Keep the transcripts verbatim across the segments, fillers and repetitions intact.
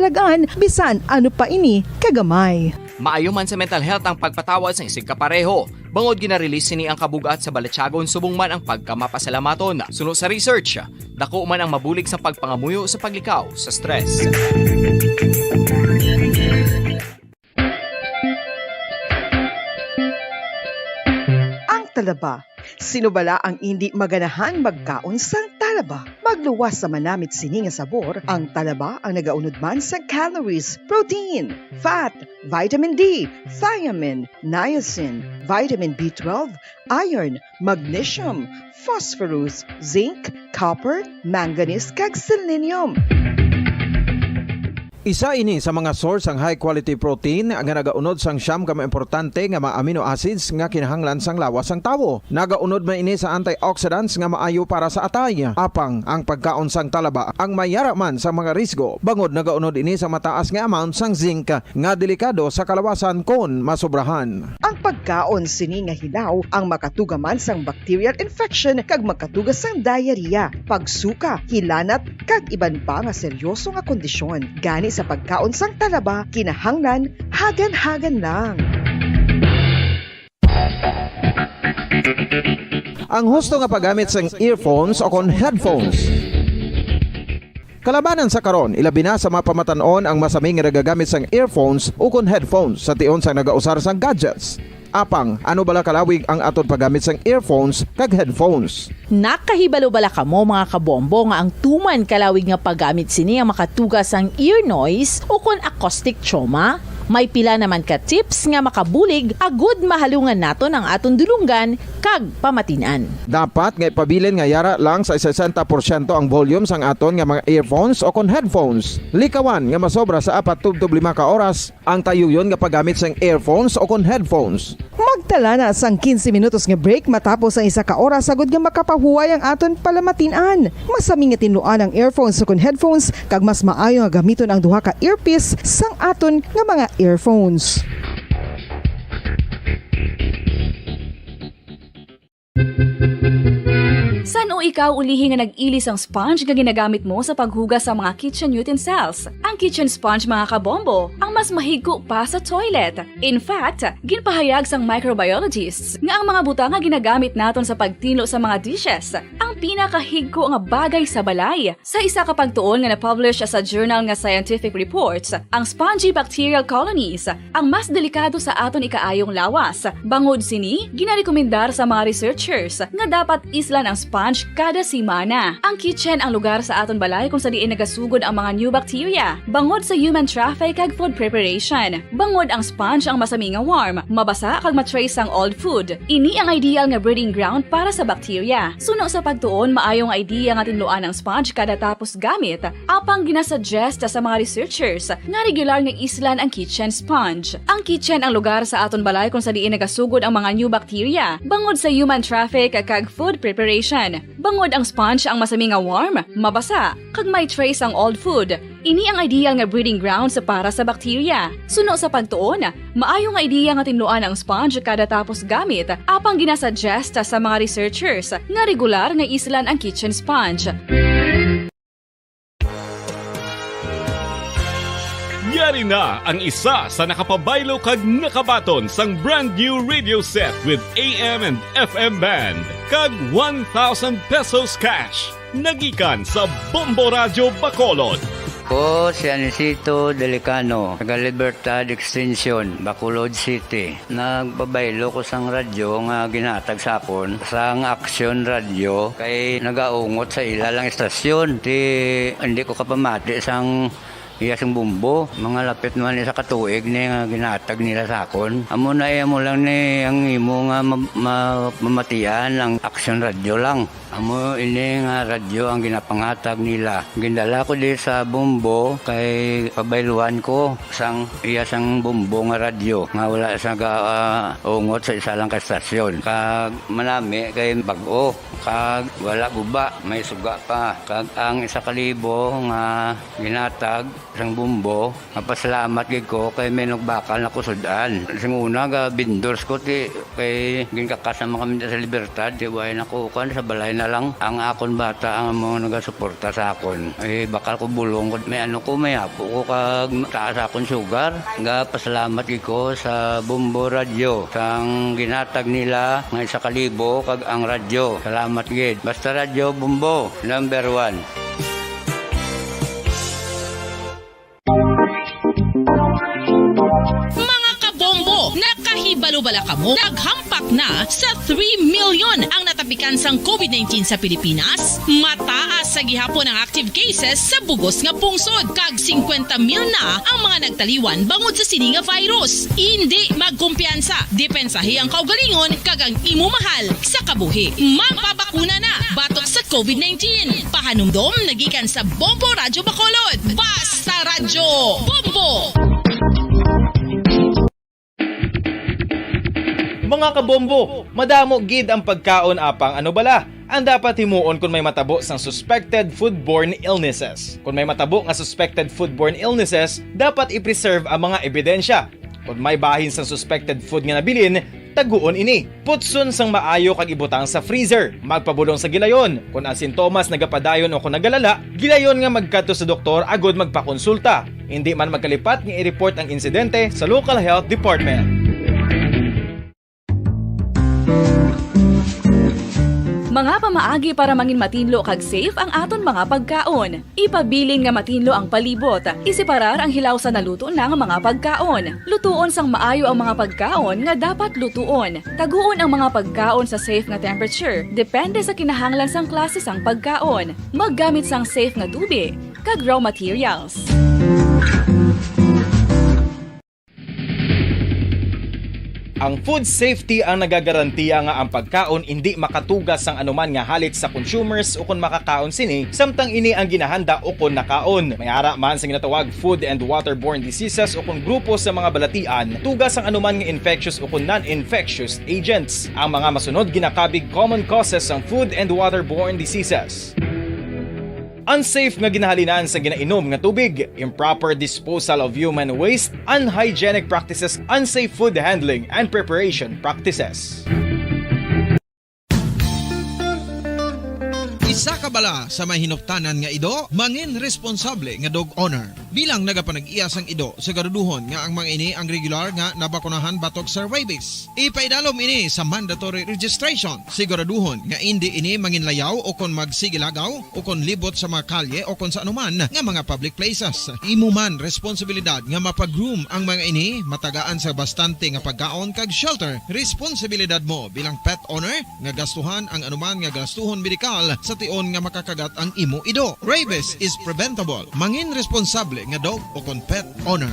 Tagaan, bisan ano pa ini kagamay. Maayo man sa mental health ang pagpatawad sang isigkapareho, bangod gina-release sini ang kabug-at sa balatyagon subong man ang pagkamapasalamaton. Suno sa research, dako man ang mabulig sa pagpangamuyo sa paglikaw sa stress. Ang talaba. Sino bala ang indi maganahan magkaon sang talaba? Magluwas sa manamit sini nga sabor, ang talaba ang nagaunod man sa calories, protein, fat, vitamin D, thiamine, niacin, vitamin B twelve, iron, magnesium, phosphorus, zinc, copper, manganese, kag selenium. Isa ini sa mga source sang high quality protein nga nagaunod sang siyam ka mga importante nga mga amino acids nga kinahanglan sang lawas sang tawo. Nagaunod man ini sa antioxidants nga maayo para sa atay. Apang ang pagkaon sang talaba ang mayara man sa mga risgo, bangod nagaunod ini sa mataas nga amount sang zinc nga delikado sa kalawasan kon masobrahan. Ang pagkaon sini nga hilaw ang makatuga man sang bacterial infection kag makatuga sang diarrhea, pagsuka, hilanat, kag iban pa nga seryoso nga kondisyon. Gani sa pagkaon sang talaba, kinahanglan hagan-hagan lang. Ang husto nga paggamit sang earphones o kon headphones. Kalabanan sa karon, ilabi na sa mga pamatan-on ang masami nga nagagamit sang earphones ukon headphones sa tion sang nagausar sang gadgets. Apang, ano bala kalawig ang aton paggamit sang earphones kag headphones? Nakahibalo bala kamo, mga kabombo, nga ang tuman kalawig nga paggamit sini ang makatuga sang ear noise ukon acoustic trauma? May pila naman ka tips nga makabulig agud mahalungan naton ang aton dulonggan kag pamatin-an. Dapat nga ipabilin nga yara lang sa sesenta porsyento ang volume sang aton nga mga earphones o kon headphones. Likawan nga masobra sa apat tubtob lima ka oras ang tayuyon nga paggamit sang earphones o kon headphones. Magtala na sang quince minutos nga break matapos ang isa ka oras, agud nga makapahuway ang aton palamatin-an. Masami nga tinluan ang earphones o kon headphones, kag mas maayo nga gamiton ang duha ka earpiece sang aton nga mga earphones. San-o ikaw ulihi nga nag-ili sang sponge nga ginagamit mo sa paghugas sa mga kitchen utensils? Ang kitchen sponge, mga kabombo, ang mas mahigko pa sa toilet. In fact, ginpahayag sang microbiologists nga ang mga butang nga ginagamit naton sa pagtinlo sa mga dishes ang pinakahigko nga bagay sa balay. Sa isa ka pagtuon nga na-publish sa journal nga Scientific Reports, ang spongy bacterial colonies ang mas delikado sa aton ikaayong lawas. Bangod sini, ginarekomendar sa mga researchers nga dapat islan ang sponge kada semana. Ang kitchen ang lugar sa aton balay kung sa diin nagasugod ang mga new bacteria. Bangod sa human traffic kag food preparation, bangod ang sponge ang masami nga warm, mabasa kag ma-trace sang old food. Ini ang ideal nga breeding ground para sa bacteria. Suno sa pagtuon, maayo nga idea nga tinluan ang sponge kada tapos gamit, apang ginasuggest sa mga researchers nga regular nga islan ang kitchen sponge. Ang kitchen ang lugar sa aton balay kung sa diin nagasugod ang mga new bacteria, bangod sa human traffic kag food preparation. Bangod ang sponge ang masami nga warm, mabasa, kag may trace ang old food. Ini ang ideal nga breeding grounds para sa bacteria. Suno sa pagtuon, maayo nga idea nga tinluan ang sponge kada tapos gamit, apang ginasuggest sa mga researchers nga regular nga islan ang kitchen sponge. Yari na ang isa sa nakapabaylo kag nakabaton sang brand new radio set with A M and F M band kag one thousand pesos cash. Nagikan sa Bombo Radyo Bacolod. Ko si Anisito Delicano, taga Libertad Extension, Bacolod City. Nagpabaylo ko sang radyo nga ginhatag sa akon sang Action Radio kay nagaungot sa ila lang istasyon. Ti, hindi ko kapamati sang iya sing bumbo. Mga lapit naman isa ka tuig ni nga ginhatag nila sa akon. Amo na iya mo lang ni ang imo nga ma-, ma-, mamatian ang Action Radio lang. Amo ini nga radyo ang ginapangatag nila. Gindala ko di sa Bombo kay pabayluan ko sang iya sang Bombo nga radyo nga wala sa ga, ah, ungot sa isa lang ka stasyon. Kag manami kay bag-o, kag wala guba, may suga pa. Kag ang isa ka libo nga ginatag Sang Bombo, mapasalamat gid ko kay may nagbakal na kusud-an. Sing una, ga vendors ko, ti, kay ginkakas naman kami sa Libertad, ti, way na ko, kuwan, sa balay na lang. Ang akon bata, ang mga nagasuporta sa akon. Eh, bakal ko bulong ko, may ano ko, may apo ko, kag taas akon sugar. Ga pasalamat gid ko sa Bombo Radyo, sang ginhatag nila nga isa ka libo, kag ang radyo. Salamat gid. Basta Radyo Bombo, number one. Mga kabombo, nakahibalo bala kamo? Naghampak na sa three million ang natapikan sang covid nineteen sa Pilipinas. Mataas sa gihapon ang active cases sa bugos nga pungsod, kag singkwenta mil na ang mga nagtaliwan bangod sa sini nga virus. Indi magkumpiyansa, depensahi ang kaugalingon kag ang imo mahal sa kabuhi. Magpabakuna na batok sa covid nineteen. Pahanumdom nagikan sa Bombo Radyo Bacolod. Basta Radyo Bombo! Mga kabombo, madamo gid ang pagkaon, apang ano bala ang dapat himuon kon may matabo sang suspected foodborne illnesses? Kon may matabo nga suspected foodborne illnesses, dapat i-preserve ang mga ebidensya. Kon may bahin sang suspected food nga nabilin, taguon ini. Putson sang maayo kag ibutang sa freezer. Magpabulong sa gilayon. Kon ang sintomas nagapadayon o kon nagalala, gilayon nga magkadto sa doktor agud magpakonsulta. Indi man magkalipat nga i-report ang insidente sa local health department. Mga pamaagi para mangin matinlo kag safe ang aton mga pagkaon. Ipabilin nga matinlo ang palibot. Iseparar ang hilaw sa naluto na nga mga pagkaon. Lutuon sang maayo ang mga pagkaon nga dapat lutuon. Taguon ang mga pagkaon sa safe nga temperature, depende sa kinahanglan sang klase sang pagkaon. Maggamit sang safe nga tubi kag raw materials. Ang food safety ang nagagarantiya nga ang pagkaon indi makatuga sang anuman nga halit sa consumers ukon makakaon sini, samtang ini ang ginahanda ukon nakaon. May ara man sa ginatawag food and waterborne diseases ukon grupo sa mga balatian, tuga sang anuman nga infectious ukon non-infectious agents. Ang mga masunod ginakabig common causes sang food and waterborne diseases. Unsafe nga ginahalinan sa ginainom nga tubig, improper disposal of human waste, unhygienic practices, unsafe food handling and preparation practices. Isa ka bala sa may hinuptanan nga ido, mangin responsable nga dog owner. Bilang nagapanag-iya sang ido, siguraduhon nga ang mga ini ang regular nga nabakunahan batok sa rabies. Ipaidalom ini sa mandatory registration. Siguraduhon nga indi ini manginlayaw o kon magsigilagaw o kon libot sa mga kalye o kon sa anuman nga mga public places. Imo man responsibilidad nga mapag-groom ang mga ini, matagaan sa bastante nga pagkaon kag shelter. Responsibilidad mo bilang pet owner nga gastuhan ang anuman nga gastuhon medikal sa tion nga makakagat ang imo ido. Rabies is preventable. Mangin responsable nga dog o kon pet owner.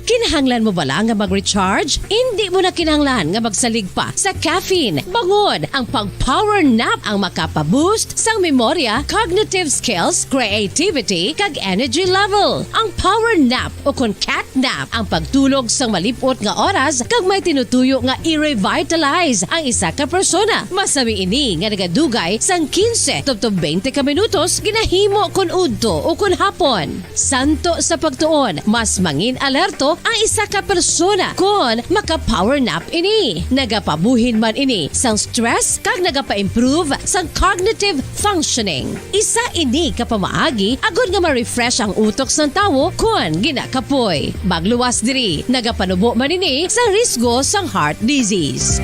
Kinahanglan mo bala nga mag-recharge? Indi mo na kinahanglan nga magsalig pa sa caffeine. Bangod ang pag-power nap ang makapa-boost sang memorya, cognitive skills, creativity, kag energy level. Ang power nap o kon cat nap ang pagtulog sang malip-ot nga oras kag may tinutuyo nga i-revitalize ang isa ka persona. Masami ini nga nagadugay sang quince tubtob twenty ka minutos, ginahimo kon udto o kon hapon. Santo sa pagtuon, mas mangin-alerto ang isa ka persona kon maka-power nap ini. Nagapabuhin man ini sang stress kag nagapa-improve sang cognitive functioning. Isa ini ka pamaagi agod nga ma-refresh ang utok sang tawo kon ginakapoy. Magluwas diri, nagapanubo man ini sa risgo sang heart disease.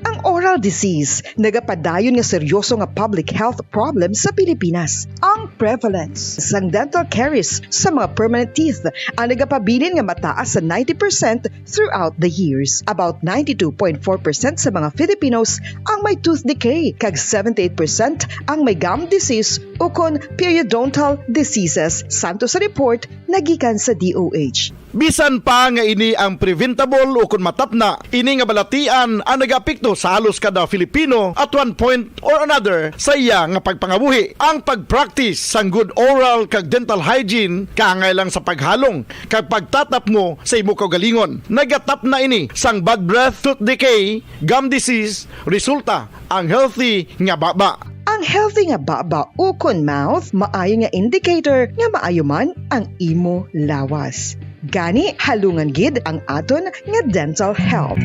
Ang oral disease nagapadayon nga seryoso nga public health problem sa Pilipinas. Ang prevalence sang dental caries sa mga permanent teeth ang nagapabilin nga mataas sa ninety percent throughout the years. About ninety-two point four percent sa mga Filipinos ang may tooth decay, kag seventy-eight percent ang may gum disease ukon periodontal diseases, santo sa report nagikan sa D O H. Bisan pa nga ini ang preventable ukon matapna, ini nga balatian ang nagaapekto sa halos kada Filipino at one point or another sa iya nga pagpangabuhi. Ang pag-practice sang good oral kag dental hygiene kaangay lang sa paghalong kag pagtatapmo sa imo kaugalingon. Nagatapna ini sang bad breath, tooth decay, gum disease, resulta ang healthy nga baba. Ang healthy nga baba ukon mouth maayo nga indicator nga maayo man ang imo lawas. Gani, halungan gid ang aton nga dental health.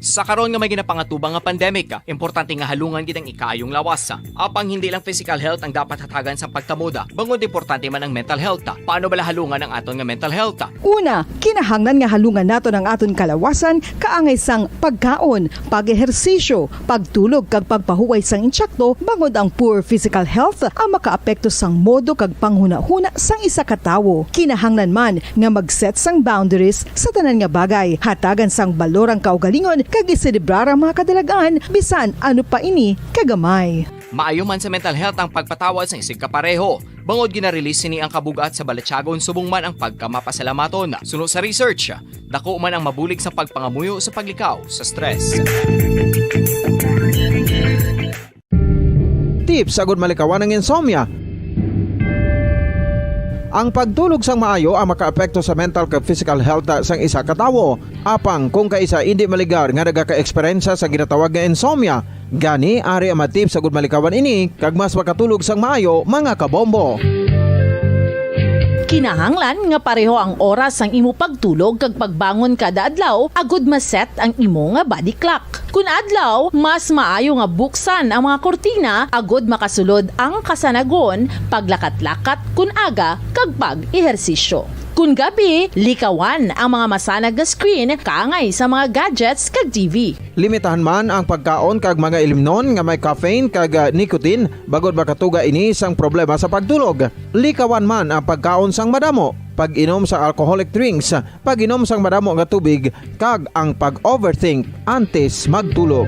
Sa karon nga may ginapangatubang nga pandemic, importante nga halungan gid ang ikaayong lawas. Apang hindi lang physical health ang dapat hatagan sa pagkamoda, bangod importante man ang mental health. Paano bala halungan ang aton nga mental health? Una, kinahanglan nga halungan naton ang aton kalawasan kaangay sang pagkaon, pag-ehersisyo, pagtulog kag pagpahuway sang insakto, bangod ang poor physical health ang makaapekto sang modo kag panghunahuna sang isa ka tawo. Kinahanglan man nga mag-set sang boundaries sa tanan nga bagay, hatagan sang balor ang kaugalingon kag iselebrar ang mga kadalag-an bisan ano pa ini kagamay. Maayo man sa mental health ang pagpatawad sang isigkapareho, bangod gina-release sini ang kabug-at sa balatyagon subong man ang pagkamapasalamaton. Suno sa research, dako man ang mabulig sa pagpangamuyo sa paglikaw sa stress. Tips agud malikawan ang insomnia. Ang pagtulog sang maayo ang makaapekto sa mental kag physical health sang isa ka tawo. Apang kung kaisa indi maligar nga nagaka-eksperyensya sa ginatawag nga insomnia, gani ari ang mga tips agud malikawan ini kag mas makatulog sang maayo, mga kabombo. Kinahanglan nga pareho ang oras sang imo pagtulog kag pagbangon kada adlaw agud ma-set ang imo nga body clock. Kun adlaw, mas maayo nga buksan ang mga kurtina agud makasulod ang kasanagon, paglakat-lakat kun aga, kag pag-ehersisyo. Kun gabi, likawan ang mga masanag nga screen kaangay sa mga gadgets kag T V. Limitahan man ang pagkaon kag mga ilimnon nga may caffeine kag, ah, nicotine, bangod makatuga ini sang problema sa pagtulog. Likawan man ang pagkaon sang madamo, pag-inom sang alcoholic drinks, pag-inom sang madamo nga tubig, kag ang pag-overthink antes magtulog.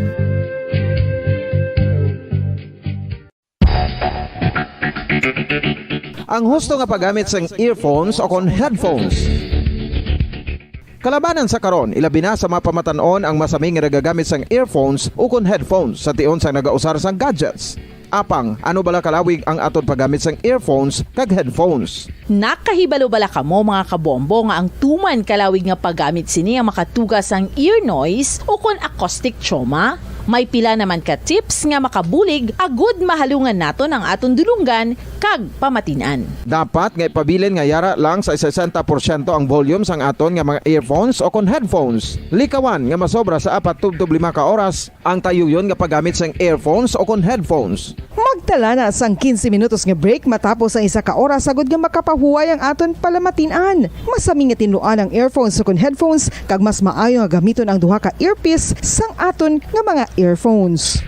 Ang husto nga paggamit sang earphones o kon headphones. Kalabanan sa karon, ilabi na sa mga pamatan-on ang masami nga nagagamit sang earphones o kon headphones sa tion sang nagausar sang gadgets. Apang, ano bala kalawig ang aton paggamit sang earphones kag headphones? Nakahibalo bala kamo, mga kabombo, nga ang tuman kalawig nga paggamit sini ang makatuga sang ear noise o kon acoustic trauma? May pila naman ka tips nga makabulig agud mahalungan naton ang aton dulonggan kag pamatin-an. Dapat nga ipabilin nga yara lang sa sesenta porsyento ang volume sang aton nga mga earphones o kon headphones. Likawan nga masobra sa apat tubtob lima ka oras ang tayuyon nga paggamit sang earphones o kon headphones. Magtala na sang quince minutos nga break matapos ang isa ka oras, agud nga makapahuway ang aton palamatin-an. Masami nga tinluan ang earphones o kon headphones, kag mas maayo nga gamiton ang duha ka earpiece sang aton nga mga earphones.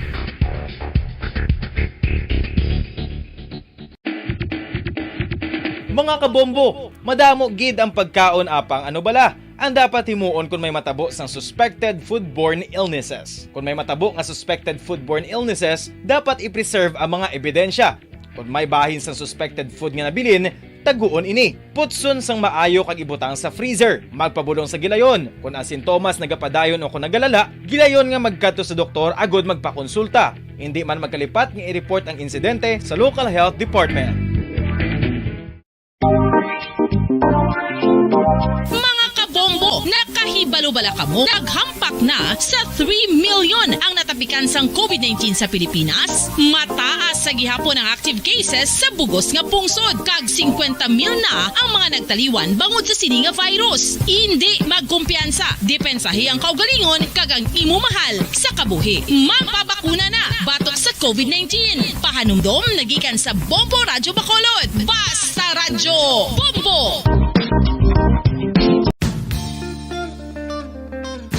Mga kabombo, madamo gid ang pagkaon, apang ano bala ang dapat himuon kon may matabo sang suspected foodborne illnesses? Kon may matabo nga suspected foodborne illnesses, dapat i-preserve ang mga ebidensya. Kon may bahin sang suspected food nga nabilin, taguon ini. Putson sang maayo kag ibutang sa freezer. Magpabulong sa gilayon. Kon ang sintomas nagapadayon o kon nagalala, gilayon nga magkadto sa doktor agud magpakonsulta. Indi man magkalipat nga i-report ang insidente sa local health department. Mga kabombo, nakahibalo bala kamo? Naghampak na sa three million ang natapikan sang covid nineteen sa Pilipinas. Mataas sa gihapon ang active cases sa bug-os nga pungsod, kag singkwenta mil na ang mga nagtaliwan bangod sa sini nga virus. Indi magkumpiyansa, depensahi ang kaugalingon kag ang imo mahal sa kabuhi. Magpabakuna na batok sa covid nineteen. Pahanumdom na gikan sa Bombo Radyo Bacolod. Basta Radyo Bombo!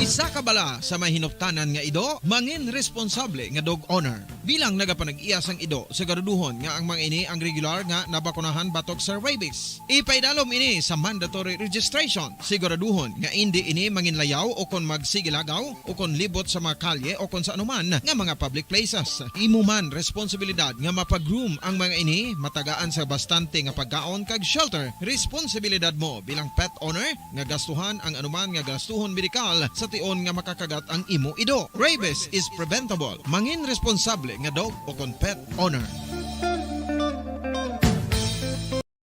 Isa ka bala sa may hinuptanan nga ido, mangin responsable nga dog owner. Bilang nagapanag-iya sang ido, siguraduhon nga ang mga ini ang regular nga nabakunahan batok sa rabies. Ipaidalom ini sa mandatory registration. Siguraduhon nga indi ini manginlayaw o kon magsigilagaw o kon libot sa mga kalye o kon sa anuman nga mga public places. Imo man responsibilidad nga mapa-groom ang mga ini, matagaan sa bastante nga pagkaon kag shelter. Responsibilidad mo bilang pet owner nga gastuhan ang anuman nga gastuhon medikal sa tion nga makakagat ang imo ido. Rabies is preventable. Mangin responsable nga dog o kon pet owner.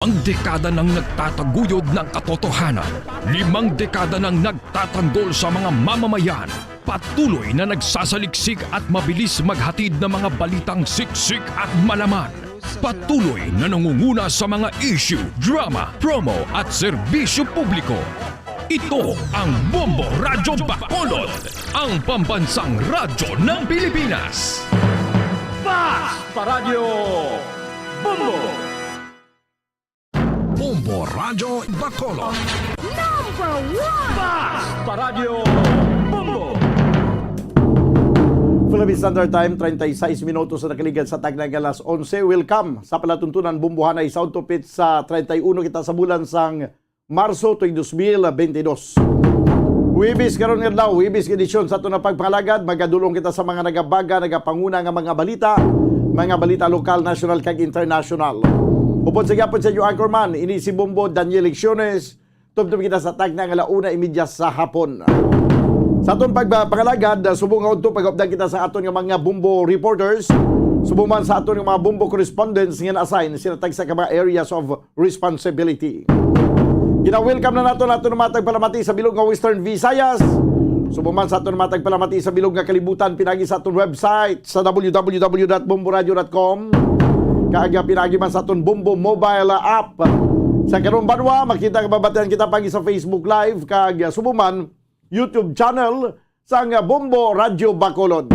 Ang dekada nang nagtataguyod ng katotohanan. Limang dekada nang nagtatanggol sa mga mamamayan. Patuloy na nagsasaliksik at mabilis maghatid ng mga balitang siksik at malaman. Patuloy na nangunguna sa mga issue, drama, promo at serbisyo publiko. Ito ang Bombo Radyo Bacolod, ang pambansang radyo ng Pilipinas. Basta Radyo Bombo! Bombo Radyo Bacolod. Number one! Basta Radyo Bombo! Philippine Standard Time, treinta y seis minutos na nakaligad sa tagna nga alas onse. Welcome sa palatuntunan Bombohanay Sound Tupit sa treinta y uno kita sa bulan sang Marso tuig dos mil benti dos. Huwebes karon nga adlaw, Huwebes nga edisyon sa aton nga pagpangalagad, magadulong kita sa mga nagabaga, nagapanguna nga mga balita, mga balita lokal, national, kag international. Upod sa gihapon sa inyo anchorman, ini si Bombo Daniel Lecciones. Tubtob kita sa tagna nga ala una imedya sa hapon. Sa aton pagpangalagad, subong nga udto pag-update kita sa aton nga mga Bombo reporters, subong man sa aton nga mga Bombo correspondents nga na-assign sila tagsa ka mga areas of responsibility. Gina-welcome na nato nato nga mga tagpalamati sa bilog nga Western Visayas. Subong man sa aton nga mga tagpalamati sa bilog nga kalibutan, pinagi sa aton website sa w w w dot bomboradio dot com, kag pinagi man sa aton Bombo mobile app. Sa karong banwa, makita nga mabatian kita pagi sa Facebook Live kag subong man YouTube channel sang Bombo Radyo Bacolod.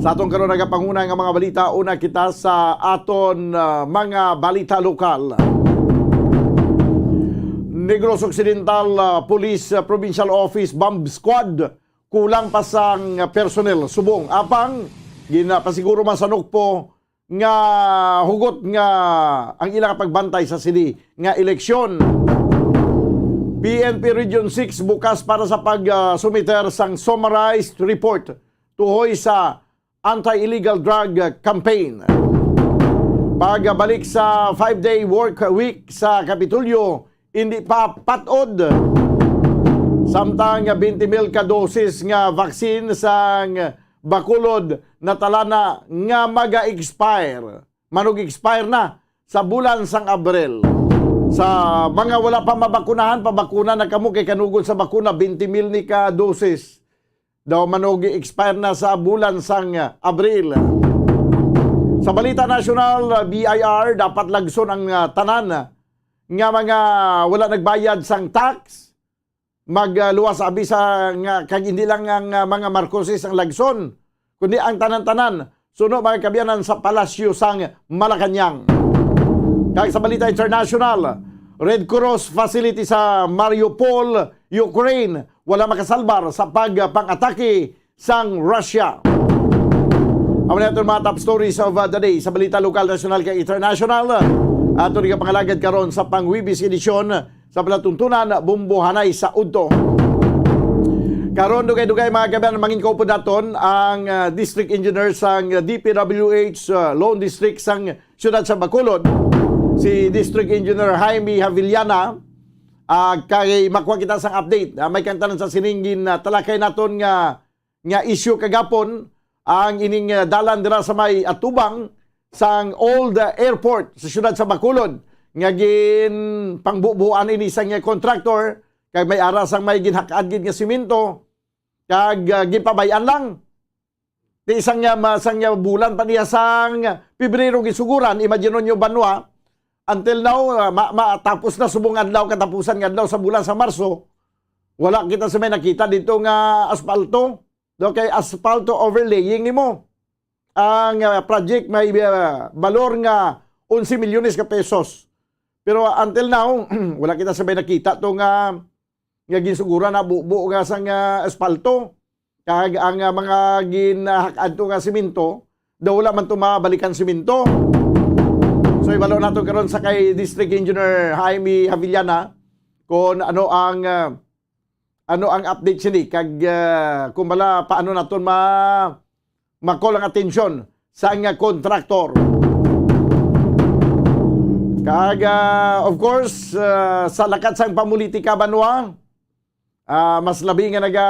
Sa aton karon nagapanguna nga mga balita, una kita sa aton, ah, mga balita lokal. Negros Occidental, ah, Police, ah, Provincial Office Bomb Squad, kulang pa sang personnel. Subong, apang ginapasiguro man sa NOCPO nga hugot nga ang ilang pagbantay sa sini nga eleksyon. P N P Region six bukas para sa pag, ah, sumiter sang summarized report tuhoy sa anti-illegal drug campaign. Pagbalik sa five-day work week sa Kapitolyo, hindi pa patod. Samtang twenty mil ka dosis nga vaccine sang Bacolod natala na nga maga-expire. Manog-expire na sa bulan sang Abril. Sa mga wala pa mabakunahan, pabakuna na kamo kay kanugon sa bakuna, twenty mil ni ka dosis daw manog-expire na sa bulan sang Abril. Sa balita nasyonal, B I R, dapat lagson ang, ah, tanan nga mga wala nagbayad sang tax. Magluwas abi sa nga, kag hindi lang ang, ah, mga Marcoses ang lagson, kundi ang tanan-tanan suno, mga kaabyanan, sa palasyo sang Malacañang. Kag sa balita international, Red Cross facility sa Mariupol, Ukraine, wala makasalbar sa pagpang-atake sang Russia. Amo na aton mga top stories of, uh, the day sa balita lokal, nasyonal, kag international. Aton ikapangalagad karon sa pang-Huwebes edisyon sa palatuntunan, Bombohanay sa Udto. Karon, dugay-dugay, mga kaabyanan, mangin kaupod naton ang, uh, district engineer sang D P W H, uh, Lone District sang siyudad sa Bacolod, si District Engineer Jaime Javillana. Ah, kay makuha kita sang update. Ah, may kantanan sa sining gin, ah, talakay naton nga, nga issue kagapon, ang ining, ah, dalan dira sa may atubang sang old, ah, airport sa siyudad sa Bacolod nga gin pangbubuan ini sang, ah, contractor, kag may ara sang may ginhak-ad gid nga simento kag, ah, ginpabay-an lang. Ti isang, ah, ma-, sang, ah, bulan pa niya sang Pebrero gisuguran, imagine nyo, banwa, until now, ah, ma-, matapos na subong adlaw, katapusan nga adlaw sa bulan sa Marso, wala kita sa may nakita dito nga asfalto. Do kay asfalto overlaying nimo. Ang, ah, project may, ah, balor nga onse milyones ka pesos. Pero until now, wala kita sa may nakita to nga, nga ginsuguran na bubo nga sang, ah, asfalto. Kag ang, ah, mga ginhak-ad to nga simento, daw wala man to mabalikan simento. So, ibalo nato karon sa kay District Engineer Jaime Javillana kung ano ang, ah, ano ang update sini kag, ah, kung bala paano naton ma-, ma-call ang atensyon sa nga kontraktor. Kag, ah, of course, ah, sa lakat sang pamulitika, banwa, ah, mas labi nga naga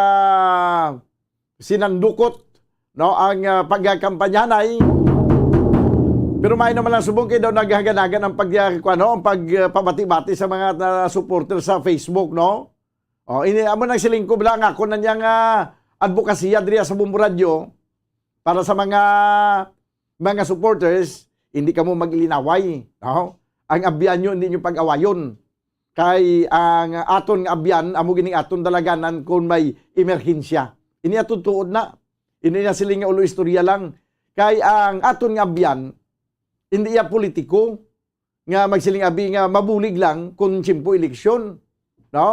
sinandukot, no, ang, ah, pagkakampanyanay. Pero may naman lang subong kay daw naghaganagan ang pag, ah, kuwan, no, ang pag, ah, pabati-bati sa mga, ah, supporter sa Facebook, no? Oh, ini amo nang siling ko bala nga ako na niya nga adbokasya diri sa Bombo Radio para sa mga, mga supporters, hindi kamo mag-ilinaway, no? Ang abyan nyo, hindi nyo pag-awayon. Kay ang aton nga abyan, amo gining aton dalaganan kon may emerhensya. Ini aton tuod na. Ini na siling nga ulo istorya lang. Kay ang aton nga abyan, hindi iya politiko nga magsiling abi nga mabulig lang kung tiyempo eleksyon, no?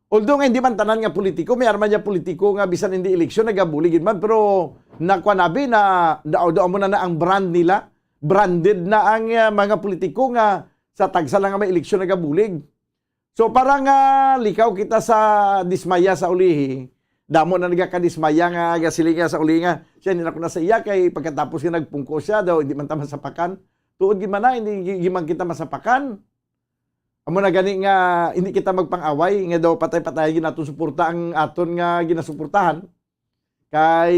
Although nga hindi man tanan nga politiko, may arman niya politiko nga bisan hindi eleksyon, nagabulig gid man, pero nakuan abi na, daw, daw mo na, na ang brand nila, branded na ang, ah, mga politiko nga sa tagsa lang nga may eleksyon nagabulig. So, para nga likaw kita sa dismaya sa ulihi, damo na nagakadismaya nga gasiling nga sa uli nga, "Siya, hindi na ko na sa iya, kay pagkatapos nga nagpungko siya daw, hindi man ta masapakan." Tuod gid man na, hindi gi-, gid man kita masapakan. Amo na gani nga hindi kita magpang-away, nga daw patay-patay gid naton suporta ang aton nga ginasuportahan. Kay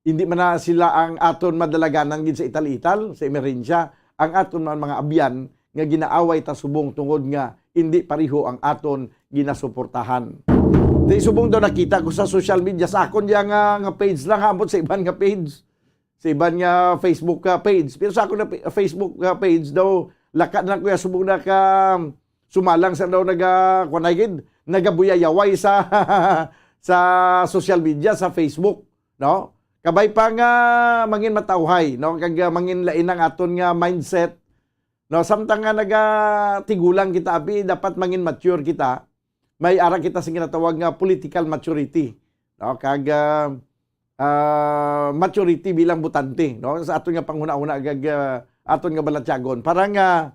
hindi man na sila ang aton madalaganan gid sa ital-ital, sa emerhensya. Ang aton man mga abyan nga ginaaway ta subong tungod nga indi pareho ang aton ginasuportahan. Di subong daw nakita ko sa social media, sa akon diya nga, nga page lang, ha, ambot sa iban nga page. Sa iban nga Facebook, ah, page. Pero sa akon na pa-, Facebook, ah, page daw, lakat na kuya subong na ka sumalang sa daw naga, kuwan na gid, nagabuyayaway sa, sa social media, sa Facebook, no? Kabay pa nga mangin matawhay, no? Kag, ah, mangin lain ang aton nga mindset. No, samtang nga nagatigulang kita, abi, dapat mangin mature kita. May ara kita sing ginatawag nga political maturity. No, kag, ah, ah, maturity bilang botante, no, sa aton nga panghunahuna, kag, ah, aton nga balatyagon. Para nga,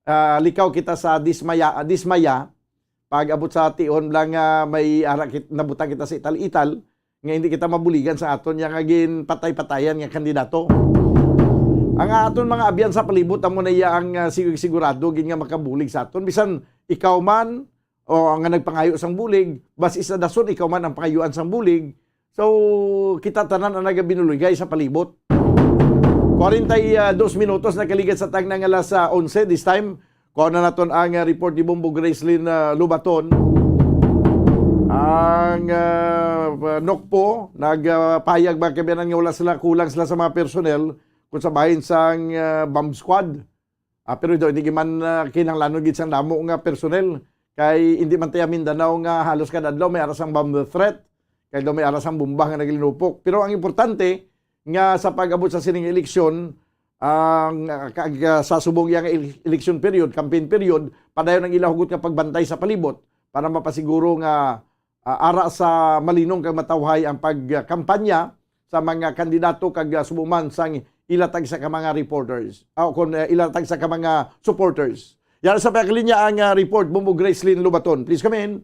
ah, likaw kita sa dismaya, dismaya, pag abot sa tion lang nga may ara kit-, nabutang kita sa ital-ital, nga hindi kita mabuligan sa aton nga ginpatay-patayan nga kandidato. Ang aton mga abyan sa palibot, amo na iya ang, ah, sig-, sigurado gid nga makabulig sa aton. Bisan ikaw man, o nga nagpangayo sang bulig, basi sa dason ikaw man ang pangayuan sang bulig. So, kita tanan ang nagabinuligay sa palibot. Kwarenta y dos minutos nakaligad sa tagna nga alas, ah, onse. This time, kuha na naton ang, ah, report ni Bombo Gracelyn, ah, Lubaton. Ang, ah, NOCPO nagpahayag, mga kaabyanan, nga wala sila, kulang sila sa mga personnel kung sa bahin sang, ah, bomb squad. Ah, pero ito, hindi man, ah, kinahanglanon gid sang damo nga personnel. Kay hindi man tayo Mindanao nga halos kada adlaw may ara sang bomb threat. Kay daw may ara sang bomba nga naglinupok. Pero ang importante nga sa pag-abot sa sining eleksyon, ang, ah, kag, ah, sa subong iya nga ele-, election period, campaign period, padayon ang ila hugot nga pagbantay sa palibot para mapasiguro nga, ah, ara sa malinong kag matawhay ang pagkampanya sa mga kandidato kag, ah, subong man sang ila tagsa ka mga reporters, ah, kon, ah, ila tagsa ka mga supporters. Yara sa pagkalinya ang, ah, report, Bombo Gracelyn Lubaton. Please come in.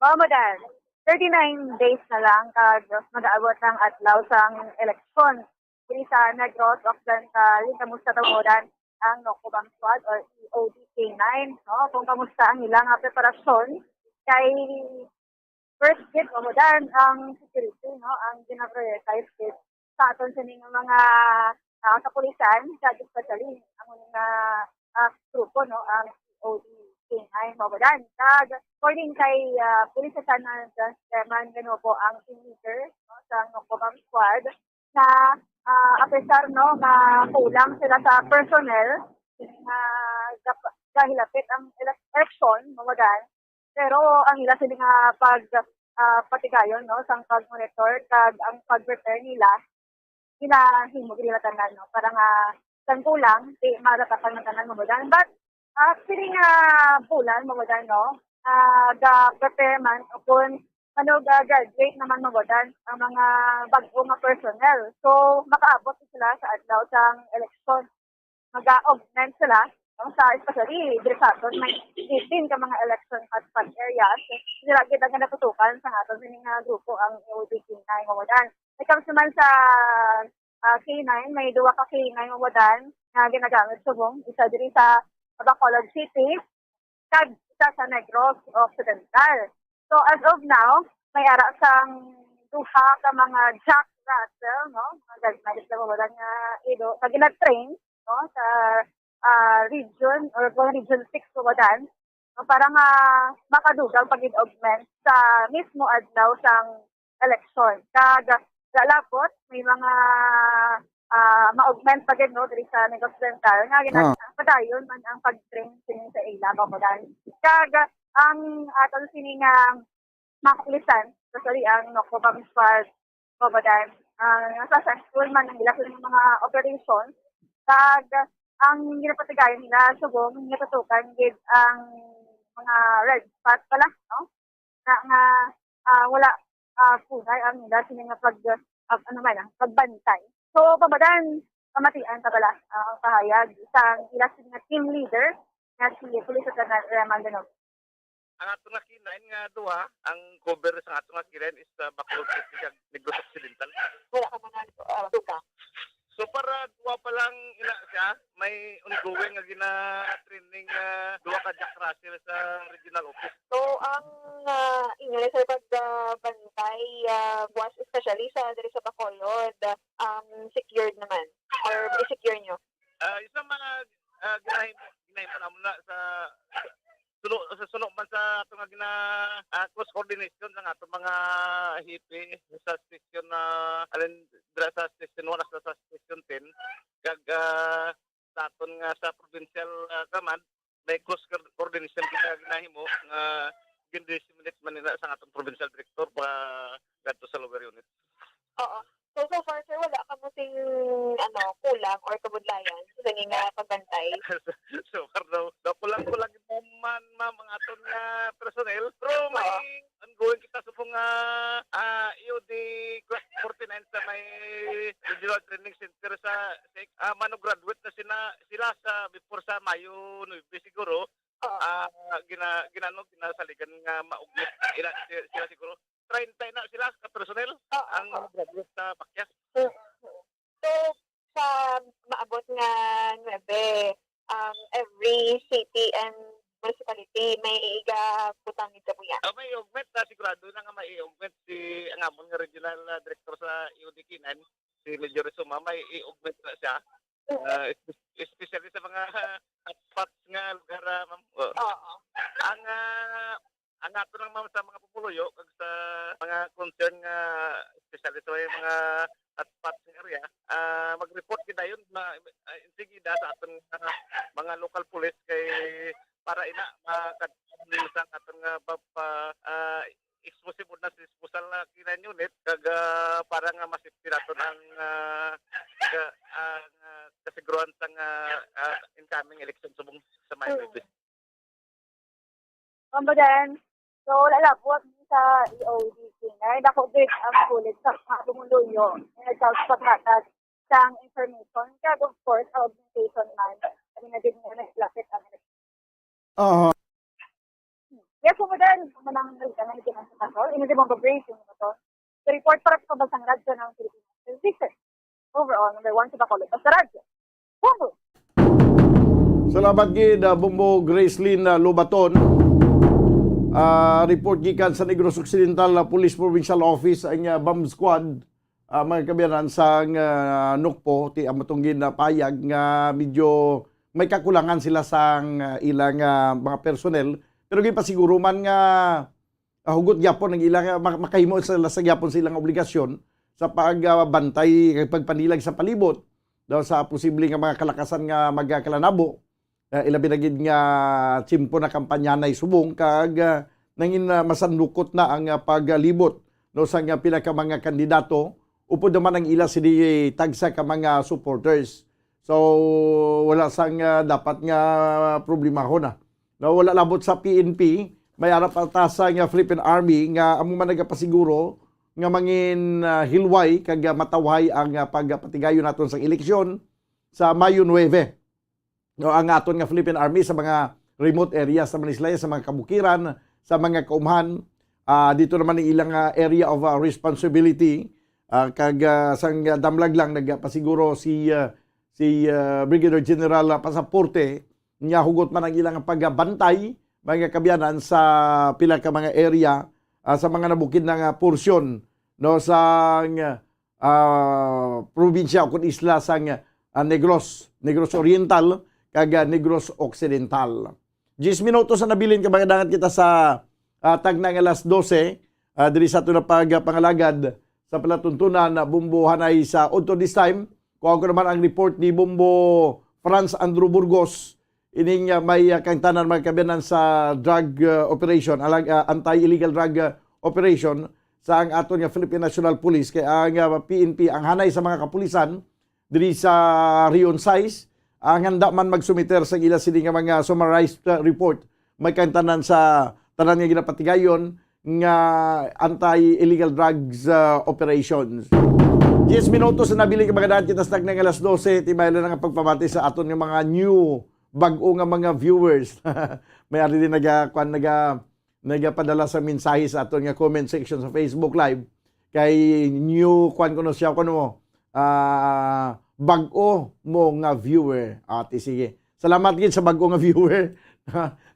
Mao, Madan, thirty-nine days na lang kag mag-aabot ang adlaw sang eleksyon. Diri sa Negros Occidental, kamusta daw, Madan, ang NOCPO Bomb Squad or E O D K nine, no? Kung kamusta ang ilang, ah, preparasyon kay first gid, Madan, ang security, no? Ang gina-prioritize gid sa aton sini nga mga, ah, kapulisan, kag especially ang mga, ah, grupo, no, ang E O D K nine, Madan. Kag according kay, ah, Police Lieutenant Chairman Ganopo, ang team leader, no, sa NOCPO Bomb Squad, na, ah, apesar, no, nga kulang sila sa personnel, nga gap-, gahilapit ang elek-, eleksyon, Madan, pero ang ila sini nga pag, ah, patigayon, no, sang pag-monitor kag ang pag-prepare nila, ginahimo gid nila tanan, no, para nga sang kulang, di, maratapang ang tanan, Madan. But, ah, sini nga bulan, Madan, no, ah, ga-prepare man o kun ano, ga-graduate naman, Madan, ang mga bag-o nga personnel. So, makaabot sila sa adlaw sang eleksyon. Mag-augment sila, no? Sa, especially diri sa aton, may eighteen ka mga election hotspot areas. Sila gid ang natutukan sa aton sini nga grupo, ang E O D K nine, Madan. When it comes naman sa, ah, K nine, may duha ka K nine, Madan, nga ginagamit subong, isa diri sa Bacolod City, kag isa sa Negros Occidental. So, as of now, may ara sang duha ka mga Jack Russell, no? Mga gagmay sa Bacolod nga ido, nga gina-train, no, sa, ah, region or kung Region six, Bacolod, no, para nga makadugang pag-augment sa mismo adlaw sang eleksyon. Kag lalapot, may mga, ah, ma-augment pa gid, no, diri sa Negros Occidental, nga gina-, Ah. padayon man ang pag-train sini sa ila, Bacolod. Kag ang aton sini nga mga kapulisan, especially ang NOCPO Bomb Squad, Bacolod, ah, successful man ang ila sini nga mga operation. Kag ang ginapatigayon nila subong, ginatutukan gid ang mga red spot pala, no? Na nga, ah, wala, ah, kunay ang nila sini nga pag, ah, ano man, ah, pagbantay. So, Madan, pamatian ta bala, ah, ang kahayag sang ila sini nga team leader nga si Police Lieutenant Raymond Denob. Ang ato nga K nine nga duha, ang cover sa ato nga K nine is, ah, Bacolod City kag Negros Occidental. Wala ka man, ah, duga? So, para duha pa lang ina siya, may ongoing nga gina-training, ah, duha ka Jack Russell sa regional office. So, ang, ah, inyo na, sir, pag, ah, bantay, ah, buwas, especially sa, diri sa Bacolod, um, secured naman? Or i-secure nyo? Ah, isa mga, ah, ginahimo, ginahimo namo na sa suno, sa suno man sa ato nga gina-, ah, close coordination sa ato mga hepe sa station na, alin, dira sa station one hasta sa station ten, kag, ah, sa aton nga sa provincial, ah, command, may close co-, coordination kita ginahimo nga gin-disseminate man nila sa aton provincial director pa kadto sa lower unit. Oo. So, so far, sir, wala kamo sing, ano, kulang or kabudlayan sa sini nga pagbantay? So, so, Arno, daw kulang-kulang man, ma'am, ang aton nga personnel. Pero may Oo. ongoing kita subong nga, ah, E O D Class forty-nine sa may Regional Training Center sa, sa, ah, mano-graduate na sina, sila sa before sa Mayo nuebe siguro. Oo. Ah, gina-, ginano, ginasaligan nga mauglit ila, si-, sila siguro. Treinta na sila ka personnel Oo, ang oo. mano-graduate sa Bakyas. Mm, mm. So, sa maabot nga nuebe, um, every city and municipality may igabutang gid sa buya. Ah, may augment na, sigurado na nga may augment si, ang amon nga regional, ah, director sa E O D Kinan, si Major Suma, may i-augment na siya. Mm. Ah, espe-, especially sa mga hotspots nga lugar, ah, ma'am. Oo. Oo. Ang, ah, ang ato lang, ma'am, sa mga pumuluyo kag sa mga concern nga, especially sa may mga hotspots nga area, ah, mag-report gid dayon ma-, ah, insigida sa aton nga mga local police kay para ina makadto sa aton nga pa, pa, ah, explosive ordnance disposal na kinang unit kag, ah, para nga ma-safety naton ang, ah, ka-, ang, ah, kasiguruhan sang, ah, ah, incoming election subong sa Mayo Mm. nuebe. Ma'am Bodan, so, wala labot sa E O D Kinan. Dako gid ang bulig sa mga pumuluyo nga nagkausa sa paghatag sang information. Kag, of course, ang augmentation man, kami na din nga naglapit ang election. Aha. Yes, Ma'am Bodan, manang nagdala ni Kinan sa Patrol, ini di mo ba-break yung ito? The report para sa Pambansang Radyo ng Pilipinas. This is overall number one sa Bacolod. Basta Radyo. Bumbo! Salamat gid, ah, Bumbo Gracelyn, ah, Lobaton. Ah, report gikan sa Negros Occidental, ah, Police Provincial Office ang, ah, bomb squad, ah, mga kabiyanan sang, ah, NOCPO, ti ang matong ginapayag nga medyo may kakulangan sila sang, ah, ilang, ah, mga personnel. Pero ginpasiguro man nga ah, hugot gyapon ang ila nga mak-, makahimo sila sa gyapon sa ilang obligasyon sa pag, ah, bantay kag pagpanilag sa palibot daw sa posible nga mga kalakasan nga magkalanabo. Ah, ilabi na gid nga tiyempo na kampanyanay subong kag, ah, nangin, ah, masanlukot na ang, ah, paglibot, no, sa nga pila ka mga kandidato upod naman ang ila sini tagsa ka mga supporters. So, wala sang, ah, dapat nga problemahon na. No, wala labot sa P N P, may ara pa ta sa nga Philippine Army nga amo man nagapasiguro nga mangin, ah, hilway kag, ah, matawhay ang, ah, pagpatigayon naton sa eleksyon sa Mayo nuebe. No, ang aton nga Philippine Army sa mga remote areas naman sila, sa mga kabukiran, sa mga kaumhan, ah, dito naman ang ilang, ah, area of, ah, responsibility, ah, kag, ah, sang damlag lang nagapasiguro si, ah, si, ah, Brigadier General, ah, Pasaporte, nga hugot man ang ilang pagbantay, mga kabiyanan, sa pila ka mga area, ah, sa mga nabukid na nga porsyon, no, sang, ah, probinsya o kun isla sang, ah, Negros, Negros Oriental, kag, ah, Negros Occidental. Diyes minutos ang nabilin, kag magadangat kita sa, ah, tagna nga alas dose, ah, diri sa aton nga pagpangalagad sa palatuntunan, ah, Bumbo Hanay sa Udto This Time. Kuha ko naman ang report ni Bumbo Franz Andrew Burgos, ining, ah, may, ah, kaangtanan, mga kabiyanan, sa drug, ah, operation, alag-, ah, anti-illegal drug, ah, operation sa ang aton nga Philippine National Police, kay ang, ah, P N P, ang hanay sa mga kapulisan diri sa Region sais, ang handa man magsumiter sa ila sini nga mga summarized, ah, report, may kaangtanan sa tanan nga ginapatigayon nga anti-illegal drugs, ah, operations. Diyes minutos na nabilin, kag magadangat kita sa tagna nga alas dose, timayon lang ang pagpamati sa aton nga mga new, bag-o nga mga viewers. May ari din naga-, kwan, naga-, nagapadala sa mensahe sa aton nga comment section sa Facebook Live. Kay new, kwan, kuno siya, kuno mo, ah, bag-o mo nga viewer. Ati, sige. Salamat gid sa bag-o nga viewer.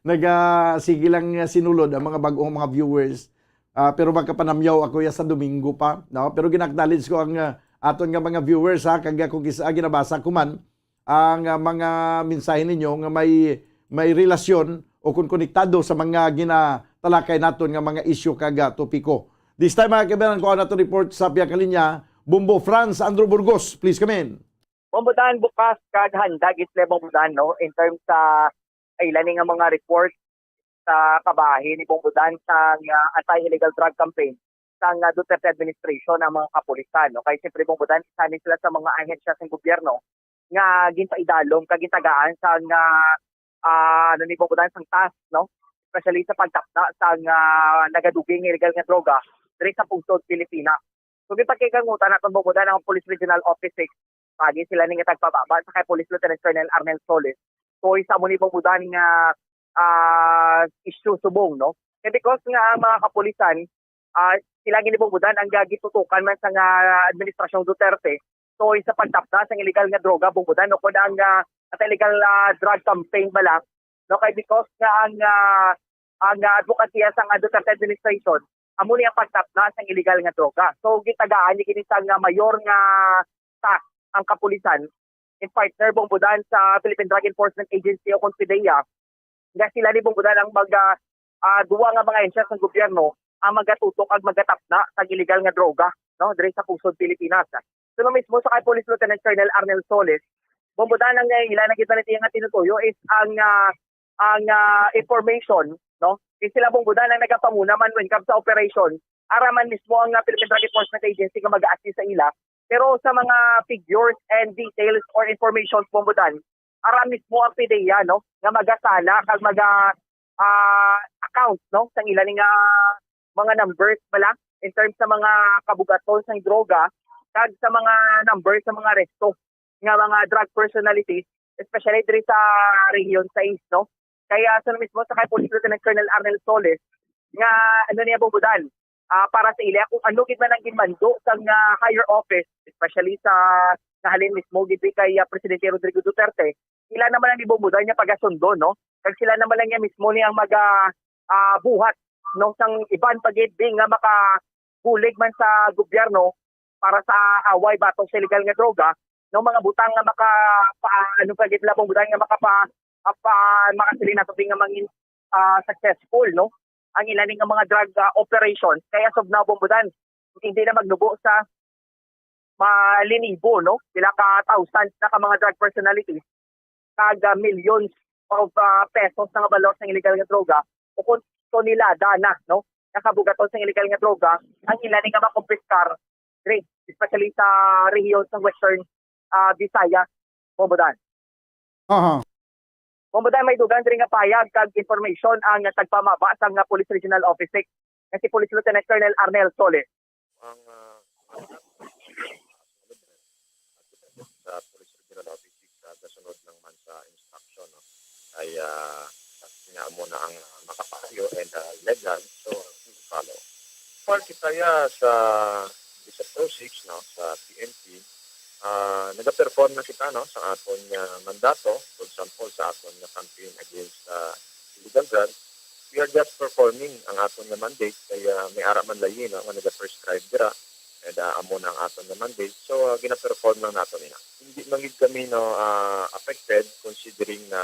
Naga, sige lang nga sinulod ang mga bag-o nga mga viewers. Ah, pero magkapanamyaw ako ya sa Domingo pa, no? Pero gin-acknowledge ko ang, ah, aton nga mga viewers, ha, kag kung kis-a ginabasa ko man ang, ah, mga mensahe ninyo nga may, may relasyon o kon konektado sa mga ginatalakay naton nga mga isyu kag, ah, topiko. This time, mga kaibigan, kuha nato report sa pihak nga linya, Bumbo Franz Andrew Burgos, please come in. Bumbo Dan, bukas kag handa gid sila, Bumbo Dan, no, in terms sa ila ni nga mga report sa kabahin ni Bumbo Dan sa, ah, anti-illegal drug campaign. sang, ah, Duterte administration ang mga kapulisan, no? Kay siyempre, Bong Budan, isa ni sila sa mga ahensya sang gobyerno nga ginpaidalom kag gintagaan sang, ah, ah, ano ni, Bong Budan, sang task, no? Especially sa pagtapna sang, ah, nagaduging nga illegal nga droga diri sa pungsod Pilipinas. So, ginpakikangutan naton, Bong Budan, ang Police Regional Office six, pagi sila ni nga tagpababa sa kay Police Lieutenant Colonel Arnel Solis. So, isa mo ni, Bong Budan, nga, ah, issue subong, no? Kay because nga ang mga kapulisan, ah, sila gini, Bong Budan, ang gagitutukan man sa nga administrasyong Duterte. So, isa pagtapna sa illegal nga droga, Bong Budan, no? Kung ang, ah, at illegal, ah, drug campaign ba lang, no? Kay because nga ang, ah, ang, ah, advokasya sa nga Duterte administration, amo ni ang pagtapna sa illegal nga droga. So, gitagaan ni kini sang, ah, mayor nga task ang kapulisan in partner, Bong Budan, sa Philippine Drug Enforcement Agency o kon PDEA, nga sila ni, Bong Budan, ang mag, ah, ah, duwa nga mga ahensya sa gobyerno ang magatutok ag magatapna sa illegal nga droga, no, diri sa pungsod Pilipinas. So, mismo sa kay Police Lieutenant Colonel Arnel Solis, Bong Budan, ang, eh, ila na kita nga tinutuyo is ang, ah, ang, ah, information, no? Is sila, Bong Budan, ang nagapanguna man when comes sa operation. Ara man mismo ang, ah, Philippine Drug Enforcement Agency nga mag-assist sa ila. Pero sa mga figures and details or information, Bong Budan, ara mismo ang PDEA, no, nga magasala kag maga, ah, account, no, sang ila ni nga mga numbers bala in terms sa mga kabugaton sang droga kag sa mga numbers sa mga aresto nga mga drug personalities, especially diri sa Region sais, no? Kaya sa mismo sa kay Police Lieutenant Colonel Arnel Solis, nga ano niya, Bong Budan, ah, para sa ila kung ano gid man ang ginmando sang, ah, higher office, especially sa nahalin mismo gid kay, ah, Presidente Rodrigo Duterte, sila naman ang, Bong Budan, niya pagasundo, no? Kag sila naman lang niya mismo ni ang maga, ah, buhat, no, sang iban pa gid nga makabulig man sa gobyerno para sa away batok sa illegal nga droga, no, mga butang nga maka pa, ano pa gid, Bong Budan, nga makapa apa, makasiling nato nga mangin, ah, successful, no, ang ila ni nga mga drug, ah, operations. Kaya subnaw, Bong Budan, hindi na magnubo sa malinibo, no, pila ka thousands na ka mga drug personalities kag, ah, millions of, ah, pesos na nga balor sang illegal nga droga o kung tonelada na, no, nakabugaton sang illegal nga droga ang ila ni nga makumpiskar diri, especially sa rehiyon sa Western, ah, Visayas, Bong Budan. Aha. Bong Budan, may dugang diri nga pahayag kag information ang tagpamaba sang Police Regional Office six, nga si Police Lieutenant Colonel Arnel Solis. Ang, ah, sa Police Regional Office six, ah, gasunod lang man sa instruction, no? Ay, ah, nga amo na ang, ah, makapayo and, ah, legal, so, follow. For kita ya sa, sa Pro six, no, sa P N P, ah, nagaperform na kita, no, sa aton nga mandato, for example, sa aton nga campaign against, ah, illegal drugs. We are just performing ang aton nga mandate, kaya may ara man layi, no, nga nagaprescribe dira, and, ah, amo na ang aton nga mandate. So, ah, gina-perform lang nato nina. Hindi man gid kami, no, ah, affected, considering na,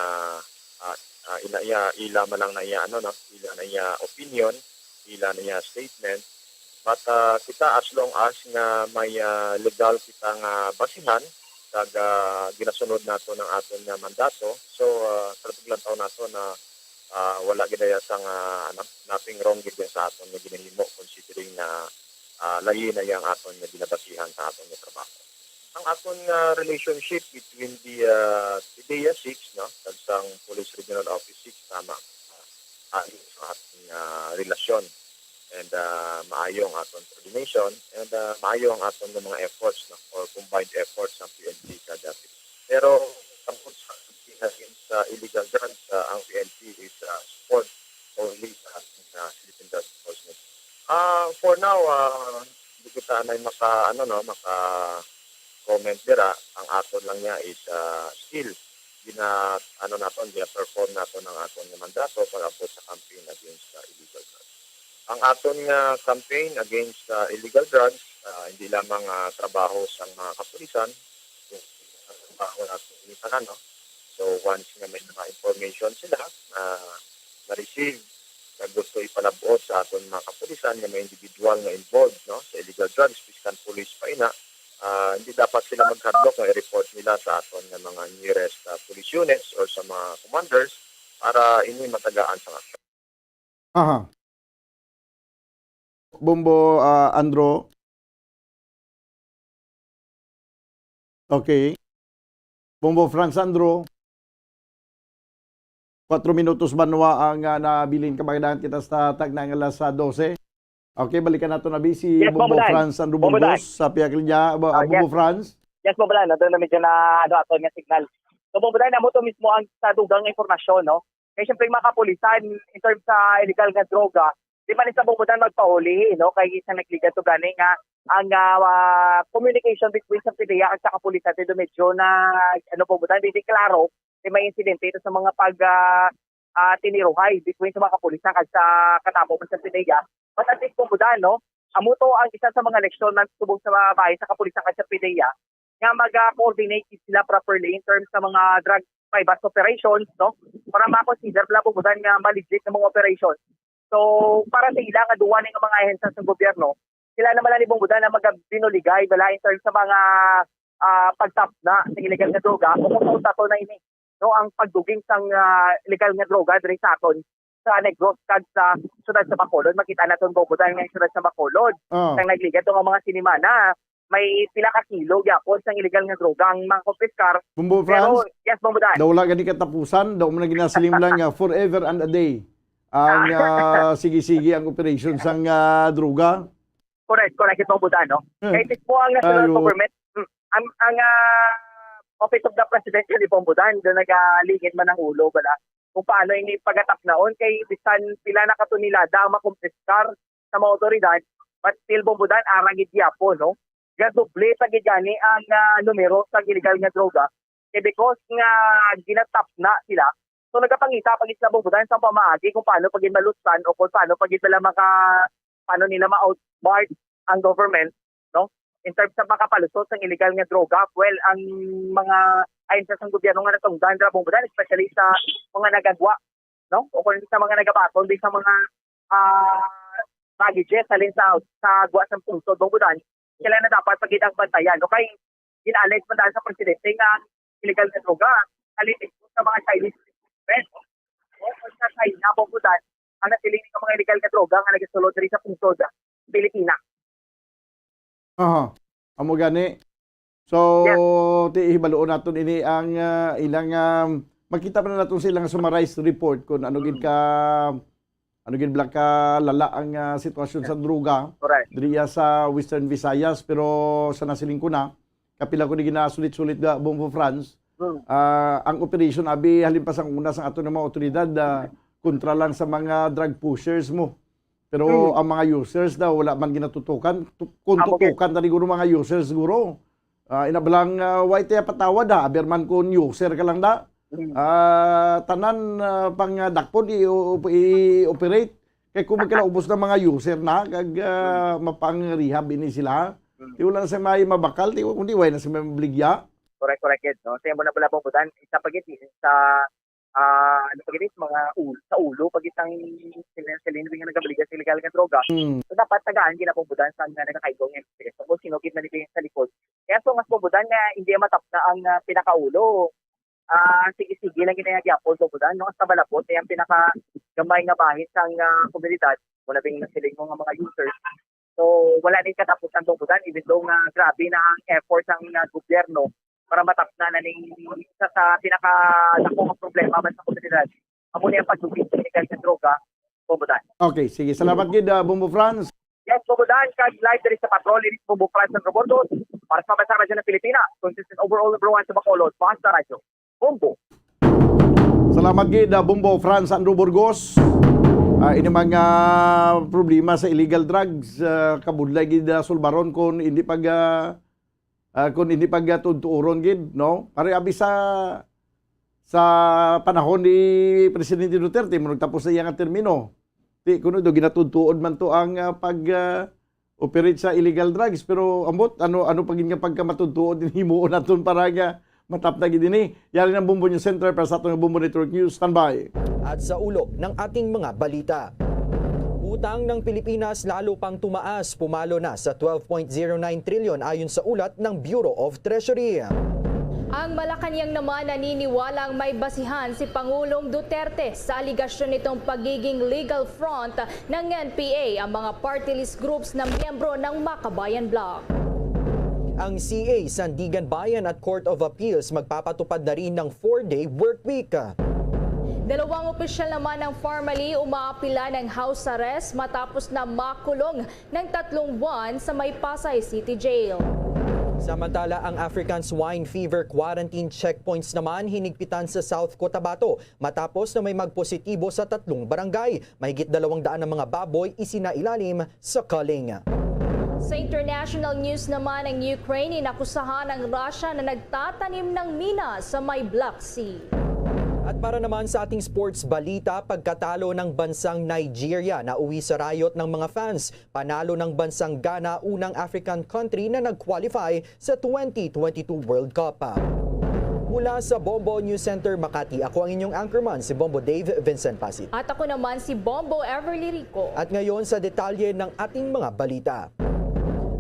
ah, ah, ila iya, ila man lang na iya, ano, no, ila na iya opinion, ila na iya statement. But, ah, kita, as long as nga may, ah, legal kita nga basihan, kag, ah, ginasunod nato ang aton nga mandato, so, ah, sa paglantaw nato na, ah, wala gid iya sang, ah, ano, nothing wrong gid sa aton nga ginahimo, considering na, ah, layi na iya ang aton nga ginabasihan sa aton nga trabaho. Ang aton nga relationship between the, ah, PDEA six, no, kag sang Police Regional Office six, tama, ah, ayos ang aton nga relasyon. And, ah, maayo ang aton coordination, and, ah, maayo ang aton nga mga efforts, no, or combined efforts ang P N P kag, ah, pero tungkol sa, sa illegal drugs, ah, ang P N P is, ah, support only sa ating, ah, Philippine Drug Enforcement. Ah, for now, ah, hindi kita na maka, ano, no, maka comment dira. Ang aton lang niya is, ah, still gina, ano naton, gina-perform naton ang aton nga mandato pag-abot sa campaign against sa illegal drugs. Ang aton nga campaign against sa illegal drugs, ah, hindi lamang, ah, trabaho sa mga kapulisan, kung trabaho naton ini tanan, no? So, once nga may mga information sila, ah, na-receive, nga gusto ipalabot sa aton mga kapulisan nga may individual nga involved, no, sa illegal drugs, biskan pulis pa ina, ah, hindi dapat sila magkadlok nga i-report nila sa aton nga mga nearest, ah, police units or sa mga commanders para ini matagaan sang aksyon. Aha. Bombo, ah, Andro. Okay. Bombo Franz Andro. Kwatro minutos banwa ang, ah, nabilin, kabagadan kita sa tagna nga alas, ah, dose. Okay, balikan nato na bi si Yes, Bombo Bombo Dan. Franz Andro Bombo Dan. Burgos sa pihak niya. Bo-, Ah, Bombo yes. Franz. Yes, Bombo Dan. Nandun na medyo na, ano, ato nga signal. So, Bombo Dan, amo to mismo ang sa dugang nga impormasyon, no? Kaya siyempre, mga kapulisan, in terms sa illegal nga droga, di man sa Bombo Dan magpahuli, no? Kay isang nagligad to gani nga ang, ah, ah, communication between sa PDEA at sa kapulisan, dito medyo na, ano, Bombo Dan, di, di klaro, di may insidente ito sa mga pag, ah, ah, tiniruhay between sa mga kapulisan kag sa katabo man sa PDEA. But at least, Bombo Dan, no? Amo to ang isa sa mga leksyon na subong sa mga bahin sa kapulisan kag sa PDEA nga mag-coordinate sila properly in terms sa mga drug buy-bust operations, no? Para ma-consider nila, Bombo Dan, nga ma-legit nga mga operations. So, para sa ila nga duwa ni nga mga ahensya sa gobyerno, sila naman ni, Bombo Dan, ang magabinuligay bala in terms sa mga, ah, pagtapna sa illegal nga droga o kung sa to na ini, no, ang pagduging sang, ah, illegal nga droga diri sa aton sa Negros kag sa siyudad sa Bacolod. Makita naton, Bombo Dan, nga siyudad sa Bacolod, Ah. sang nagligad to nga mga sinimana, may pila ka kilo gyapon sang illegal nga droga ang mga kumpiskar. Bombo Pero, Franz, yes, Bombo Dan. Daw wala gani katapusan, daw man ginasiling lang nga forever and a day ang, ah, sige-sige ang operation sang, ah, droga. Correct, correct, ito, Bombo Dan, no? Hmm. Kay mismo ang national Ayo. government, mm, ang, ang, ah, Office of the President ni, Bombo Dan, doon nagalingid man ang ulo, bala, kung paano ini pagatapnaon, kay bisan pila na katonelada ang makumpiskar sa mga otoridad, but still, Bombo Dan, arang gid gyapon, no? Gadoble pa gid gani ang, ah, numero sa illegal nga droga. Kay because nga ginatapna sila, so nagapangita pa gid sila, Bombo Dan, sa pamaagi kung paano pa gid malustan o kung paano pa gid sila maka-, paano nila ma-outsmart ang government, no? In terms sa makapalusot sa illegal nga droga, well, ang mga ahensya sa gobyerno nga natungdan ra, Bombo Dan, especially sa mga nagagwa, no? O kung sa mga nagabaton din sa mga, ah, baggages halin sa, sa gwa sa pungsod, Bombo Dan, sila na dapat pag-, ang bantayan. Okay, gin-allege man daan sa presidente nga illegal nga droga halin sa mga Chinese businessmen. O kung sa China, Bombo Dan, ang nasiling nga mga illegal nga droga nga nagasulod diri sa pungsod, Pilipinas. Aha. Amo gani. So, Yes. ti, hibaluon naton ini ang, ah, ilang, um, makita pa na naton sa ilang summarized report kung ano gid Mm. ka, ano gid bala ka lala ang, ah, sitwasyon sa droga Correct. diriya sa Western Visayas. Pero sa nasiling ko na, kapila ko ni ginasulit-sulit nga, Bombo Franz, Mm. ah, ang operation, abi, halin pa sa una sa aton nga mga otoridad, ah, kontra lang sa mga drug pushers mo. Pero Mm. ang mga users daw, wala man ginatutukan. Tu-, kung Amo gid. tutukan, tani guro mga users, guro. Ah, ina ba lang, ah, why tayo patawad, ha? Aber man kung user ka lang da. Mm. Ah, tanan, ah, pang, ah, dakpon i-, i-operate. Kay kung magkalaubos na mga user na, kag, ah, Mm. mapang-rehab ini sila, Mm. ti wala na sa may mabakal, ti kundi wala na sa may mabligya. Correct, correct, gid, no? Sa imo na pala, Bombo Dan, isa pa gid, sa, ah, ano pa gid, mga ul-, sa ulo pa gid ang sin-, silinbi nga nagabaligya sa illegal nga droga. Mm. So, dapat tagaan gid na, Bombo Dan, sa nga nagakaigo nga interes. Kung sino gid na nito yung sa likod. Kaya so, mas, Bombo Dan, nga hindi matapna ang, ah, pinakaulo. Ah, sige-sige lang gid na gyapon, Bombo Dan, no? Hasta malabot, eh, ang pinakagamay nga bahin sang, ah, komunidad, wala ding nasiling mo nga mga users. So, wala ni katapusan, Bombo Dan, even though nga grabe na ang effort sang, ah, gobyerno para matapna na ning isa sa pinakadako nga problema man sa komunidad. Amo ni ang pagdugis sa illegal nga droga, Bombo Dan. Okay, sige. Salamat gid, ah, Bombo Franz. Yes, Bombo Dan, kag live diri sa Patrol, iris Bombo Franz ng Robordos, para sa Pambansa Radyo ng Pilipinas, consistent overall number one sa Bacolod, Basta Radyo. Bombo. Salamat gid, ah, Bombo Franz Andrew Burgos. Ah, ini mga problema sa illegal drugs, ah, kabudlay gid, ah, sulbaron kung hindi pag, ah, ah, kung hindi pag, ah, tudtuuron gid, no? Pare, abi sa, sa panahon ni Presidente Duterte, mo nagtapos sa iyang termino. Ti, kuno do, ginatudtuod man to ang, ah, pag, ah, operate sa illegal drugs. Pero ambot, ano, ano pa gid nga pagkamatudtuod din himuon naton para nga matapna gid ini? Yari ng Bombo News Center para sa aton nga Bombo Network News. Standby. At sa ulo ng ating mga balita. Utang ng Pilipinas lalo pang tumaas, pumalo na sa twelve point zero nine trillion ayon sa ulat ng Bureau of Treasury. Ang Malacañang naman naniniwalang may basihan si Pangulong Duterte sa aligasyon nitong pagiging legal front ng N P A ang mga party list groups na miyembro ng Makabayan Bloc. Ang C A, Sandiganbayan at Court of Appeals magpapatupad na rin ng four-day workweek. Dalawang opisyal naman ng Farmally umaapila ng house arrest matapos na makulong ng tatlong buwan sa may Pasay City Jail. Samantala, ang African Swine Fever quarantine checkpoints naman hinigpitan sa South Cotabato matapos na may magpositibo sa tatlong barangay. Mahigit dalawang daan ang mga baboy isinailalim sa culling. Sa international news naman, ang Ukraine inakusahan ang Russia na nagtatanim ng mina sa may Black Sea. At para naman sa ating sports balita, pagkatalo ng bansang Nigeria, nauwi sa riot ng mga fans. Panalo ng bansang Ghana, unang African country na nag-qualify sa twenty twenty-two World Cup. Mula sa Bombo News Center, Makati, ako ang inyong anchorman, si Bombo Dave Vincent Pasit. At ako naman si Bombo Everly Rico. At ngayon sa detalye ng ating mga balita.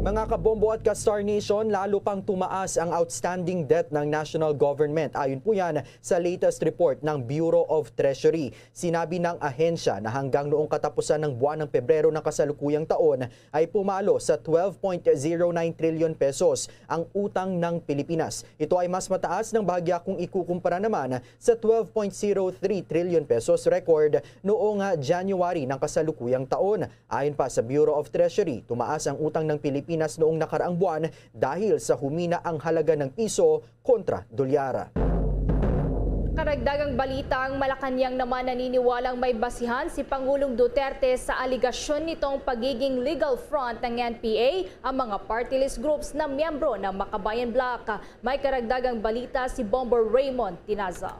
Mga kabombo at ka-Star Nation, lalo pang tumaas ang outstanding debt ng national government. Ayon po yan sa latest report ng Bureau of Treasury. Sinabi ng ahensya na hanggang noong katapusan ng buwan ng Pebrero ng kasalukuyang taon ay pumalo sa twelve point zero nine trillion pesos ang utang ng Pilipinas. Ito ay mas mataas ng bahagya kung ikukumpara naman sa twelve point zero three trillion pesos record noong, ah, January ng kasalukuyang taon. Ayon pa sa Bureau of Treasury, tumaas ang utang ng Pilipinas noong nakaraang buwan dahil sa humina ang halaga ng piso kontra dolyar. Karagdagang balita, ang Malacañang naman naniniwalang may basihan si Pangulong Duterte sa aligasyon nitong pagiging legal front ng N P A ang mga party list groups na miyembro ng Makabayan Bloc. May karagdagang balita si Bombo Raymond Tinaza.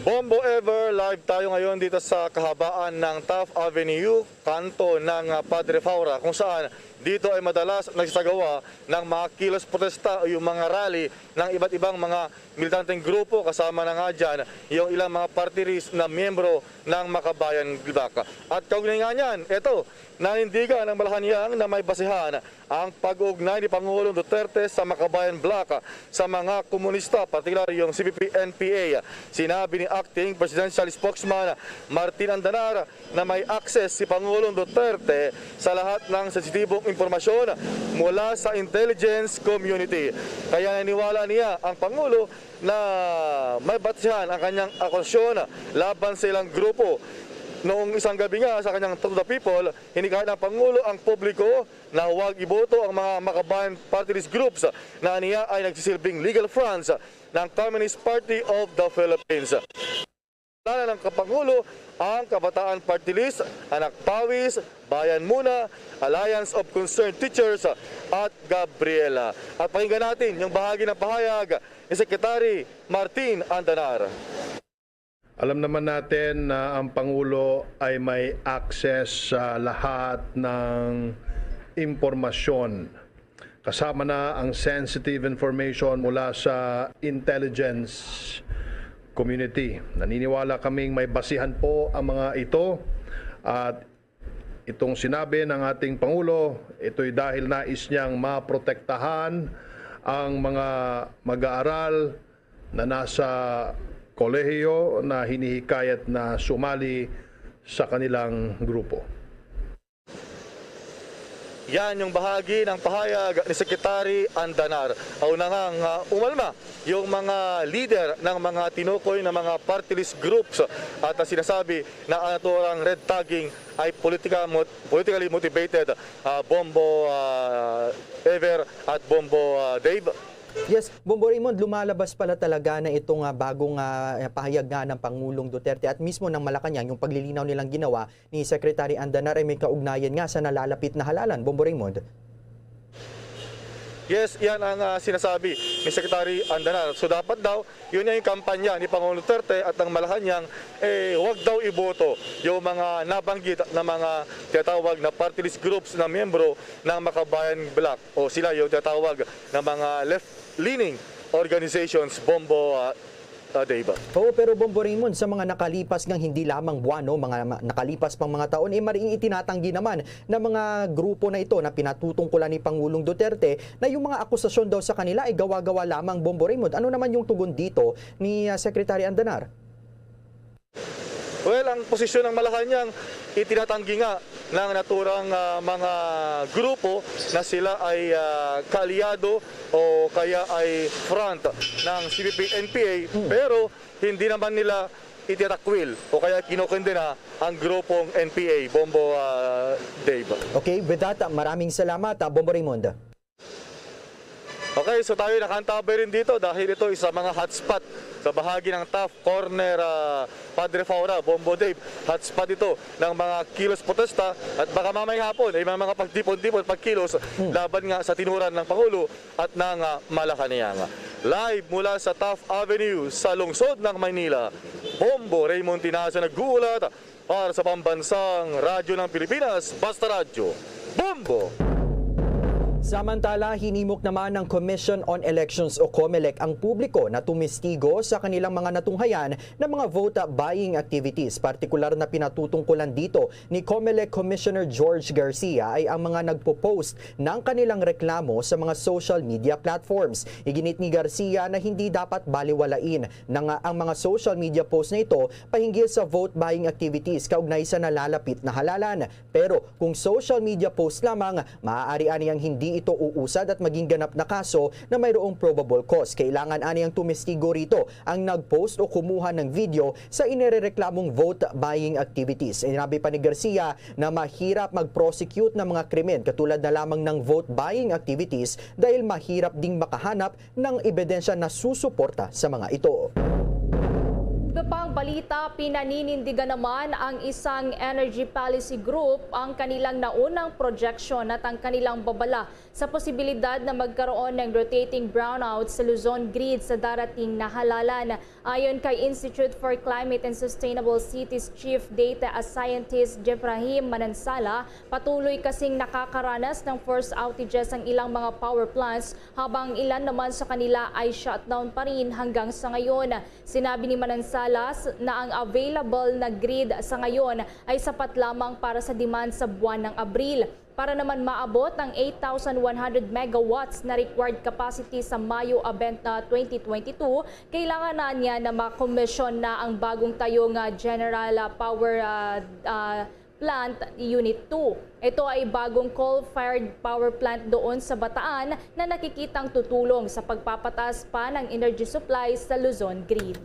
Bombo Ever, live tayo ngayon dito sa kahabaan ng Taft Avenue, kanto ng, ah, Padre Faura, kung saan dito ay madalas nagsasagawa ng mga kilos protesta o yung mga rally ng iba't ibang mga militanteng grupo, kasama na nga dyan yung ilang mga party list na miyembro ng Makabayan Bloc. At kaugnay nga niyan, eto, nanindigan ang Malacañang na may basihan ang pag-ugnay ni Pangulong Duterte sa Makabayan Bloc sa mga komunista, partikular yung C P P N P A. Sinabi ni Acting Presidential Spokesman Martin Andanar na may access si Pangulong Duterte sa lahat ng sensitibong impormasyon mula sa intelligence community. Kaya naniwala niya ang Pangulo na may batihan ang kanyang akusasyon laban sa ilang grupo. Noong isang gabi nga sa kanyang Talk to the People, hinikayat ng Pangulo ang publiko na huwag iboto ang mga Makabayan party list groups na aniya ay nagsisilbing legal fronts ng Communist Party of the Philippines. Kilala ng Kapangulo ang Kabataan Party List, Anak Pawis, Bayan Muna, Alliance of Concerned Teachers, at Gabriela. At pakinggan natin yung bahagi ng pahayag ni Secretary Martin Andanar. Alam naman natin na ang Pangulo ay may access sa lahat ng impormasyon, kasama na ang sensitive information mula sa intelligence community. Naniniwala kaming may basihan po ang mga ito at itong sinabi ng ating Pangulo, ito'y dahil nais niyang maprotektahan ang mga mag-aaral na nasa kolehiyo na hinihikayat na sumali sa kanilang grupo. Yan yung bahagi ng pahayag ni Secretary Andanar. Una nga nga umalma yung mga leader ng mga tinukoy na mga party list groups at ang sinasabi na ang naturang red tagging ay politika mo-, politically motivated, ah, Bombo, ah, Ever at Bombo, ah, Dave. Yes, Bombo Raymond, lumalabas pala talaga na itong, ah, bagong, ah, pahayag nga ng Pangulong Duterte at mismo ng Malacañang, yung paglilinaw nilang ginawa ni Secretary Andanar ay may kaugnayan nga sa nalalapit na halalan. Bombo Raymond. Yes, yan ang, ah, sinasabi ni Secretary Andanar. So dapat daw, yun yung kampanya ni Pangulong Duterte at ng Malacañang, eh, wag daw iboto yung mga nabanggit na mga tinatawag na party list groups na miyembro ng Makabayan Bloc o sila yung tinatawag na mga left-leaning organizations, Bombo, ah, uh, Dave. Oo, pero Bombo Raymond, sa mga nakalipas nga hindi lamang buwan, no, mga ma-, nakalipas pang mga taon, eh, maring itinatanggi naman ng mga grupo na ito na pinatutungkulan ni Pangulong Duterte na yung mga akusasyon daw sa kanila ay gawa-gawa lamang, Bombo Raymond. Ano naman yung tugon dito ni, ah, Secretary Andanar? Well, ang posisyon ng Malacañang, itinatanggi nga ng naturang, ah, mga grupo na sila ay, ah, kaalyado o kaya ay front ng C P P N P A, pero hindi naman nila itinakwil o kaya kinukundena ang grupong N P A, Bombo, ah, Dave. Okay, with that, ah, maraming salamat, ah, Bombo Raymond. Okay, so tayo nakantabay rin dito dahil ito isa mga hotspot sa bahagi ng Taft Corner, ah, Padre Faura, Bombo Dave. Hotspot ito ng mga kilos protesta at baka mamay hapon ay may mga pagdipon-dipon, pagkilos laban nga sa tinuran ng Pangulo at ng, ah, Malacañang. Live mula sa Taft Avenue sa lungsod ng Maynila, Bombo Raymond Tinaza nag-uulat para sa Pambansang Radyo ng Pilipinas, Basta Radyo, Bombo! Samantala, hinimok naman ng Commission on Elections o COMELEC ang publiko na tumistigo sa kanilang mga natunghayan na mga vote buying activities. Partikular na pinatutungkulan dito ni COMELEC Commissioner George Garcia ay ang mga nagpo-post ng kanilang reklamo sa mga social media platforms. Iginit ni Garcia na hindi dapat baliwalain na nga ang mga social media post na ito pahinggil sa vote buying activities kaugnay sa nalalapit na halalan. Pero kung social media post lamang, maaari aniyang hindi ito uusad at maging ganap na kaso na mayroong probable cause. Kailangan aniyang tumistigo rito ang nag-post o kumuha ng video sa inirereklamong vote buying activities. Sinabi pa ni Garcia na mahirap mag-prosecute ng mga krimen katulad na lamang ng vote buying activities dahil mahirap ding makahanap ng ebidensya na susuporta sa mga ito. Iba pang balita, pinaninindigan naman ang isang energy policy group ang kanilang naunang projection at ang kanilang babala sa posibilidad na magkaroon ng rotating brownout sa Luzon grid sa darating na halalan. Ayon kay Institute for Climate and Sustainable Cities Chief Data Scientist Jebrahim Manansala, patuloy kasing nakakaranas ng forced outages ang ilang mga power plants, habang ilan naman sa kanila ay shutdown pa rin hanggang sa ngayon. Sinabi ni Manansala s-, na ang available na grid sa ngayon ay sapat lamang para sa demand sa buwan ng Abril. Para naman maabot ang eight thousand one hundred megawatts na required capacity sa Mayo abent-, ah, twenty twenty-two, kailangan na niya na makomisyon na ang bagong tayo nga General, ah, Power, ah, ah, Plant Unit two. Ito ay bagong coal-fired power plant doon sa Bataan na nakikitang tutulong sa pagpapataas pa ng energy supply sa Luzon grid.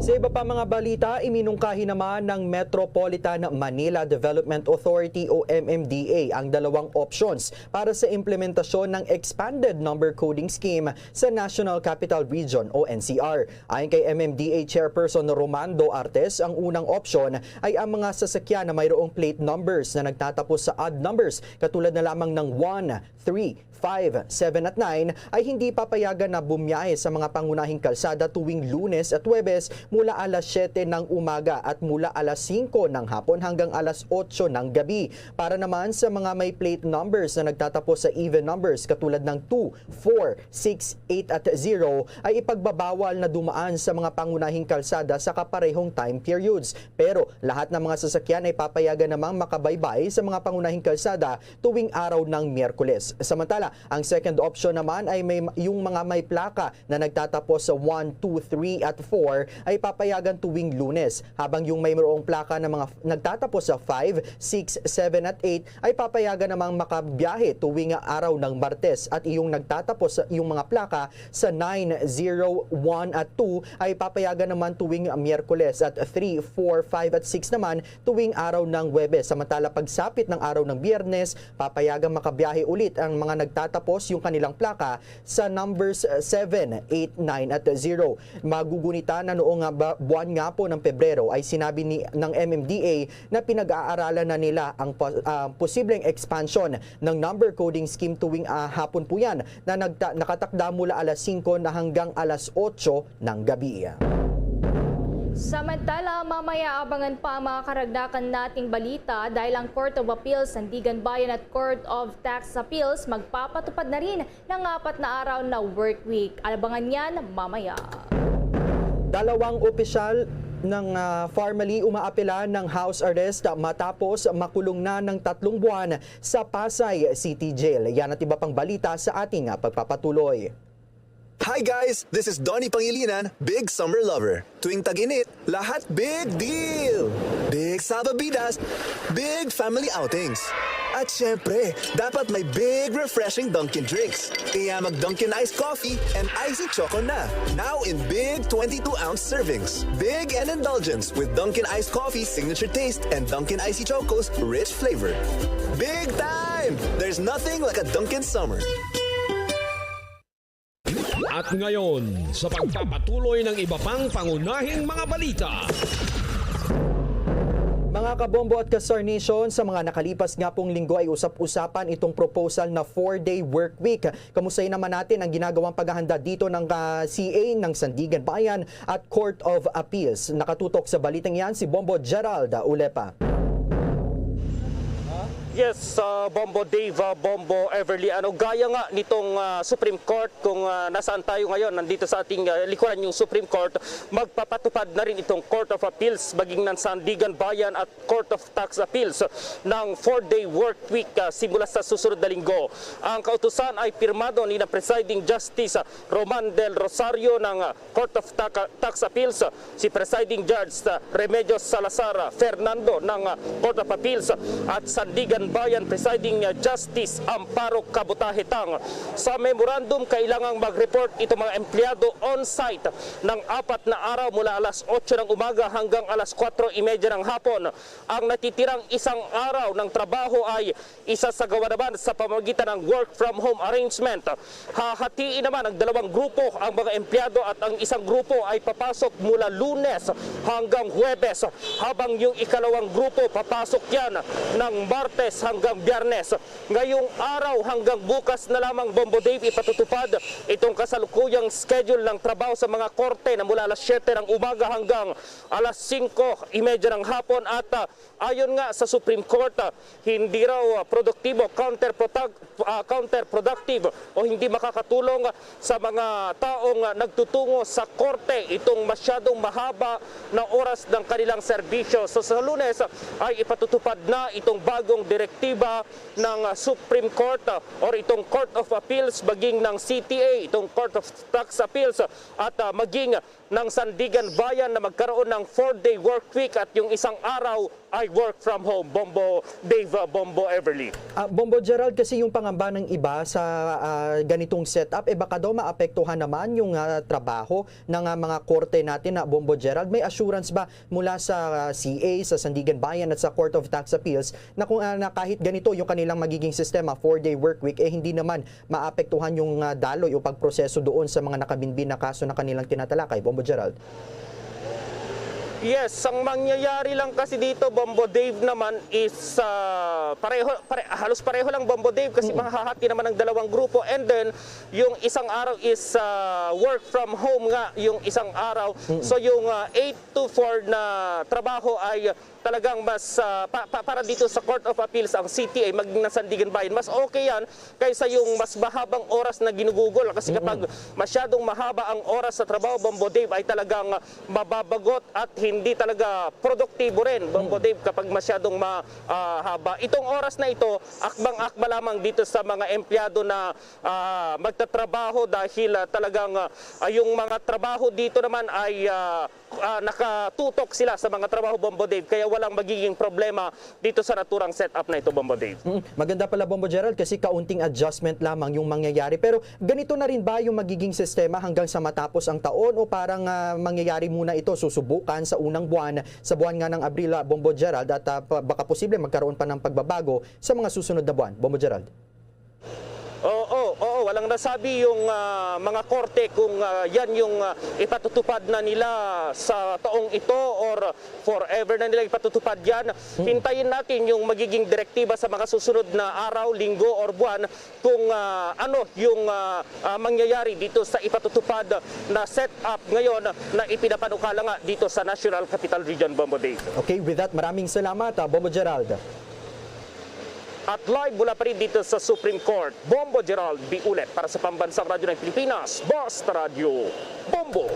Sa iba pa mga balita, iminungkahi naman ng Metropolitan Manila Development Authority o M M D A ang dalawang options para sa implementasyon ng Expanded Number Coding Scheme sa National Capital Region o N C R. Ayon kay M M D A Chairperson Romando Artes, ang unang opsyon ay ang mga sasakyan na mayroong plate numbers na nagtatapos sa odd numbers, katulad na lamang ng one, three, five, seven at nine, ay hindi papayagan na bumiyahe sa mga pangunahing kalsada tuwing Lunes at Huwebes mula alas siyete ng umaga at mula alas singko ng hapon hanggang alas otso ng gabi. Para naman sa mga may plate numbers na nagtatapos sa even numbers, katulad ng two, four, six, eight at zero, ay ipagbabawal na dumaan sa mga pangunahing kalsada sa kaparehong time periods. Pero lahat ng mga sasakyan ay papayagan namang makabaybay sa mga pangunahing kalsada tuwing araw ng Miyerkules. Samantala, ang second option naman ay may, yung mga may plaka na nagtatapos sa one, two, three at four ay papayagan tuwing Lunes, habang yung mayroong plaka na mga f-, nagtatapos sa five, six, seven at eight ay papayagan namang makabiyahe tuwing araw ng Martes, at yung nagtatapos sa, yung mga plaka sa nine, zero, one at two ay papayagan naman tuwing Miyerkules, at three, four, five at six naman tuwing araw ng Huwebes. Samantala, pagsapit ng araw ng Biyernes, papayagang makabiyahe ulit ang mga nagtatapos yung kanilang plaka sa numbers, uh, seven, eight, nine at zero. Magugunitan na noong, uh, ba-, buwan nga po ng Pebrero ay sinabi ni, ng M M D A na pinag-aaralan na nila ang pa-, ah, posibleng expansion ng number coding scheme tuwing, ah, hapon po yan na nagta-, nakatakda mula alas singko na hanggang alas otso ng gabi. Samantala, mamaya abangan pa ang mga karagdagan nating balita dahil ang Court of Appeals, Sandiganbayan at Court of Tax Appeals magpapatupad na rin ng apat na araw na work week. Abangan yan mamaya. Dalawang opisyal ng, ah, Farmally umaapela ng house arrest matapos makulong na ng tatlong buwan sa Pasay City Jail. Yan at iba pang balita sa ating, ah, pagpapatuloy. Hi guys! This is Donnie Pangilinan, big summer lover. Tuwing tag-init, lahat big deal! Big sababidas, big family outings. At syempre, dapat may big refreshing Dunkin' drinks. Kaya mag Dunkin' Ice Coffee and Icy Choco na. Now in big twenty-two ounce servings. Big and indulgence with Dunkin' Ice Coffee signature taste and Dunkin' Icy Choco's rich flavor. Big time! There's nothing like a Dunkin' summer. At ngayon, sa pagpapatuloy ng iba pang pangunahing mga balita. Mga kabombo at ka-Star Nation, sa mga nakalipas nga pong linggo ay usap-usapan itong proposal na four-day work week. Kamustahin naman natin ang ginagawang paghahanda dito ng, ah, C A ng Sandigan Bayan at Court of Appeals. Nakatutok sa balitang yan si Bombo Gerald Ulepa. Yes, uh, Bombo Dave, uh, Bombo Everly, ano, gaya nga nitong, uh, Supreme Court, kung, uh, nasaan tayo ngayon, nandito sa ating, uh, likuran yung Supreme Court, magpapatupad na rin itong Court of Appeals, maging ng Sandigan Bayan at Court of Tax Appeals ng four-day work week, uh, simula sa susunod na linggo. Ang kautusan ay pirmado ni na Presiding Justice, uh, Roman Del Rosario ng, uh, Court of Tac-, Tax Appeals, si Presiding Judge, uh, Remedios Salazar, uh, Fernando ng, uh, Court of Appeals, uh, at Sandigan Bayan Presiding, uh, Justice Amparo Kabutahe Tang. Sa memorandum, kailangang mag-report itong mga empleyado on-site ng apat na araw mula alas otso ng umaga hanggang alas kwatro y media ng hapon. Ang natitirang isang araw ng trabaho ay isasagawa naman sa pamamagitan ng work from home arrangement. Hahatiin naman ng dalawang grupo ang mga empleyado at ang isang grupo ay papasok mula Lunes hanggang Huwebes, habang yung ikalawang grupo papasok yan ng Martes hanggang Biyernes. Ngayong araw hanggang bukas na lamang, Bombo Dave, ipatutupad itong kasalukuyang schedule ng trabaho sa mga korte na mula alas siyete ng umaga hanggang alas singko y media ng hapon at, ah, ayon nga sa Supreme Court, ah, hindi raw, ah, produktibo, counterproduct-, ah, counterproductive o hindi makakatulong sa mga taong, ah, nagtutungo sa korte itong masyadong mahaba na oras ng kanilang serbisyo. So, sa Lunes, ah, ay ipatutupad na itong bagong direktiba ng, ah, Supreme Court, ah, or itong Court of Appeals, maging ng C T A, itong Court of Tax Appeals, ah, at, ah, maging ng Sandigan Bayan na magkaroon ng four-day work week at yung isang araw ay work from home. Bombo Dave, uh, Bombo Everly. Ah, Bombo Gerald, kasi yung pangamba ng iba sa, ah, ganitong setup, eh, baka daw maapektuhan naman yung, ah, trabaho ng, ah, mga korte natin na, Bombo Gerald. May assurance ba mula sa, ah, C A, sa Sandigan Bayan at sa Court of Tax Appeals na kung, ah, na kahit ganito yung kanilang magiging sistema, four-day work week, eh, hindi naman maapektuhan yung, ah, daloy o pagproseso doon sa mga nakabinbin na kaso na kanilang tinatalakay, Bombo Gerald? Yes, ang mangyayari lang kasi dito, Bombo Dave, naman is, ah, pareho, pare-, halos pareho lang, Bombo Dave, kasi Mm. mahahati naman ang dalawang grupo. And then, yung isang araw is, ah, work from home nga, yung isang araw. Mm. So, yung, ah, eight to four na trabaho ay talagang mas, ah, pa-, pa-, para dito sa Court of Appeals, ang C T A, maging ng Sandigan Bayan, mas okay yan kaysa yung mas mahabang oras na ginugugol. Kasi Mm-mm. kapag masyadong mahaba ang oras sa trabaho, Bombo Dave, ay talagang mababagot at hindi talaga produktibo rin, Bombo Mm. Dave, kapag masyadong ma-, ah, haba. Itong oras na ito, akbang-akba lamang dito sa mga empleyado na, ah, magtatrabaho dahil, ah, talagang, ah, yung mga trabaho dito naman ay, ah, ah, nakatutok sila sa mga trabaho, Bombo Dave, kaya walang magiging problema dito sa naturang setup na ito, Bombo Dave. Mm, maganda pala, Bombo Gerald, kasi kaunting adjustment lamang yung mangyayari. Pero ganito na rin ba yung magiging sistema hanggang sa matapos ang taon, o parang, ah, mangyayari muna ito, susubukan sa unang buwan, sa buwan nga ng Abril, ah, Bombo Gerald, at, ah, pa-, baka posible magkaroon pa ng pagbabago sa mga susunod na buwan, Bombo Gerald? Oo, oo, walang nasabi yung, ah, mga korte kung, ah, yan yung, ah, ipatutupad na nila sa taong ito or forever na nila ipatutupad yan. Mm. Hintayin natin yung magiging direktiba sa mga susunod na araw, linggo, or buwan kung, ah, ano yung, ah, ah, mangyayari dito sa ipatutupad na setup ngayon na ipinapanukala nga dito sa National Capital Region, Bombo Dave. Okay, with that, maraming salamat, ah, Bombo Gerald. At live mula pa rin dito sa Supreme Court, Bombo Gerald Biulet para sa Pambansang Radyo ng Pilipinas, Basta Radyo, Bombo!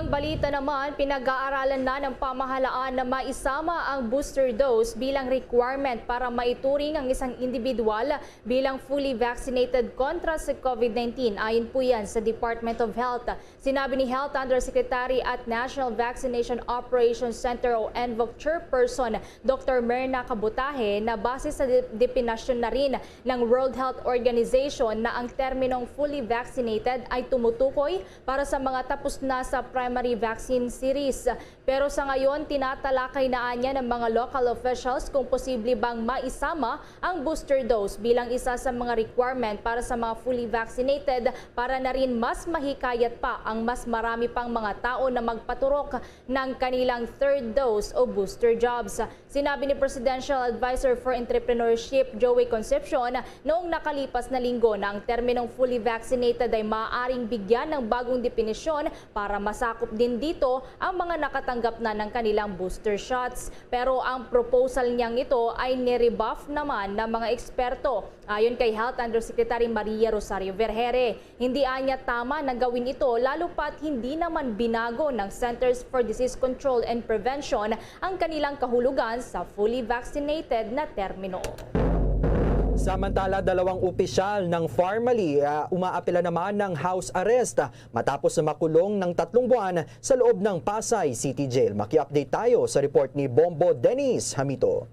Balita naman, pinag-aaralan na ng pamahalaan na maisama ang booster dose bilang requirement para maituring ang isang individual bilang fully vaccinated kontra sa COVID nineteen. Ayon po yan sa Department of Health. Sinabi ni Health Undersecretary at National Vaccination Operations Center o NVOC Chairperson Doctor Merna Kabutahe na base sa de- depinasyon na rin ng World Health Organization na ang terminong fully vaccinated ay tumutukoy para sa mga tapos na sa primary vaccine series. Pero sa ngayon, tinatalakay na anya ng mga local officials kung posible bang maisama ang booster dose bilang isa sa mga requirement para sa mga fully vaccinated para na rin mas mahikayat pa ang mas marami pang mga tao na magpaturok ng kanilang third dose o booster jobs. Sinabi ni Presidential Advisor for Entrepreneurship Joey Concepcion noong nakalipas na linggo na ang terminong fully vaccinated ay maaaring bigyan ng bagong definisyon para masakop din dito ang mga nakatanggap na ng kanilang booster shots. Pero ang proposal niyang ito ay ni-rebuff naman ng mga eksperto. Ayon kay Health Undersecretary Maria Rosario Vergeire, hindi anya tama na gawin ito, lalo pa't hindi naman binago ng Centers for Disease Control and Prevention ang kanilang kahulugan sa fully vaccinated na termino. Samantala, dalawang opisyal ng Farmally, ah, umaapela naman ng house arrest matapos na makulong ng tatlong buwan sa loob ng Pasay City Jail. Maki-update tayo sa report ni Bombo Dennis Hamito.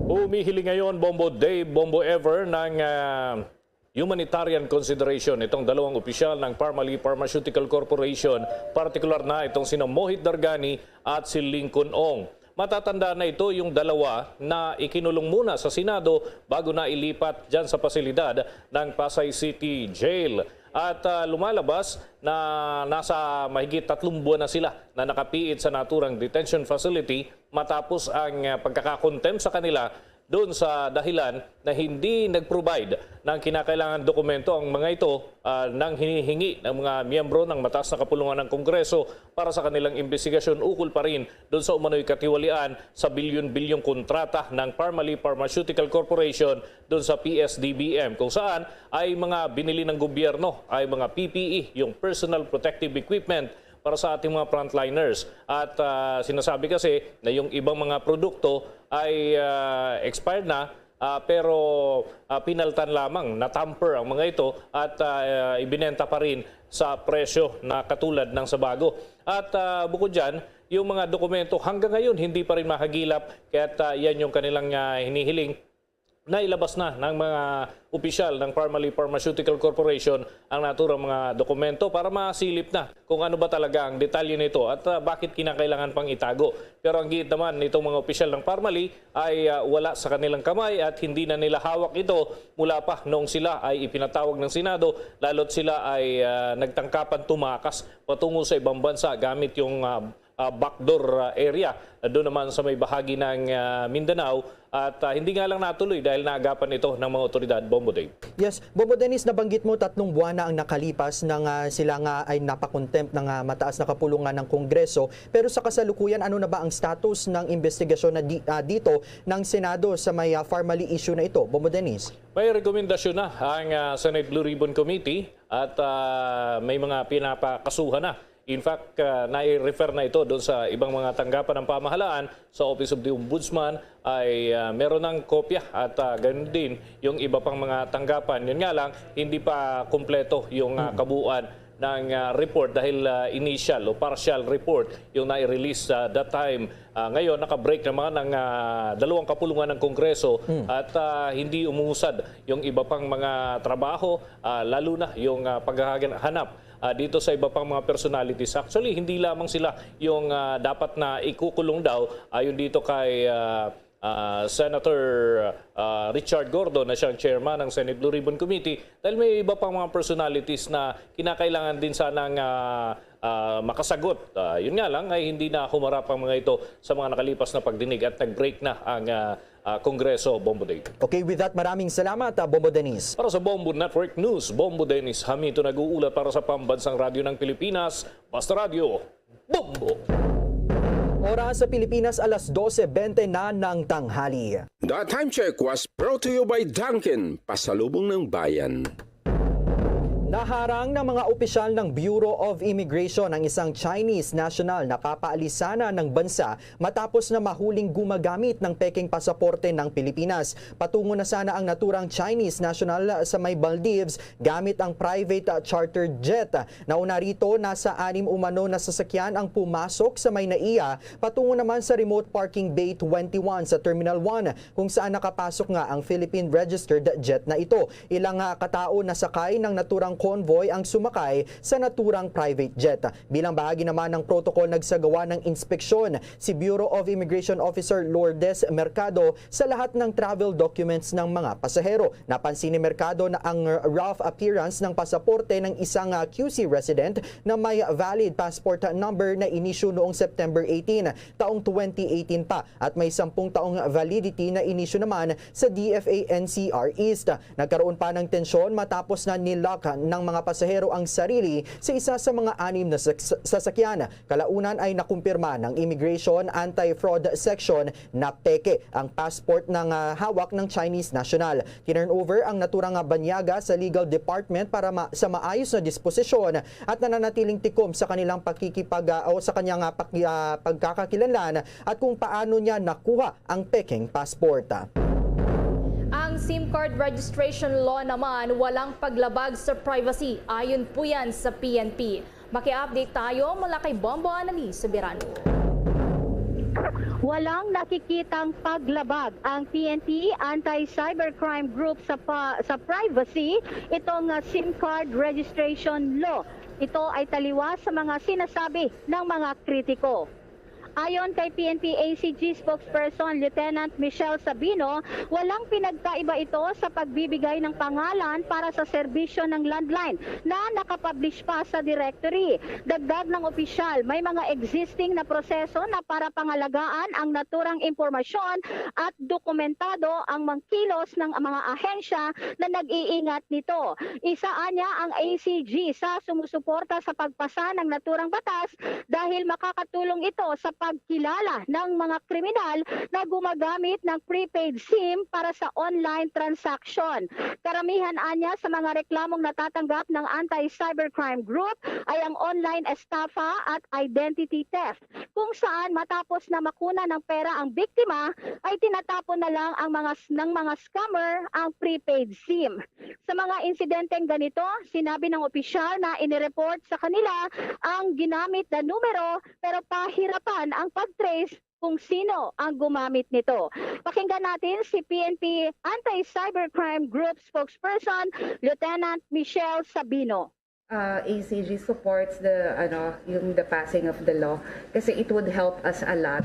Humihiling ngayon, Bombo Dave, Bombo Ever, ng ah, humanitarian consideration itong dalawang opisyal ng Parmalee Pharmaceutical Corporation, partikular na itong sina Mohit Dargani at si Lincoln Ong. Matatanda na ito, yung dalawa na ikinulong muna sa Senado bago na ilipat dyan sa pasilidad ng Pasay City Jail. At ah, lumalabas na nasa mahigit tatlong buwan na sila na nakapiit sa naturang detention facility matapos ang ah, pagkakakontem sa kanila doon sa dahilan na hindi nag-provide ng kinakailangan dokumento ang mga ito ah, nang hinihingi ng mga miyembro ng mataas na kapulungan ng Kongreso para sa kanilang imbestigasyon ukol pa rin doon sa umano'y katiwalian sa bilyon-bilyong kontrata ng Parmalee Pharmaceutical Corporation doon sa P S D B M, kung saan ay mga binili ng gobyerno ay mga P P E, yung personal protective equipment para sa ating mga frontliners. At ah, sinasabi kasi na yung ibang mga produkto ay ah, expired na, ah, pero ah, pinaltan lamang, na-tamper ang mga ito at ah, ibinenta pa rin sa presyo na katulad ng sa bago. At ah, bukod dyan, yung mga dokumento hanggang ngayon hindi pa rin mahagilap, kaya't ah, yan yung kanilang ah, hinihiling. Nailabas na ng mga opisyal ng Parmalee Pharmaceutical Corporation ang naturang mga dokumento para masilip na kung ano ba talaga ang detalye nito at ah, bakit kinakailangan pang itago. Pero ang giit naman nitong mga opisyal ng Parmalee ay ah, wala sa kanilang kamay at hindi na nila hawak ito mula pa noong sila ay ipinatawag ng Senado, lalo't sila ay ah, nagtangkapan tumakas patungo sa ibang bansa gamit yung ah, ah, backdoor ah, area. Doon naman sa may bahagi ng ah, Mindanao at ah, hindi nga lang natuloy dahil naagapan ito ng mga otoridad. Bombo Dave. Yes, Bombo Dennis, nabanggit mo tatlong buwan na ang nakalipas na nga sila nga ay napakontempt ng ah, mataas na kapulungan ng Kongreso. Pero sa kasalukuyan, ano na ba ang status ng investigasyon na di, ah, dito ng Senado sa may ah, Farmalee issue na ito? Bombo Dennis? May rekomendasyon na ang ah, Senate Blue Ribbon Committee at ah, may mga pinapakasuhan na. In fact, ah, nai-refer na ito doon sa ibang mga tanggapan ng pamahalaan, sa Office of the Ombudsman ay ah, meron ng kopya at ah, ganun din yung iba pang mga tanggapan. Yun nga lang, hindi pa kumpleto yung ah, kabuuan ng ah, report dahil ah, initial o partial report yung nai-release sa that time. Ah, ngayon, naka-break naman ang ah, dalawang kapulungan ng Kongreso at ah, hindi umuusad yung iba pang mga trabaho, ah, lalo na yung ah, paghahanap ah, dito sa iba pang mga personalities. Actually, hindi lamang sila yung ah, dapat na ikukulong daw ayon dito kay ah, ah, Senator ah, Richard Gordon na siyang chairman ng Senate Blue Ribbon Committee dahil may iba pang mga personalities na kinakailangan din sanang ah, ah, makasagot. Ah, yun nga lang ay hindi na humarap ang mga ito sa mga nakalipas na pagdinig at nag-break na ang ah, ah, Kongreso, Bombo Dave. Okay, with that, maraming salamat, ah, Bombo Dennis. Para sa Bombo Network News, Bombo Dennis Hamito nag-uulat para sa Pambansang Radyo ng Pilipinas, Basta Radyo, Bombo! Oras sa Pilipinas, alas dose bente na ng tanghali. The time check was brought to you by Dunkin, pasalubong ng bayan. Naharang ng mga opisyal ng Bureau of Immigration ang isang Chinese national na kapaalisanan ng bansa matapos na mahuling gumagamit ng pekeng pasaporte ng Pilipinas. Patungo na sana ang naturang Chinese national sa may Maldives gamit ang private, ah, chartered jet. Nauna rito, nasa anim umano na sasakyan ang pumasok sa may NAIA patungo naman sa remote parking bay twenty-one sa Terminal one, kung saan nakapasok nga ang Philippine registered jet na ito. Ilang, ah, katao nasakay ng naturang convoy ang sumakay sa naturang private jet. Bilang bahagi naman ng protocol, nagsagawa ng inspeksyon si Bureau of Immigration Officer Lourdes Mercado sa lahat ng travel documents ng mga pasahero. Napansin ni Mercado na ang rough appearance ng pasaporte ng isang, ah, Q C resident na may valid passport number na inisyu noong September eighteen, taong twenty eighteen pa, at may sampung taong validity na inisyu naman sa D F A N C R East. Nagkaroon pa ng tensyon matapos na nilock ng mga pasahero ang sarili sa isa sa mga anim na sas-, sasakyan. Kalaunan ay nakumpirma ng Immigration Anti-Fraud Section na peke ang passport ng, ah, hawak ng Chinese national. Tinurnover ang naturang, ah, banyaga sa legal department para ma-, sa maayos na disposisyon at nananatiling tikom sa kanilang pakikipag-, ah, o sa kanyang, ah, paki-, ah, pagkakakilanlan at kung paano niya nakuha ang pekeng passport. Ang SIM card registration law naman walang paglabag sa privacy, ayon po yan sa P N P. Maki-update tayo mula kay Bombo Annalise Soberano. Walang nakikitang paglabag ang P N P Anti-Cybercrime Group sa, pa, sa privacy, itong, ah, SIM card registration law. Ito ay taliwas sa mga sinasabi ng mga kritiko. Ayon kay P N P A C G spokesperson Lieutenant Michelle Sabino, walang pinagkaiba ito sa pagbibigay ng pangalan para sa serbisyo ng landline na nakapublish pa sa directory. Dagdag ng opisyal, may mga existing na proseso na para pangalagaan ang naturang impormasyon at dokumentado ang mga kilos ng mga ahensya na nag-iingat nito. Isa anya ang A C G sa sumusuporta sa pagpasa ng naturang batas dahil makakatulong ito sa pagkilala ng mga kriminal na gumagamit ng prepaid SIM para sa online transaction. Karamihan anya sa mga reklamong natatanggap ng Anti-Cybercrime Group ay ang online estafa at identity theft, kung saan matapos na makuna ng pera ang biktima ay tinatapon na lang ang mga, ng mga scammer ang prepaid SIM. Sa mga insidenteng ganito, sinabi ng opisyal na inireport sa kanila ang ginamit na numero, pero pahirapan ang pag-trace kung sino ang gumamit nito. Pakinggan natin si P N P Anti-Cybercrime Group spokesperson Lieutenant Michelle Sabino. Uh, A C G supports the, ano, yung the passing of the law kasi it would help us a lot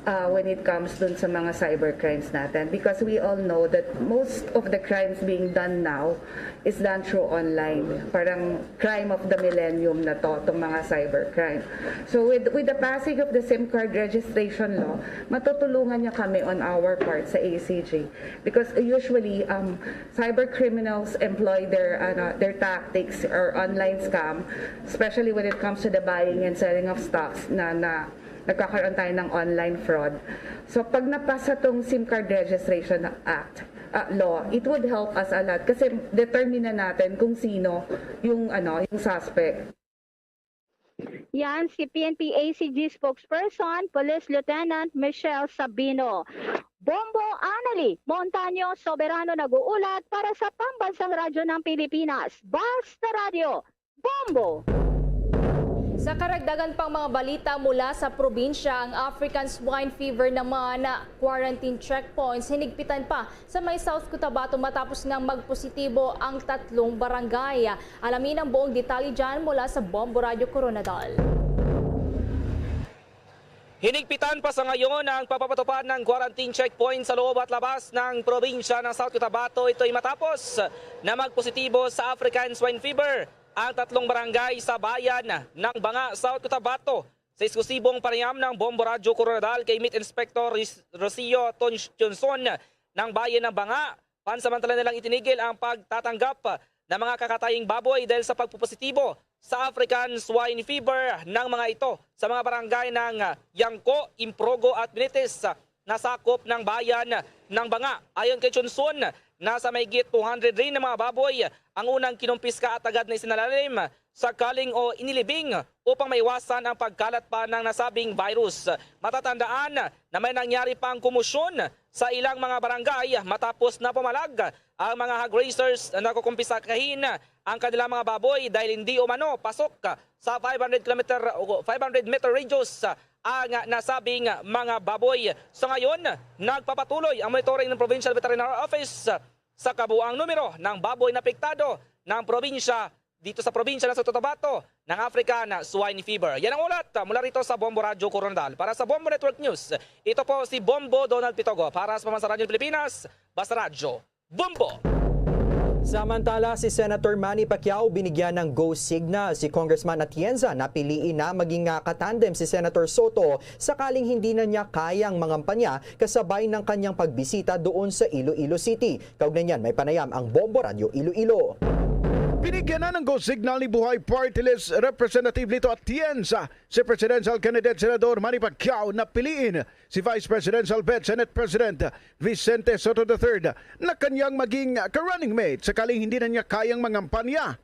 uh, when it comes dun sa mga cybercrimes natin, because we all know that most of the crimes being done now is done through online. Parang crime of the millennium na to, itong mga cybercrime. So with, with the passing of the SIM card registration law, matutulungan niya kami on our part sa A C G. Because usually, um, cyber criminals employ their, ano, their tactics or online scam, especially when it comes to the buying and selling of stocks na, na nagkakaroon tayo ng online fraud. So pag napasa tong SIM card registration act, uh, law, it would help us a lot kasi determine na natin kung sino yung, ano, yung suspect. Yan si P N P A C G spokesperson, Police Lieutenant Michelle Sabino. Bombo Anali Montaño Soberano nag-uulat para sa Pambansang Radyo ng Pilipinas, Basta Radyo, Bombo! Sa karagdagan pang mga balita mula sa probinsya, ang African Swine Fever naman, quarantine checkpoints hinigpitan pa sa may South Cotabato matapos nga magpositibo ang tatlong barangay. Alamin ang buong detalye dyan mula sa Bombo Radyo Koronadal. Hinigpitan pa sa ngayon ang pagpapatupad ng quarantine checkpoint sa loob at labas ng probinsya ng South Cotabato. Ito'y matapos na magpositibo sa African Swine Fever ang tatlong barangay sa bayan ng Banga, South Cotabato. Sa eksklusibong panayam ng Bombo Radyo Koronadal kay Meat Inspector Ris-, Rocio Ton-, Tionson ng bayan ng Banga, pansamantala nilang itinigil ang pagtatanggap ng mga kakataying baboy dahil sa pagpupositibo sa African Swine Fever ng mga ito sa mga barangay ng Yangco, Improgo at Binitis. nasakop ng bayan ng Banga. Ayon kay Chunson, nasa mahigit two hundred rin na mga baboy ang unang kinumpiska at agad na isinalalim sa kaling o inilibing upang maiwasan ang pagkalat pa ng nasabing virus. Matatandaan na may nangyari pang kumusyon sa ilang mga barangay matapos na pumalag ang mga hog raisers na kukumpiskahin ang kanilang mga baboy dahil hindi umano pasok sa five hundred kilometer o five hundred meter radius ang nasabing mga baboy. Sa ngayon, nagpapatuloy ang monitoring ng Provincial Veterinary Office sa kabuang numero ng baboy na apektado ng probinsya dito sa probinsya ng South Cotabato ng African Swine Fever. Yan ang ulat mula rito sa Bombo Radyo Coronadal. Para sa Bombo Network News, ito po si Bombo Donald Pitogo para sa Pamasaran Radyo Pilipinas, Basta Radyo Bombo. Samantala, si Senator Manny Pacquiao binigyan ng go signal si Congressman Atienza na piliin na maging ah, katandem si Senator Soto sakaling hindi na niya kayang mangampanya kasabay ng kanyang pagbisita doon sa Iloilo City. Kaugnay niyan, may panayam ang Bombo Radyo Iloilo. Binigyan na ng go signal ni Buhay Party List Representative Lito Atienza si Presidential Candidate Senador Manny Pacquiao na piliin si Vice Presidential Bet Senate President Vicente Soto the third na kanyang maging ka-running mate sakaling hindi na niya kayang mangampanya.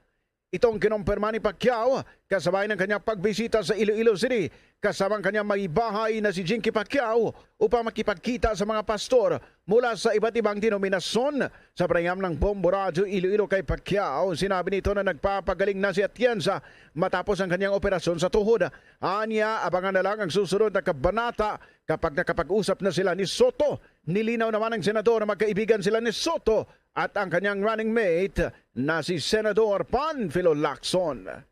Ito ang kinumpirma ni Pacquiao kasabay ng kanyang pagbisita sa Iloilo City kasama ang kanyang may bahay na si Jinky Pacquiao upang makipagkita sa mga pastor mula sa iba't ibang denominasyon. Sa panayam ng Bombo Radyo Iloilo kay Pacquiao, sinabi nito na nagpapagaling na si Atienza matapos ang kanyang operasyon sa tuhod. Anya, abangan na lang ang susunod na kabanata kapag nakapag-usap na sila ni Soto. Nilinaw naman ng senador na magkaibigan sila ni Soto at ang kanyang running mate na si Senador Panfilo Lacson.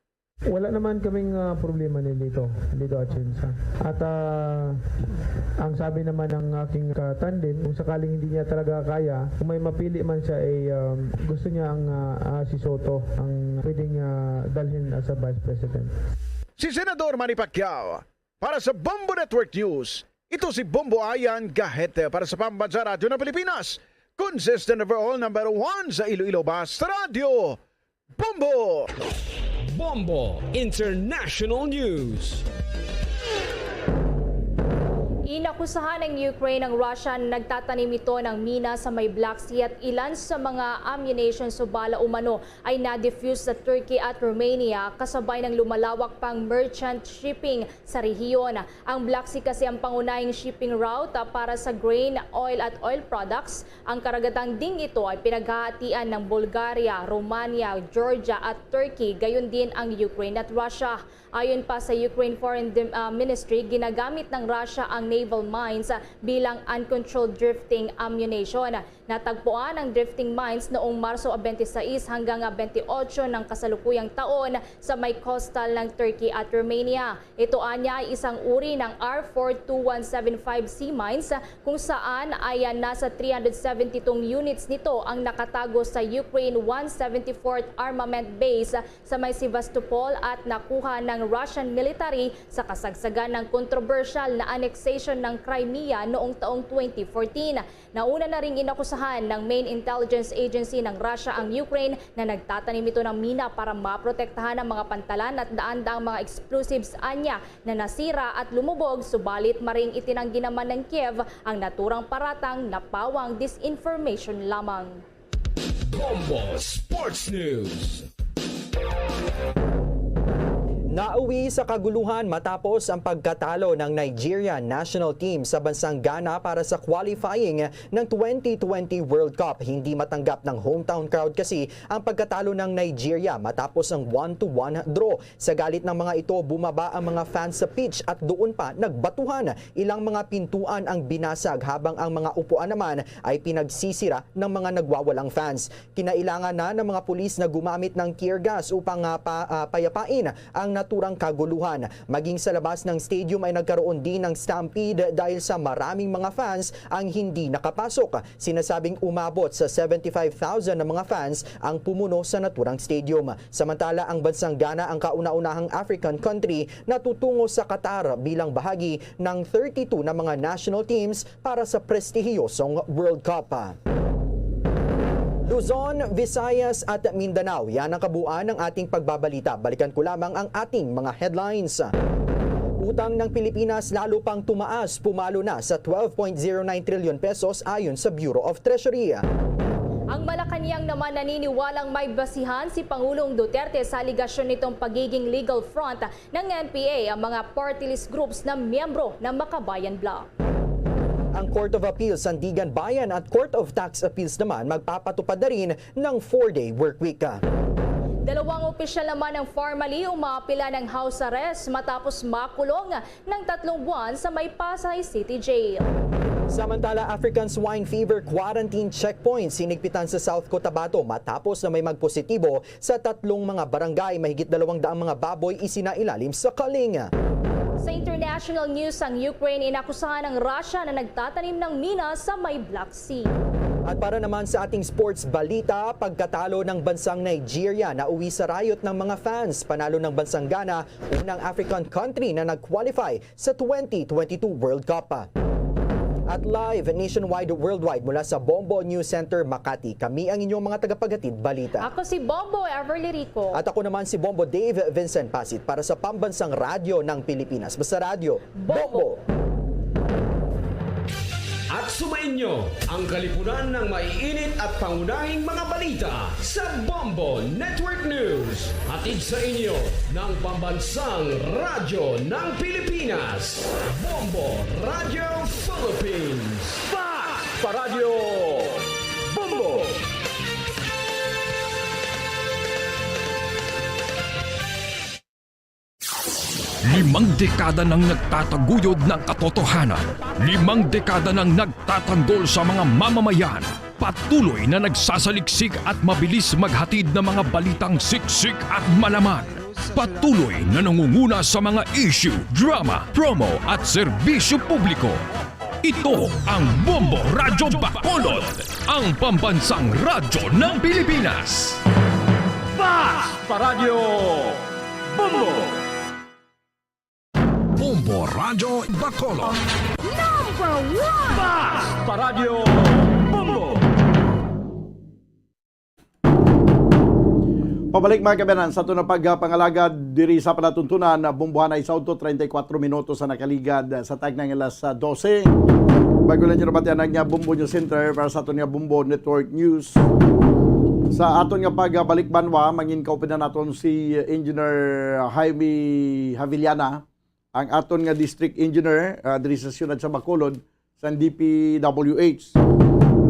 Wala naman kaming ah, problema ni Lito, Lito Atienza. At ah, ang sabi naman ng aking katandem, kung sakaling hindi niya talaga kaya, kung may mapili man siya, eh, um, gusto niya ang ah, ah, si Soto ang pwedeng ah, dalhin as a vice president. Si Senador Manny Pacquiao para sa Bombo Network News. Ito si Bombo Ayan Gahete para sa Pambansa Radyo ng Pilipinas. Consistent overall number one sa Iloilo Basta Radyo. Bombo! Bombo International News. Inakusahan ng Ukraine ang Russia na nagtatanim ito ng mina sa may Black Sea at ilan sa mga ammunition subala umano ay na-defuse sa Turkey at Romania kasabay ng lumalawak pang merchant shipping sa rehiyon. Ang Black Sea kasi ang pangunahing shipping route para sa grain, oil at oil products. Ang karagatang ding ito ay pinaghahatian ng Bulgaria, Romania, Georgia at Turkey, gayon din ang Ukraine at Russia. Ayon pa sa Ukraine Foreign Ministry, ginagamit ng Russia ang naval mines bilang uncontrolled drifting ammunition. Natagpuan ang drifting mines noong Marso twenty-six hanggang twenty-eight ng kasalukuyang taon sa may coastal ng Turkey at Romania. Ito anya ay isang uri ng R four two one seven five C mines kung saan ay nasa three hundred seventy-two units nito ang nakatago sa Ukraine one seventy-fourth Armament Base sa may Sevastopol at nakuha ng Russian military sa kasagsagan ng kontrobersyal na annexation ng Crimea noong taong twenty fourteen. Nauna na ring inakusahan ng main intelligence agency ng Russia ang Ukraine na nagtatanim ito ng mina para maprotektahan ang mga pantalan at daan-daang mga explosives anya na nasira at lumubog, subalit maring itinanggi naman ng Kiev ang naturang paratang na pawang disinformation lamang. Bombo Sports News. Nauwi sa kaguluhan matapos ang pagkatalo ng Nigeria national team sa bansang Ghana para sa qualifying ng twenty twenty World Cup. Hindi matanggap ng hometown crowd kasi ang pagkatalo ng Nigeria matapos ang one to one draw. Sa galit ng mga ito, bumaba ang mga fans sa pitch at doon pa nagbatuhan. Ilang mga pintuan ang binasag habang ang mga upuan naman ay pinagsisira ng mga nagwawalang fans. Kinailangan na ng mga pulis na gumamit ng tear gas upang ah, pa- ah, payapain ang naturang kaguluhan. Maging sa labas ng stadium ay nagkaroon din ng stampede dahil sa maraming mga fans ang hindi nakapasok. Sinasabing umabot sa seventy-five thousand na mga fans ang pumuno sa naturang stadium. Samantala, ang bansang Ghana ang kauna-unahang African country na tutungo sa Qatar bilang bahagi ng thirty-two na mga national teams para sa prestihiyosong World Cup. Luzon, Visayas at Mindanao, yan ang kabuuan ng ating pagbabalita. Balikan ko lamang ang ating mga headlines. Utang ng Pilipinas lalo pang tumaas, pumalo na sa twelve point zero nine trillion pesos ayon sa Bureau of Treasury. Ang Malacañang naman naniniwalang may basihan si Pangulong Duterte sa aligasyon nitong pagiging legal front ng N P A ang mga party list groups na miyembro ng Makabayan Bloc. Ang Court of Appeals Sandiganbayan at Court of Tax Appeals naman magpapatupad na rin ng four-day workweek. Dalawang opisyal naman ng Farmally umapila ng house arrest matapos makulong ng tatlong buwan sa may Pasay City Jail. Samantala, African Swine Fever quarantine checkpoints hinigpitan sa South Cotabato matapos na may magpositibo sa tatlong mga barangay. Mahigit dalawang daang mga baboy isinailalim sa kaling. Sa international news, ang Ukraine inakusahan ng Russia na nagtatanim ng mina sa may Black Sea. At para naman sa ating sports balita, pagkatalo ng bansang Nigeria, nauwi sa riot ng mga fans. Panalo ng bansang Ghana, unang African country na nag-qualify sa twenty twenty-two World Cup. At live nationwide, worldwide, mula sa Bombo News Center, Makati, kami ang inyong mga tagapaghatid balita. Ako si Bombo Everly Rico. At ako naman si Bombo Dave Vincent Pasit para sa Pambansang Radyo ng Pilipinas. Basta Radyo, Bombo! At sumainyo ang kalipunan ng maiinit at pangunahing mga balita sa Bombo Network News. Hatid sa inyo ng Pambansang Radyo ng Pilipinas, Bombo Radio Philippines. Fast Paradyo Bombo! Limang dekada nang nagtataguyod ng katotohanan. Limang dekada nang nagtatanggol sa mga mamamayan. Patuloy na nagsasaliksik at mabilis maghatid ng mga balitang siksik at malaman. Patuloy na nangunguna sa mga issue, drama, promo at serbisyo publiko. Ito ang Bombo Radyo Bacolod, ang pambansang radyo ng Pilipinas. Fast Paradyo Bombo! Bombo Radyo Bacolod. Number one! Fast Paradyo Bombo! Pabalik, mga kabayan, sa aton nga pagpangalagad diri sa palatuntunan, ah, Bombohanay sa udto, treinta y cuatro minutos sa nakaligad, ah, sa tagna nga alas, ah, dose. Bago lang nyo nabatian ang, ah, Bombo News Center para sa aton nga Bombo Network News. Sa aton nga pagbalik banwa, mangin-kaupod na naton si Engineer Jaime Javillana, ang aton nga district engineer, ah, diri sa siyudad sa Bacolod, sa D P W H.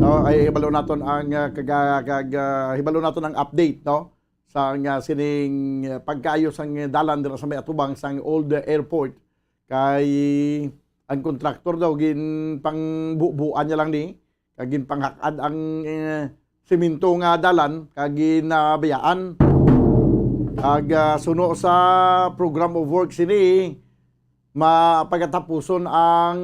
No, ay hibalo naton ang, ah, kaga-, kag, ah, hibalo naton ang update, no, sa nga sining, ah, pagkaayo sang dalan dira sa may atubang sang old airport, kay ang kontraktor daw ginpangbubuan niya lang ni, kag ginpanghak-ad ang, eh, semento nga dalan, kag ginabayaan. Kag, ah, suno sa program of work sini, ma-, pagatapuson ang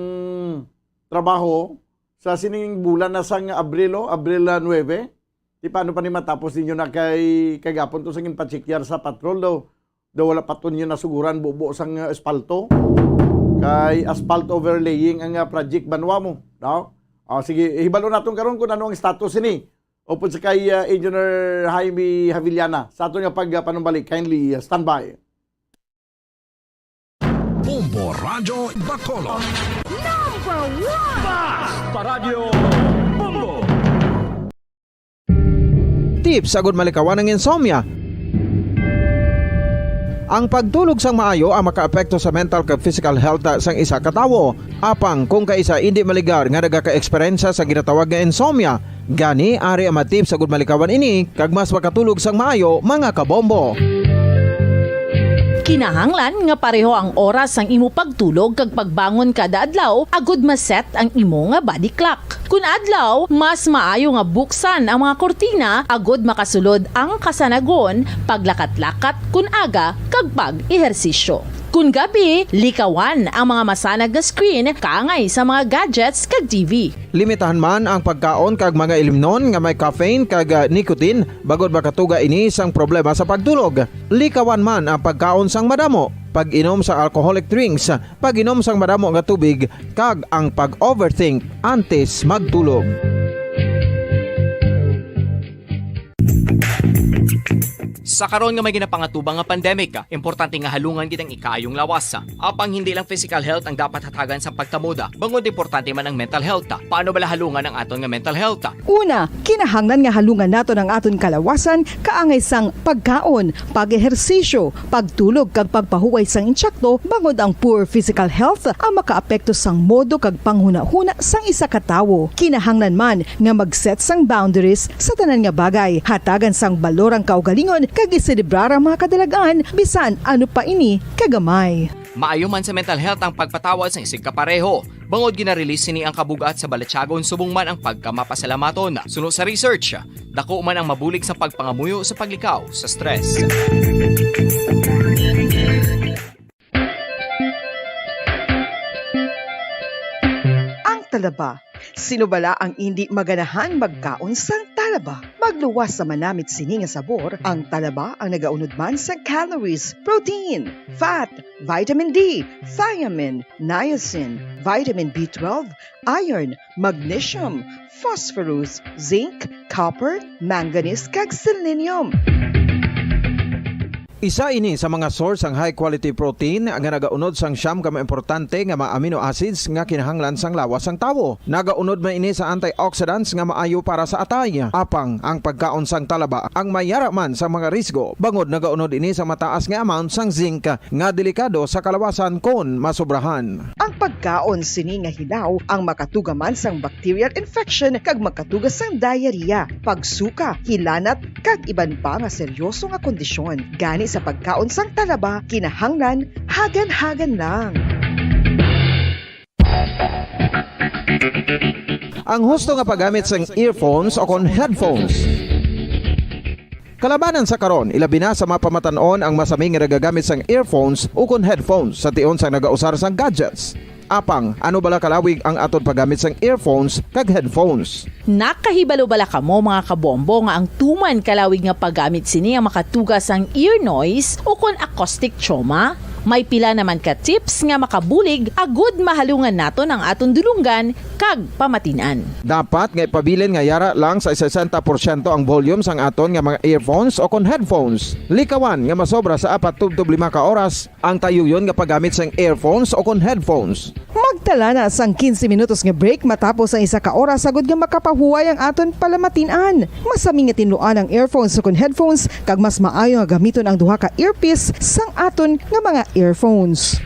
trabaho sa sining bulan na sang Abril, oh, Abril, ah, nuebe. Di paano pa ni matapos ninyo na kay kagapon to sa ginpachekyar sa patrol daw? Daw wala pa to ninyo nasuguran bubo sang, ah, espalto. Kay asphalt overlaying ang, ah, project banwa mo, no? Ah, sige, hibalo naton karon kung ano ang status ini. Upod sa kay, ah, Engineer Jaime Javillana sa aton nga pag, ah, panumbalik. Kindly, ah, standby. Bombo Radyo Bacolod. Number one! Fast Paradyo Bombo! Tips agud malikawan ang insomnia. Ang pagtulog sang maayo ang makaapekto sa mental kag physical health sang isa ka tawo. Apang kung kaisa indi maligar nga nagaka-eksperyensya sa ginatawag nga insomnia, gani ari ang mga tips agud malikawan ini kag mas makatulog sang maayo, mga kabombo. Kinahanglan nga pareho ang oras sang imo pagtulog kag pagbangon kada adlaw agud ma-set ang imo nga body clock. Kun adlaw, mas maayo nga buksan ang mga kurtina agud makasulod ang kasanagon, paglakat-lakat kun aga, kag pag-ehersisyo. Kun gabi, likawan ang mga masanag nga screen kaangay sa mga gadgets kag T V. Limitahan man ang pagkaon kag mga ilimnon nga may caffeine kag, ah, nicotine, bangod makatuga ini sang problema sa pagtulog. Likawan man ang pagkaon sang madamo, pag-inom sang alcoholic drinks, pag-inom sang madamo nga tubig, kag ang pag-overthink antes magtulog. Sa karon nga may ginapangatubang nga pandemic, importante nga halungan gid ang ikaayong lawas. Apang hindi lang physical health ang dapat hatagan sang pagtamod, bangod importante man ang mental health. Paano bala halungan ang aton nga mental health? Una, kinahanglan nga halungan naton ang aton kalawasan kaangay sang pagkaon, pag-ehersisyo, pagtulog kag pagpahuway sang intsakto, bangod ang poor physical health ang makaapekto sang modo kag panghunahuna sang isa ka tawo. Kinahanglan man nga mag-set sang boundaries sa tanan nga bagay, hatagan sang balor ang kaugalingon kag iselebrar ang mga kadalag-an, bisan ano pa ini kagamay. Maayo man sa mental health ang pagpatawad sang isigkapareho, bangod gina-release sini ang kabug-at sa balatyagon subong man ang pagkamapasalamaton. Suno sa research, dako man ang mabulig sa pagpangamuyo sa paglikaw sa stress. Ang talaba. Sino bala ang indi maganahan magkaon sang talaba? Magluwas sa manamit sini nga sabor, ang talaba ang nagaunod man sang calories, protein, fat, vitamin D, thiamine, niacin, vitamin B twelve, iron, magnesium, phosphorus, zinc, copper, manganese, kag selenium. Isa ini sa mga source sang high quality protein nga nagaunod sang siyam ka mga importante nga mga amino acids nga kinahanglan sang lawas sang tawo. Nagaunod man ini sa antioxidants nga maayo para sa atay. Apang ang pagkaon sang talaba ang mayara man sa mga risgo, bangod nagaunod ini sa mataas nga amount sang zinc nga delikado sa kalawasan kon masobrahan. Ang pagkaon sini nga hilaw ang makatuga man sang bacterial infection kag makatuga sang diarrhea, pagsuka, hilanat, kag iban pa nga seryoso nga kondisyon. Gani sa pagkaon sang talaba, kinahanglan hagan-hagan lang. Ang husto nga paggamit sang earphones o kon headphones. Kalabanan sa karon, ilabi na sa mga pamatan-on ang masami nga nagagamit sang earphones ukon headphones sa tion sang nagausar sang gadgets. Apang, ano bala kalawig ang aton paggamit sang earphones kag headphones? Nakahibalo bala kamo, mga kabombo, nga ang tuman kalawig nga paggamit sini ang makatuga sang ear noise ukon acoustic trauma? May pila naman ka tips nga makabulig agud mahalungan naton ang aton dulonggan kag pamatin-an. Dapat nga ipabilin nga yara lang sa sesenta porsyento ang volume sang aton nga mga earphones o kon headphones. Likawan nga masobra sa apat tubtob lima ka oras ang tayuyon nga paggamit sang earphones o kon headphones. Magtala na sang quince minutos nga break matapos ang isa ka oras agud nga makapahuway ang aton palamatin-an. Masami nga tinluan ang earphones o kon headphones, kag mas maayo nga gamiton ang duha ka earpiece sang aton nga mga earphones.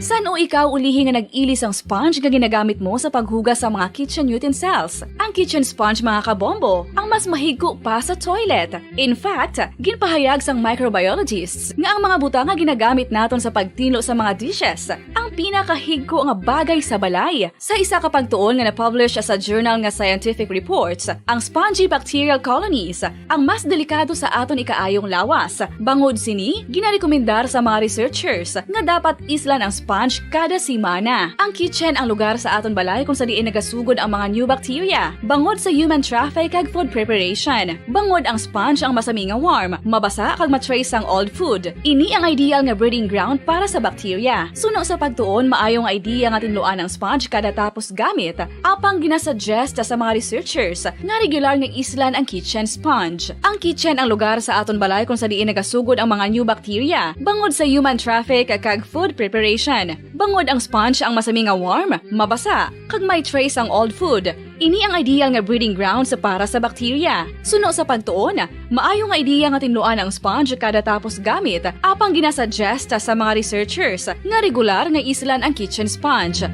San-o ikaw ulihi nga nag-ili sang sponge nga ginagamit mo sa paghugas sa mga kitchen utensils? Ang kitchen sponge, mga kabombo, ang mas mahigko pa sa toilet. In fact, ginpahayag sang microbiologists nga ang mga butang nga ginagamit naton sa pagtinlo sa mga dishes ang pinakahigko nga bagay sa balay. Sa isa ka pagtuon nga na-publish sa journal nga Scientific Reports, ang spongy bacterial colonies ang mas delikado sa aton ikaayong lawas. Bangod sini, ginarekomendar sa mga researchers nga dapat islan ang sponge kada semana. Ang kitchen ang lugar sa aton balay kung sa diin nagasugod ang mga new bacteria, bangod sa human traffic kag food preparation. Bangod ang sponge ang masami nga warm, mabasa kag ma-trace sang old food. Ini ang ideal nga breeding ground para sa bacteria. Suno sa pagtuon, maayo nga idea nga tinluan ang sponge kada tapos gamit. Apang ginasuggest sa mga researchers nga regular nga islan ang kitchen sponge. Ang kitchen ang lugar sa aton balay kung sa diin nagasugod ang mga new bacteria, bangod sa human traffic kag food preparation. Bangod ang sponge ang masami nga warm, mabasa, kag may trace ang old food. Ini ang ideal nga breeding grounds para sa bacteria. Suno sa pagtuon, maayo nga idea nga tinluan ang sponge kada tapos gamit, apang ginasuggest sa mga researchers nga regular nga islan ang kitchen sponge.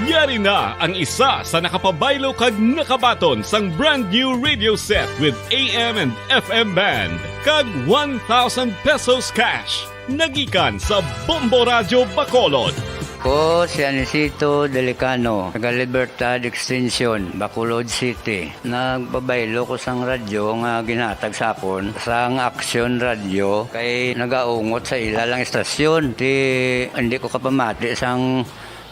Yari na ang isa sa nakapabaylo kag nakabaton sang brand new radio set with A M and F M band kag one thousand pesos cash. Nagikan sa Bombo Radyo Bacolod. Ko si Anisito Delicano, taga Libertad Extension, Bacolod City. Nagpabaylo ko sang radyo nga ginhatag sa akon sang Action Radio kay nagaungot sa ila lang istasyon. Ti, hindi ko kapamati sang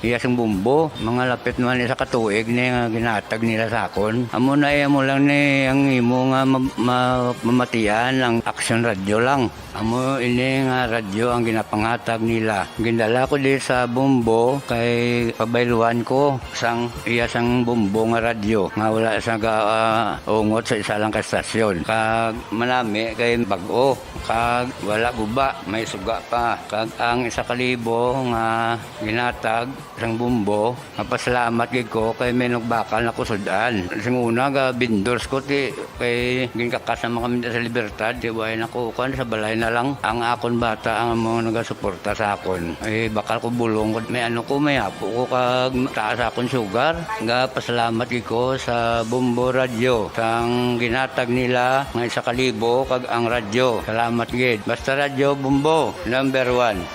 Iya sang Bombo, mga lapit man isa ka tuig ni nga ginatag nila sa akon. Amo na, iya mo lang ni ang imo nga ma-, ma-, mamatian ang Aksyon Radyo lang. Amo ini nga radyo ang ginapangatag nila. Gindala ko di sa Bombo kay pabayluhan ko sang iya sang Bombo nga radyo nga wala sa ga-, ah, ungot sa isa lang ka estasyon. Kag manami kay bag-o, kag wala guba, may suga pa. Kag ang isa ka libo nga ginatag sang Bombo, mapasalamat gid ko kay may nagbakal na ko sud-an. Sing una, ga vendors ko, ti, kay ginkakas naman kami sa Libertad, ti, way na ko, kuwan, sa balay na lang. Ang akon bata ang mga nagasuporta sa akon. Eh, bakal ko bulong ko, may ano ko, may apo ko, kag taas akon sugar. Ga pasalamat gid ko sa Bombo Radyo, sang ginatag nila nga isa ka libo, kag ang radyo. Salamat gid. Basta Radyo Bombo, number one.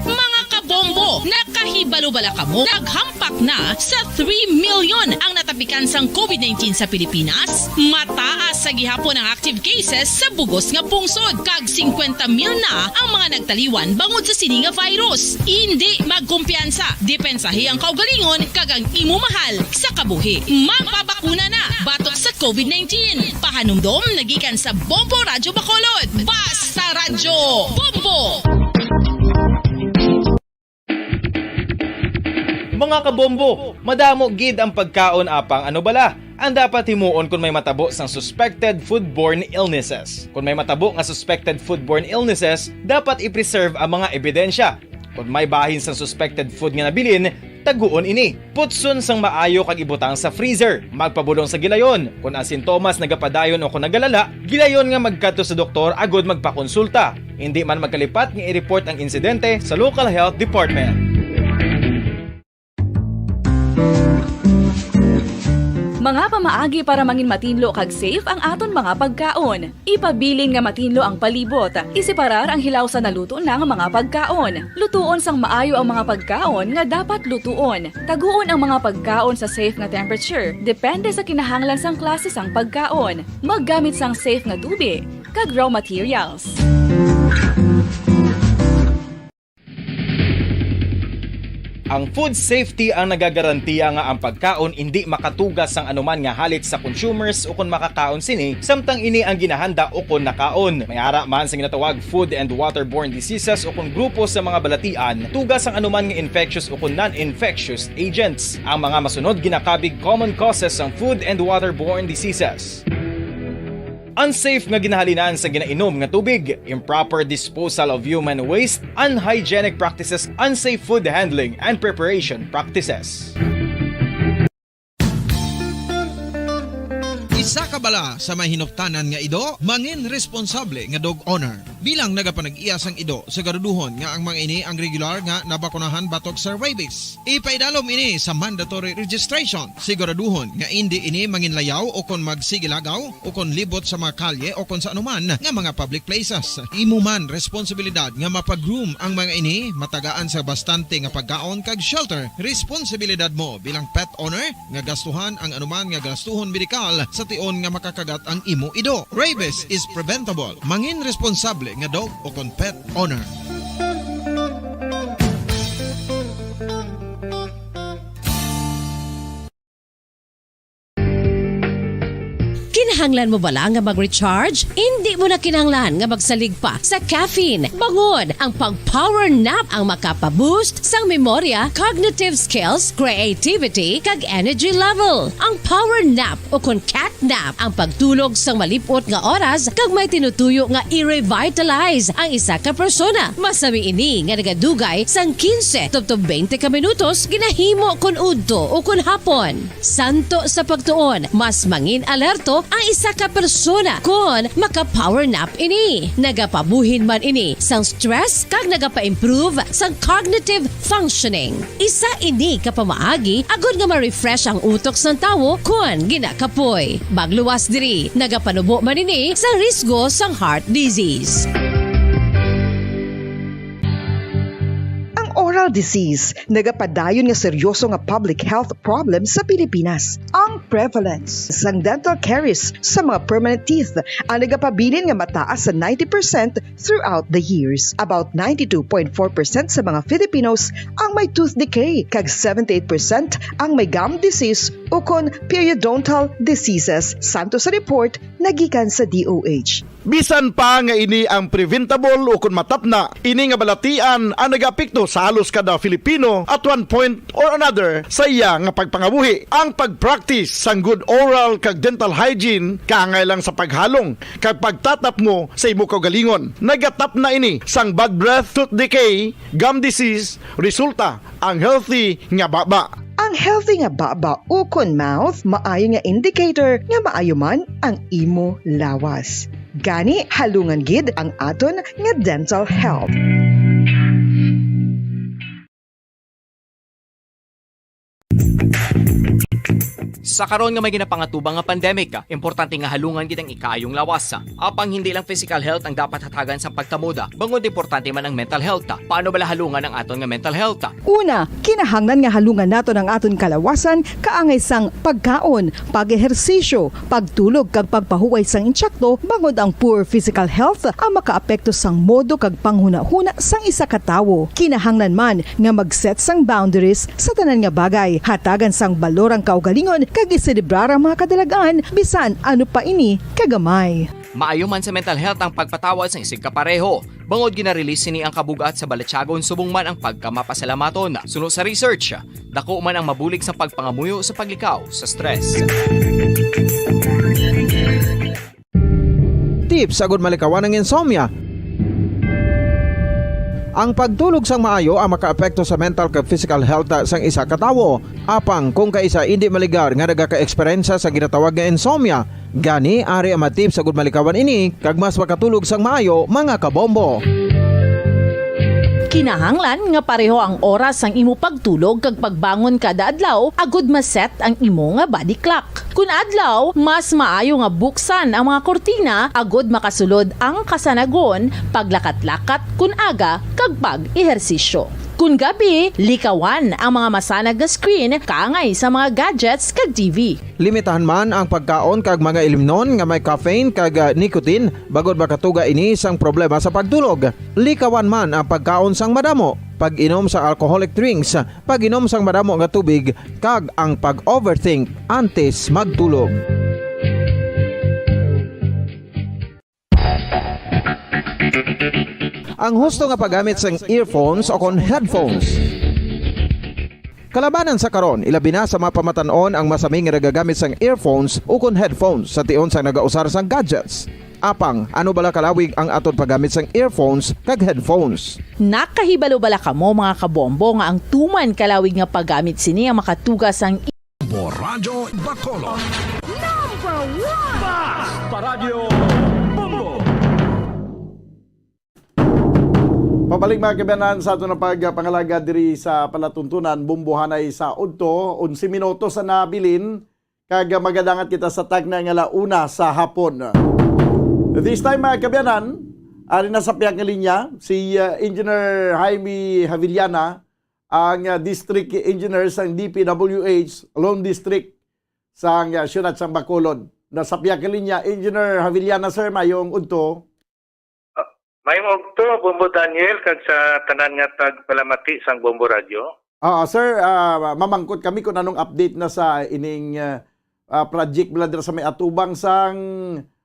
Mga kabombo, nakahibalo bala kamo? Naghampak na sa three million ang natapikan sang COVID nineteen sa Pilipinas. Mataas sa gihapon ang active cases sa bugos nga pungsod, kag singkwenta mil na ang mga nagtaliwan bangod sa sini nga virus. Indi magkumpiyansa, depensahi ang kaugalingon kag ang imo mahal sa kabuhi. Magpabakuna na batok sa COVID nineteen. Pahanumdom na gikan sa Bombo Radyo Bacolod. Basta Radyo Bombo! Mga kabombo, madamo gid ang pagkaon, apang ano bala ang dapat himuon kon may matabo sang suspected foodborne illnesses? Kon may matabo nga suspected foodborne illnesses, dapat i-preserve ang mga ebidensya. Kon may bahin sang suspected food nga nabilin, taguon ini. Putson sang maayo kag ibutang sa freezer. Magpabulong sa gilayon. Kon ang sintomas nagapadayon o kon nagalala, gilayon nga magkadto sa doktor agud magpakonsulta. Indi man magkalipat nga i-report ang insidente sa local health department. Mga pamaagi para mangin matinlo kag safe ang aton mga pagkaon. Ipabilin nga matinlo ang palibot. Iseparar ang hilaw sa naluto na nga mga pagkaon. Lutuon sang maayo ang mga pagkaon nga dapat lutuon. Taguon ang mga pagkaon sa safe nga temperature, depende sa kinahanglan sang klase sang pagkaon. Maggamit sang safe nga tubi kag raw materials. Ang food safety ang nagagarantiya nga ang pagkaon indi makatugas sang anuman nga halit sa consumers ukon makakaon sini, samtang ini ang ginahanda ukon nakaon. May ara man sa ginatawag food and waterborne diseases ukon grupo sa mga balatian, tugas sang anuman nga infectious ukon non-infectious agents. Ang mga masunod ginakabig common causes sang food and waterborne diseases. Unsafe nga ginahalinan sa ginainom nga tubig, improper disposal of human waste, unhygienic practices, unsafe food handling and preparation practices. Isa ka bala sa may hinuptanan nga ido, mangin responsable nga dog owner. Bilang nagapanag-iya sang ido, siguraduhon nga ang mga ini ang regular nga nabakunahan batok sa rabies. Ipaidalom ini sa mandatory registration. Siguraduhon nga indi ini manginlayaw o kon magsigilagaw o kon libot sa mga kalye o kon sa anuman nga mga public places. Imo man responsibilidad nga mapa-groom ang mga ini, matagaan sa bastante nga pagkaon kag shelter. Responsibilidad mo bilang pet owner nga gastuhan ang anuman nga gastuhon medikal sa tion nga makakagat ang imo ido. Rabies is preventable. Mangin responsable nga dog o kon pet owner. Kinahanglan mo bala nga mag-recharge? Indi mo na kinahanglan nga magsalig pa sa caffeine. Bangon ang pag-power nap ang makapa-boost sang memorya, cognitive skills, creativity, kag energy level. Ang power nap o kon cat nap ang pagtulog sang malip-ot nga oras kag may tinutuyo nga i-revitalize ang isa ka persona. Masami ini nga nagadugay sang quince tubtob twenty ka minutos ginahimo kon udto o kon hapon. Santo sa pagtuon, mas mangin-alerto ang isa ka persona kon maka-power nap ini. Nagapabuhin man ini sang stress kag nagapa-improve sang cognitive functioning. Isa ini ka pamaagi agud nga ma-refresh ang utok sang tawo kon ginakapoy. Magluwas diri, nagapanubo man ini sang risgo sang heart disease. Ang oral disease nagapadayon nga seryoso nga public health problem sa Pilipinas. Ang Prevalence sang dental caries sa mga permanent teeth ang nagapabilin nga mataas sa ninety percent throughout the years. About ninety-two point four percent sa mga Filipinos ang may tooth decay, kag seventy-eight percent ang may gum disease ukon periodontal diseases, santo sa report nagikan sa D O H. Bisan pa nga ini ang preventable ukon matapna, ini nga balatian ang nagaapekto sa halos kada Filipino at one point or another sa iya nga pagpangabuhi. Ang pag-practice sang good oral kag dental hygiene kaangay lang sa paghalong kag pagtatapmo sa imo kaugalingon. Nagatapna ini sang bad breath, tooth decay, gum disease, resulta ang healthy nga baba. Ang healthy nga baba ukon mouth maayo nga indicator nga maayo man ang imo lawas. Gani, halungan gid ang aton nga dental health. Sa karon nga may ginapangatubang nga pandemic, importante nga halungan gid ang ikaayong lawas. Apang hindi lang physical health ang dapat hatagan sa pagtamod, bangod importante man ang mental health. Paano bala halungan ang aton nga mental health? Una, kinahanglan nga halungan naton ang aton kalawasan kaangay sang pagkaon, pag-ehersisyo, pagtulog kag pagpahuway sang insakto, bangod ang poor physical health ang makaapekto sang modo kag panghunahuna sang isa ka tawo. Kinahanglan man nga mag-set sang boundaries sa tanan nga bagay, hatagan sang balor ang kaugalingon kag iselebrar ang mga kadalag-an, bisan ano pa ini kagamay. Maayo man sa mental health ang pagpatawad sang isigkapareho, bangod gina-release sini ang kabug-at sa balatyagon subong man ang pagkamapasalamaton. Suno sa research, dako man ang mabulig sa pagpangamuyo sa paglikaw sa stress. Tips agud malikawan ang insomnia. Ang pagtulog sang maayo ang makaapekto sa mental kag physical health sang isa ka tawo. Apang kung kaisa indi maligar nga nagaka-eksperyensya sa ginatawag nga insomnia, gani ari ang mga tips agud malikawan ini kag mas makatulog sang maayo, mga kabombo. Kinahanglan nga pareho ang oras sang imo pagtulog kag pagbangon kada adlaw agud ma-set ang imo nga body clock. Kun adlaw, mas maayo nga buksan ang mga kurtina agud makasulod ang kasanagon, paglakat-lakat kun aga, kag pag-ehersisyo. Kun gabi, likawan ang mga masanag nga screen kaangay sa mga gadgets kag T V. Limitahan man ang pagkaon kag mga ilimnon nga may caffeine kag, ah, nicotine, bangod makatuga ini sang problema sa pagtulog. Likawan man ang pagkaon sang madamo, pag-inom sa alcoholic drinks, pag-inom sang madamo nga tubig, kag ang pag-overthink antes magtulog. Ang husto nga paggamit sang earphones o kon headphones. Kalabanan sa karon, ilabi na sa mga pamatan-on ang masami nga nagagamit sang earphones o kon headphones sa tion sang nagausar sang gadgets. Apang, ano bala kalawig ang aton paggamit sang earphones kag headphones? Nakahibalo bala kamo, mga kabombo, nga ang tuman kalawig nga paggamit sini ang makatuga sang Bombo Radyo Bacolod. Number one! Basta Radyo Bombo! Pabalik, mga kaabyanan, sa aton nga pagpangalaga diri sa palatuntunan, Bombo Hanay sa udto, onse minutos ang nabilin, kag magadangat kita sa takna nga ala una sa hapon. This time, mga kaabyanan, ari na sa pihak nga linya si, uh, Engineer Jaime Javillana, ang, uh, District Engineer sang D P W H, Lone District sang, uh, siyudad sang Bacolod. Nasa pihak nga linya, Engineer Javillana, sir, mayong udto. Ah, mayong udto, Bombo Daniel, kag sa tanan nga tagpalamati sang Bombo Radyo. Ah, sir, ah, mamangkot kami kung anong update na sa ining, ah, ah, project bala dira sa may atubang sang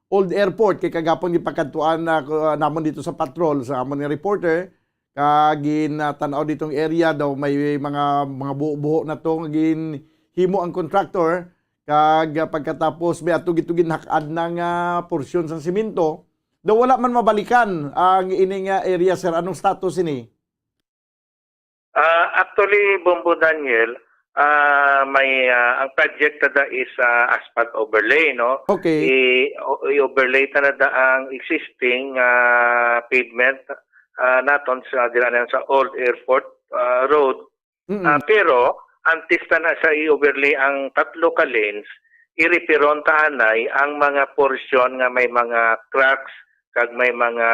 Old Airport, kay kagapon gipakadtuan na ko, namon dito sa patrol, sa amon nga reporter, kag ginatan-aw ditong area daw may mga, mga buho-buho na to nga ginhimo ang contractor, kag, ah, pagkatapos may ato gito ginhak-ad na nga porsyon sang semento, daw wala man mabalikan ang ini nga area, sir. Anong status ini? Ah, actually, Bombo Daniel, ah, may, ah, ang project na da is, ah, asphalt overlay, no? Okay. I-, o-, i-overlay ta na da ang existing, ah, pavement, ah, naton sa, dira na sa Old Airport, ah, Road. Mm-mm. Ah, pero, antes ta na sa i-overlay ang tatlo ka lanes, i-repair-on ta anay ang mga portion nga may mga cracks, kag may mga,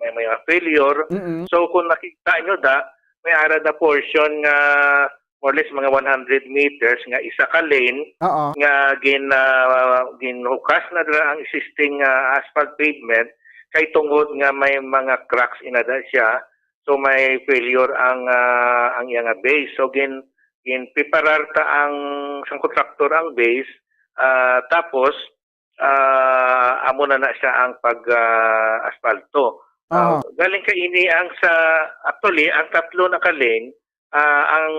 may mga failure. Mm-mm. So, kung nakita nyo da, may ara da portion nga more or less mga one hundred meters nga isa ka lane Oo. nga gin, ah, ginhukas na dira ang existing, ah, asphalt pavement kay tungod nga may mga cracks inada siya. So may failure ang, ah, ang iya nga base. So gin, ginpreparar ta ang sang kontraktor ang base, ah, tapos, ah, amo na na siya ang pag, ah, asfalto. Ah, Aha. galing kay ini ang sa, actually, ang tatlo na ka lane, ah, ang,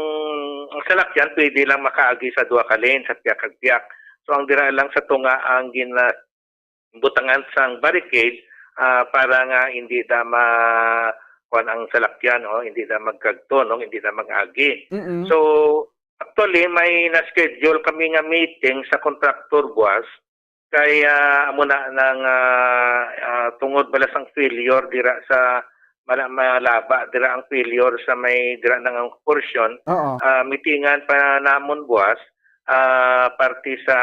ang salakyan pwede lang makaagi sa duha ka lane, sa piyak kag piyak. So ang dira lang sa tunga ang gina-, butangan sang barricade, ah, para nga hindi da ma-, kuwan ang salakyan, oh, hindi da magkagto, no, hindi da mag-agi. Mm-mm. So actually may na-schedule kami nga meeting sa contractor buwas kay, ah, amo na nang, ah, ah, tungod bala sang failure dira sa mala-, malaba dira ang failure sa may dira nang portion. Oo. Ah, meetingan pa namon buwas, ah, parte sa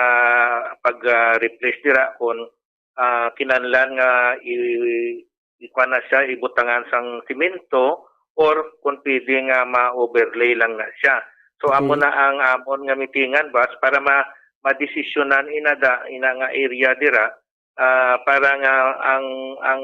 pag, ah, replace dira kung, ah, kinahanglan nga i-, ikuha na siya, ibutangan sang simento or kung pwede nga ma-overlay lang na siya. So, amo Okay. na ang amon nga meetingan, boss, para ma-, madesisyonan inada, ina nga area dira, ah, para nga ang, ang,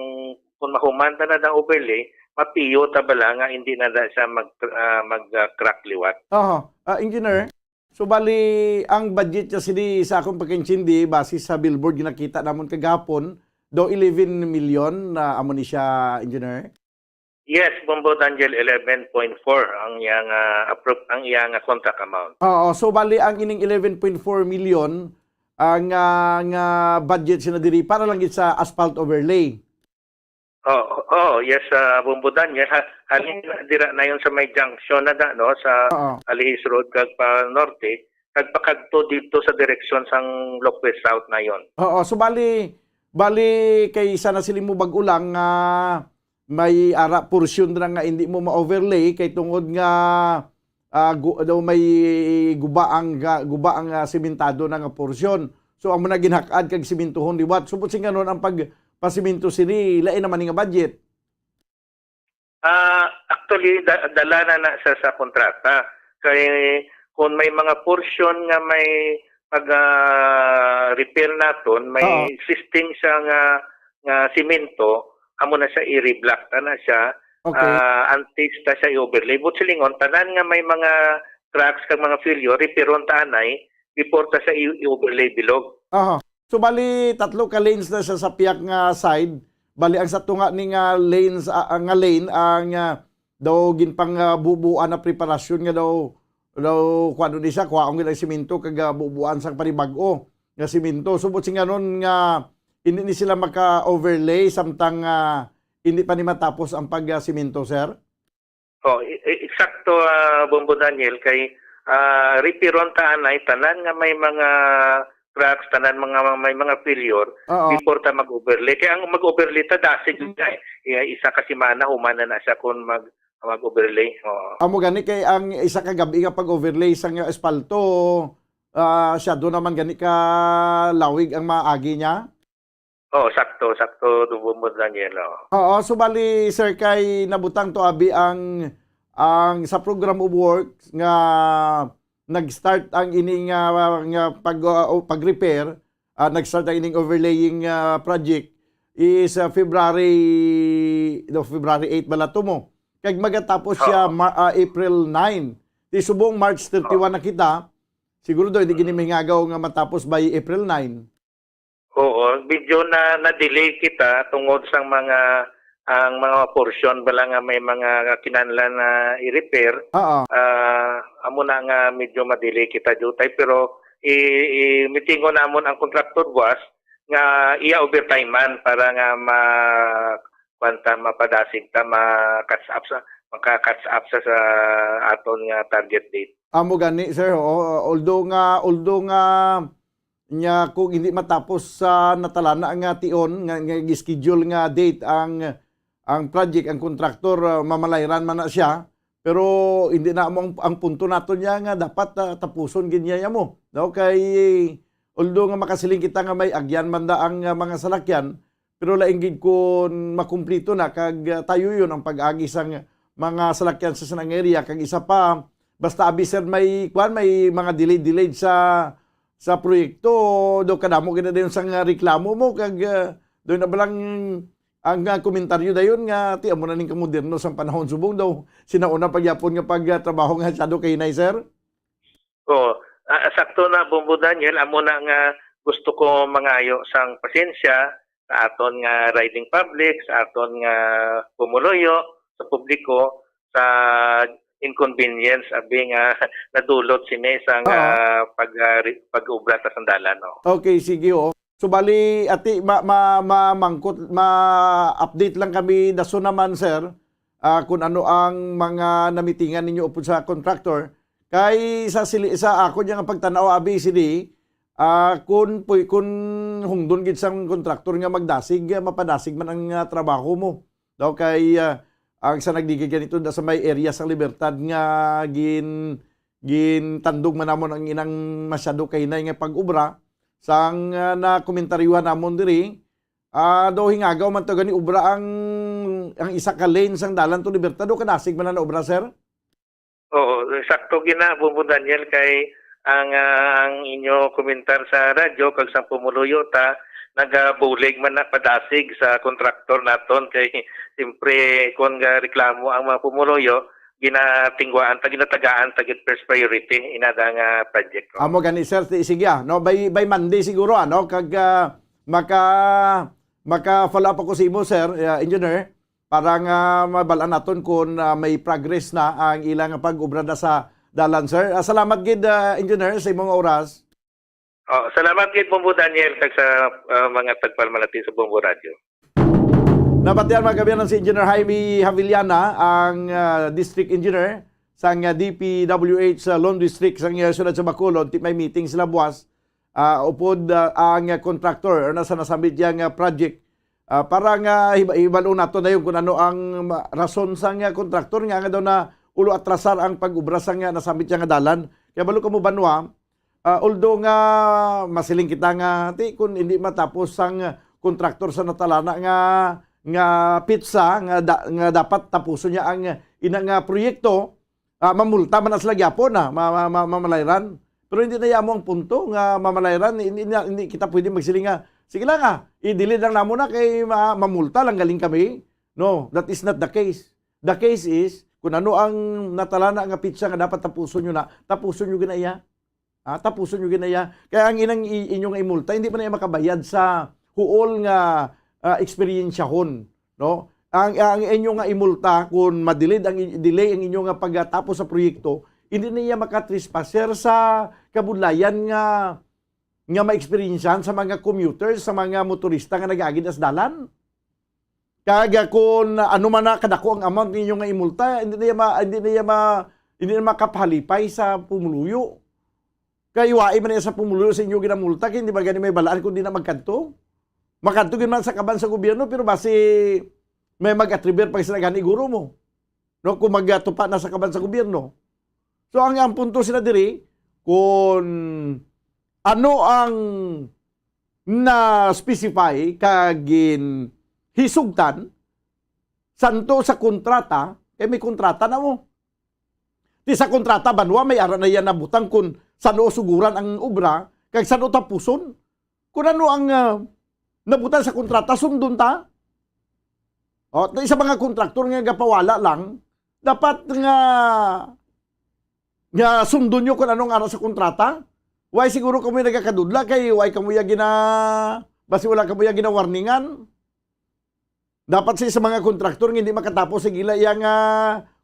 kung mahuman ta na ang overlay, mapiyo ta bala nga hindi na da siya mag, ah, mag, ah, crack liwat. Oho. Ah, Engineer, so bali, ang budget niya sini sa akong pagkaintindi, base sa billboard nga nakita namon kagahapon, daw eleven million na amo ni siya, Engineer? Yes, Bombo Daniel, eleven point four ang iyang, ah, appro-, ang iyang, ah, contract amount. Oo, so bali ang ining eleven point four million, ang, ah, nga budget sina diri para lang gid sa asphalt overlay. Oh, oh, yes, ah, Bombo Daniel. Ha, halin dira na yun sa may junction na da, no, sa Oo. Alihis Road kag pa norte, kag pakadto dito sa direksyon sang Lokwes South na yon. Oo, so bali, bali kay isa na sila mo bag-o lang nga may ara portion na nga hindi mo ma-overlay kay tungod nga, ah, gu-, daw may guba ang ga-, guba ang, ah, sementado na nga portion. So amo na ginhak-ad kag simintuhon liwat. Subot sing ganon ang pagpasimento sini, lain naman ni nga budget. Ah, actually, da-, dala na na sa, sa kontrata. Kay kung may mga portion nga may pag, ah, repair naton, may Oo. existing siya nga, nga simento, amo na siya i-reblock ta na siya, Okay. ah, antes ta siya i-overlay. But silingon, tanan nga may mga cracks kag mga failure, repairon ta anay, before ta siya i-, i-overlay bilog. Aha. So, bali, tatlo ka lanes na siya sa piyak nga side. Bali, ang sa tunga ni nga lanes, ah, ah, nga lane, ang, ah, daw ginpang, ah, bubuan na preparasyon nga daw, daw kuwano ni siya, kuwaon gid ang simento kag, ah, bubuan sang panibag-o nga simento. Subot sing ganon nga hindi ni sila maka-overlay samtang, ah, hindi pa ni matapos ang pag, ah, simento, sir? Oh, i-, i-, eksakto, ah, Bombo Daniel, kay, ah, repairon ta anay tanan nga may mga cracks, tanan mga, may mga failure Oo. before ta mag-overlay. Kay ang mag-overlay ta, dasig na eh. I-, isa ka semana, human na na siya kung mag-, mag-overlay. Oo. Amo gani kay ang isa ka gab-i nga pag-overlay sang espalto, ah, siya do naman gani ka lawig ang maagi niya? Oo, sakto, sakto, Bombo Daniel, oo. Oo, so bali, sir, kay nabutang to abi ang, ang sa program of work nga nag-start ang ini nga, nga pag, uh, pag-repair, ah, nag-start ang ining overlaying, ah, project is, ah, February, no, February eight bala to mo. Kag magatapos siya Oo. Ma-, ah, April nine. Di subong March thirty-one Oo. na kita, siguro daw hindi gini mahingagaw nga matapos by April nine. Oo, medyo na, na-delay kita tungod sang mga, ang mga portion bala nga may mga kinahanglan na i-repair. Oo. Ah, amo na nga medyo ma-delay kita diutay, pero i, i-meetingon namon ang contractor buwas nga iya overtime man para nga ma, kuwan ta, mapadasig ta, ma-catch up sa, maka-catch up sa, sa aton nga target date. Amo gani, sir, oo. Although nga, although nga, nya kung hindi matapos sa natalana nga tion, nga, nga gi-schedule nga date ang, ang project, ang contractor, ah, mamalayran man na siya, pero hindi na mo ang, ang punto nato niya nga dapat, ah, tapuson gid niya mo, no? Kay, although nga makasiling kita nga may agyan man da ang, ah, mga salakyan, pero lain gid kun makumplito na kag, ah, tayo yun ang pag-agi sang mga salakyan sa sinang area. Kag isa pa, basta abi, sir, may, kuwan, may mga delayed-delayed sa, sa proyekto, do kadamo gid na dayon sang, ah, reklamo mo, kag, ah, doon na ba lang ang, ah, komentaryo dayon nga, ti, amo na ning kamoderno sang panahon subong daw, sinauna pa gyapon nga pagtrabaho nga masyado kahinay, sir? Oo. Ah, sakto na, Bombo Daniel, amo na nga gusto ko mangayo sang pasensya sa aton nga riding public, sa aton nga pumuluyo, sa publiko, sa inconvenience abi nga nadulot sini sang, Oo. ah, pag, ah, ri-, pag-ubra ta sang dalan, no? Okay, sige, oh. So, bali, ati, ma-, ma-, mamangkot, ma-update lang kami dason naman, sir, ah, kung ano ang mga namitingan ninyo upod sa contractor. Kay sa sili-, sa ako niya nga pagtan-aw, abi, sini, ah, kun puy-, kun hungdon gid sang contractor nga magdasig, ah, mapadasig man ang, ah, trabaho mo. Daw kay, ah, ang sa nagdigay ganito na sa may area sang Libertad nga gin-, gintandog man namon ang inang masyado kahinay nga pag-obra, sang, ah, nakomentaryuhan namon diri, ah, daw hingagaw man to gani obra ang, ang isa ka lane sang dalan to Libertad, o kadasig man na obra, sir? Oo, sakto gina, Bongbong Daniel, kay ang, ah, ang inyo komentar sa radyo kag sa pumuluyo ta, nagabulig man na padasig sa kontraktor naton kay siyempre kon ga reklamo ang mga pumuluyo, ginatingwaan ta, ginatagaan ta gid first priority inada nga project. Amo gani, sir, ti-, sige, ah, no, by, by Monday siguro, ano, kag, ah, maka, maka-follow up ako sa imo, sir, ah, engineer, para nga mabal-an naton kung, ah, may progress na ang ilang pag-obra na sa dalan, sir. Ah, salamat gid, ah, engineer, sa imong oras. Oh, salamat gid, Bombo Daniel, kag sa, ah, mga tagpamalati sa Bombo Radio. Nabatian, mga kaabyanan, si Engineer Jaime Javillana, ang, ah, District Engineer sang, ah, D P W H sa Lone District sang, ah, siyudad sa Bacolod. Ti may meeting sila buwas, ah, upod, ah, ang, ah, contractor na sa nasambit yang, ah, project. Ah, para nga hiba-, hibalo nato dayon kung ano ang ma-, rason sang, ah, contractor nga, nga daw na ulo atrasar ang pag-obra sang, ah, nasambit yang dalan. Kaya balo kamo, banwa, ah, although nga masiling kita nga, ti, kung hindi matapos sang kontraktor sa natalana nga, nga pitsa nga da-, nga dapat tapuson niya ang ina nga proyekto, ah, mamulta man na sila gyapon, ah, ma-, ma-, ma-, mamalayran. Pero hindi na yamo ang punto nga mamalayran, hindi, hindi, hindi kita pwede magsiling nga, "Sige lang, ah, i-delete lang namo na kay ma-, mamulta lang galing kami." No, that is not the case. The case is, kung ano ang natalana nga pitsa nga dapat tapuson nyo na, tapuson nyo gina iya. Ah, tapuson nyo gina iya. Kaya ang inang i-, inyo nga imulta, hindi man na iya makabayad sa huol nga, ah, eksperyensyahon, no? Ang, ang inyo nga imulta, kung madilid ang i-, delay ang inyo nga pagtapos sa proyekto, hindi na iya makatrespasser sa kabudlayan nga, nga maeksperiensyahan sa mga commuters, sa mga motorista nga nagaagid as dalan. Kag, ah, kung ano man na kadako ang amount ninyo nga imulta, hindi na iya ma-, hindi na iya ma-, hindi na makapahalipay sa pumuluyo. Kay waay man na iya sa pumuluyo sa inyo ginamulta, kay hindi ba gani may balaan kung di na magkadto? Makadto gid man sa kaban sa gobyerno, pero basi may mag-atribuir pa sila gani guro mo. No, kung magatupa na sa kaban sa gobyerno. So, ang, ang punto sila diri, kung ano ang na-specify kag ginhisugtan, santo sa kontrata, kay may kontrata na mo. Ti sa kontrata, banwa, may ara na iya nabutang kung san-o suguran ang obra, kag san-o tapuson. Kung ano ang, ah, nabutang sa kontrata, sundon ta. O, ti sa mga kontraktor nga gapawala lang, dapat nga, nga sundon nyo kung ano ang ara sa kontrata. Why siguro kamo nagakadudla kay why kamo ya gina-, basi wala kamo ya ginawarningan? Dapat sa, sa mga kontraktor nga hindi makatapos sa gila iya nga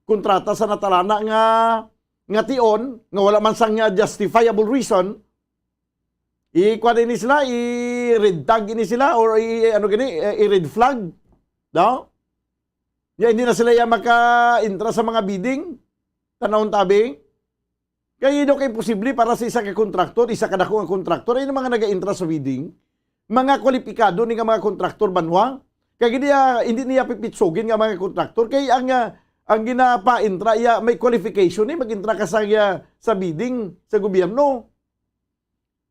kontrata sa natalana nga, nga tion, nga wala man sang, ah, justifiable reason, i-, kuwan ini sila, i-red tag ini sila, or i-, ano gani, eh, i-red flag. No? Ya, hindi na sila ya maka-intra sa mga bidding. Tanawon tabi. Kay daw kay posible para sa isa ka kontraktor, isa ka dako nga kontraktor, ay mga naga-intra sa bidding, mga kwalipikado ni nga mga kontraktor banwa. Kay hindi, ah, hindi niya pipitsugin nga mga kontraktor. Kay ang, ah, ang ginapa-intra, iya, may qualification ni mag-intra ka sa, ah, sa bidding sa gobyerno.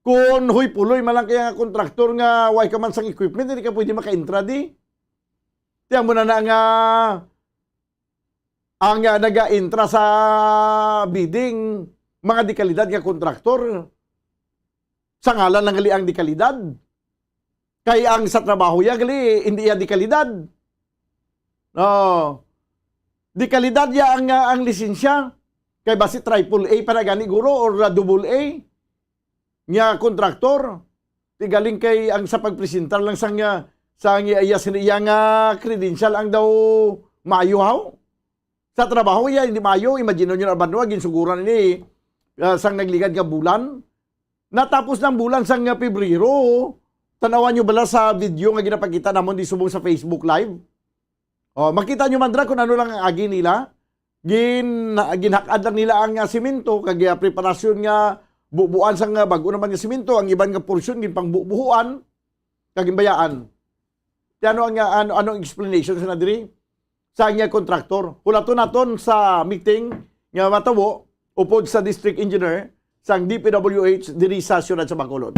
Kung huy puloy man lang kaya nga kontraktor nga way ka man sang equipment, hindi ka pwede maka-intra di. Tiyan mo na na nga ang, ah, nagaintra sa bidding, mga dekalidad nga kontraktor. Sa ngalan lang gali ang dekalidad. Kay ang sa trabaho ya gali, hindi ya dekalidad. No. Dekalidad ya ang, ah, ang lisensya. Kay basi triple A pa na gani, guro, or, ah, double A nga kontraktor. Ti galing kay ang sa pagpresentar lang sang, ah, sang iya, iya, iya nga credential ang daw maayo, haw? Sa trabaho iya, hindi maayo. Imagine nyo na, banwa, ginsuguran ini, ah, sang nagligad nga bulan. Natapos ng bulan sang, ah, Pebrero. Tanawan nyo bala sa video nga ginapakita namon di subong sa Facebook Live? Oh, makita nyo man dira kung ano lang ang agi nila. Gin-, ginhakad lang nila ang, ah, semento, kag, ah, preparasyon nga bubuan sang, ah, bag-o naman nga semento, ang iban nga porsyon ginpangbubuhuan, kag ginbayaan. Ti ano ang, ah, ano, ano ang explanation sa na diri? Sa iya kontraktor. Hulaton naton sa meeting nga matabo upod sa district engineer sang D P W H diri sa siyudad sa Bacolod.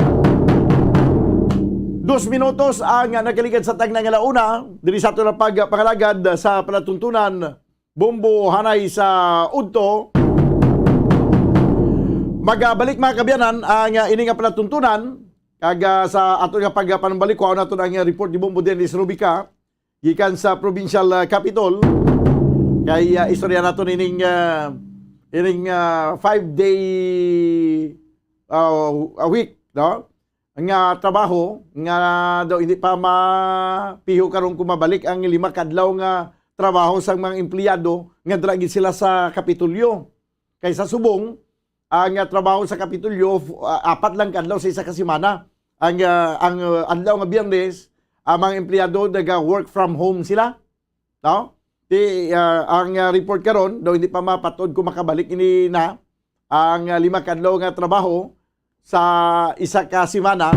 Dos minutos ang nakaligad sa tagna nga launa diri sa aton nga pagpangalagad sa palatuntunan, Bombo Hanay sa Udto. Magabalik, mga kaabyanan, ang, ah, ini nga palatuntunan, kag, ah, sa aton nga pagpanumbalikwa, naton ang, ah, report ni Bombo Dennis Rubica gikan sa provincial, ah, capitol. Kay, ah, istorya naton ining, ah, ining, ah, five day, ah, a week, no? Nga trabaho nga daw hindi pa mapiho karon kung mabalik ang lima ka adlaw nga trabaho sang mga empleyado nga dira gid sila sa Kapitolyo. Kay sa subong, ang, ah, trabaho sa Kapitolyo, f-, ah, apat lang ka adlaw sa isa ka semana. Ang, ah, ang, ah, adlaw nga Biyernes, ang mga empleyado naga-work from home sila. No? Ti, ah, ang, ah, report karon, daw hindi pa mapatod kung makabalik ini na ang, ah, lima ka adlaw nga trabaho sa isa ka semana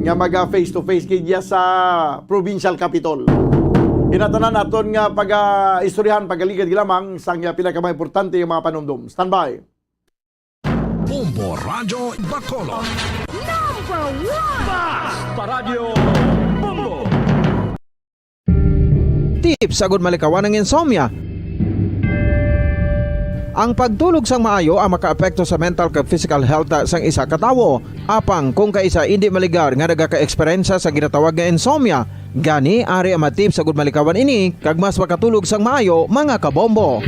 nga maga face to face gid ya sa provincial capitol. Inatanan aton nga pag-istoryahan, pagaligad lamang sang, ah, pila ka mga importante nga mga panumdom. Standby. Bombo Radyo Bacolod. Number one! Bas pa Radyo Bombo. Tips agud malikawan ang insomnia. Ang pagtulog sang maayo ang makaapekto sa mental kag physical health sang isa ka tawo. Apang kung kaisa indi maligar nga nagakaeksperyensya sa ginatawag nga insomnia, gani ari ang mga tips agud malikawan ini kag mas makatulog sang maayo, mga kabombo.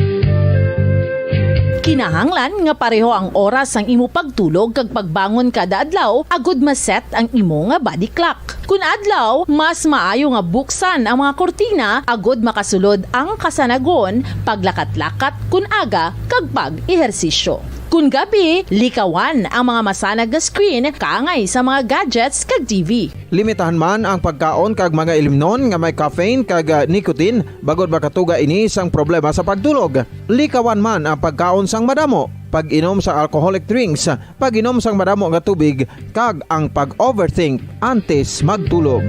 Kinahanglan nga pareho ang oras sang imo pagtulog kag pagbangon kada adlaw agud ma-set ang imo nga body clock. Kun adlaw, mas maayo nga buksan ang mga kurtina agud makasulod ang kasanagon, paglakat-lakat kun aga, kag pag-ehersisyo. Kun gabi, likawan ang mga masanag nga screen kaangay sa mga gadgets kag T V. Limitahan man ang pagkaon kag mga ilimnon nga may caffeine kag, ah, nicotine, bangod makatuga ini sang problema sa pagtulog. Likawan man ang pagkaon sang madamo, pag-inom sa alcoholic drinks, pag-inom sang madamo nga tubig, kag ang pag-overthink antes magtulog.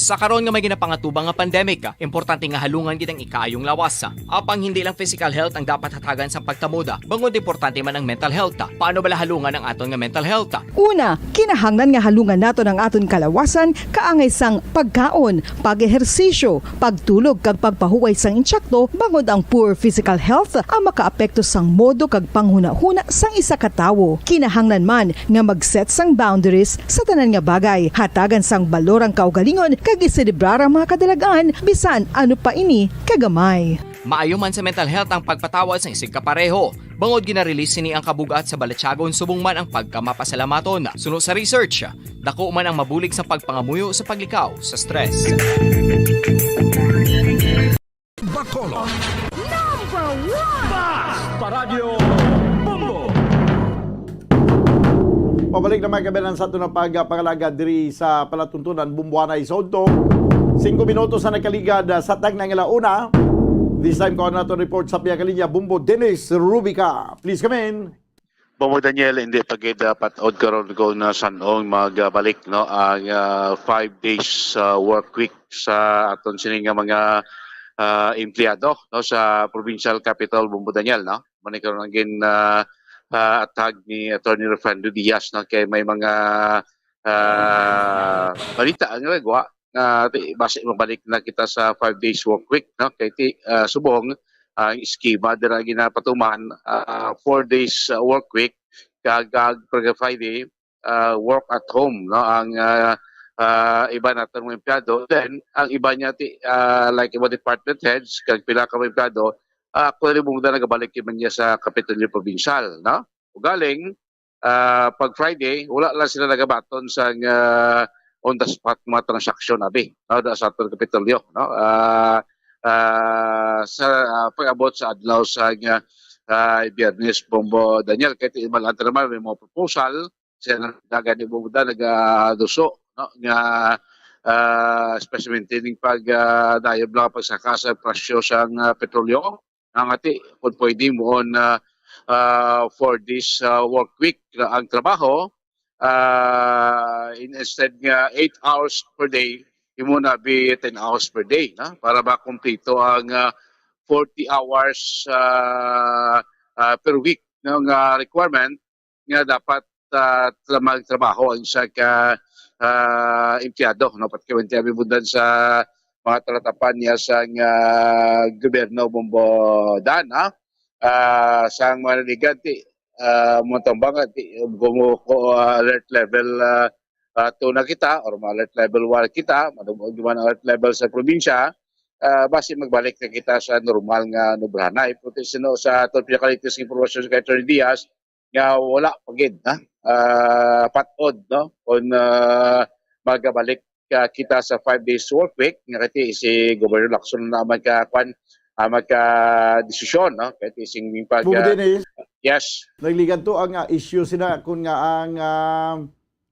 Sa karon nga may ginapangatubang nga pandemic, importante nga halungan gid ang ikaayong lawas. Apang hindi lang physical health ang dapat hatagan sang pagtamod, bangod importante man ang mental health. Paano bala halungan ang aton nga mental health? Una, kinahanglan nga halungan naton ang aton kalawasan kaangay sang pagkaon, pag-ehersisyo, pagtulog kag pagpahuway sang insakto, bangod ang poor physical health ang makaapekto sang modo kag panghunahuna sang isa ka tawo. Kinahanglan man nga mag-set sang boundaries sa tanan nga bagay. Hatagan sang balor ang kaugalingon kag iselebrar ang mga kadalag-an, bisan ano pa ini kagamay. Maayo man sa mental health ang pagpatawad sang isigkapareho, bangod gina-release sini ang kabug-at sa balatyagon subong man ang pagkamapasalamaton. Suno sa research, dako man ang mabulig sa pagpangamuyo sa paglikaw sa stress. Bacolod. Number one! Bas pa Radyo Bombo! Pabalik na, mga kaabyanan, sa aton nga pagpangalagad diri sa palatuntunan, Bombo Hanay sa Udto. Singko minutos na nakaligad, ah, sa tagna nga launa. This time, kuha naton report sa pihak linya, Bombo Dennis Rubica. Please come in. Bombo Daniel, hindi pa gid, ah, patod karon kung, ah, san-o magbalik, no, ang, ah, five days, ah, work week sa aton sini nga mga, ah, empleyado, no, sa provincial capital, Bombo Daniel, no. Mani karon ang gin, ah, ah, atag ni Attorney Refrando Diaz, no, kay may mga ah, balita ang nagwa nga ti-, basi mabalik na kita sa five days work week, no? Kay ti, ah, subong ang eskema dira ginapatuman, ah, four days, ah, work week, kag, kag pagka Friday, ah, work at home, no? Ang, ah, ah, iba naton mga empleyado, then ang iba niya ti, ah, like iba department heads, kag pila ka mga empleyado, ah, actually, muna nagabalik man niya sa Kapitolyo Provincial, no? Ugaling, ah, pag Friday, wala lang sila nagabaton sa, ah, on the spot mga transaksyon, abi, no, da sa aton Kapitolyo, no? Ah, ah, sa, ah, pag-abot sa adlaw sa, ah, ah, Biyernes, Bombo Daniel, kay ti imalanta naman may mga proposal, siya na dagan ni Bombo Dan nagaduso, no, nga, ah, especially maintaining pag, ah, dayob lang pagsaka sa presyo sang, ah, petrolyo, nga ngati kung pwede mo on, ah, ah, for this, ah, work week na ang trabaho, ah, in instead nga eight hours per day, imo na be ten hours per day, no? Para makumpleto ang, ah, forty hours, ah, ah, per week, no, nga requirement nga dapat, ah, tra-, magtrabaho ang isa ka, ah, empleyado, no? Particularly, abi bundan sa mga talatapan niya sa, ah, gobyerno, Bombo Dan, ha? Ah, sa mga naligan, ti, ah, mo tambang, ti, gumo ko, ah, alert level, ah, ah, two na kita, or mga alert level one kita, madugod man alert level sa probinsya, ah, basi magbalik na kita sa normal nga nubranay. Pero ti sino sa aton pinaka-latest nga impormasyon kay Attorney Diaz, nga wala pa gid, ha? Ah, patod, no? Kung, ah, magabalik, ah, kita sa five days work week, nga kay ti si Governor Lacson na magka-, kwan, ah, magka-desisyon, no? Kay ti sing pag, Bung ah, Dennis, yes. Nagligan to ang, ah, issue sina kun nga ang, ah,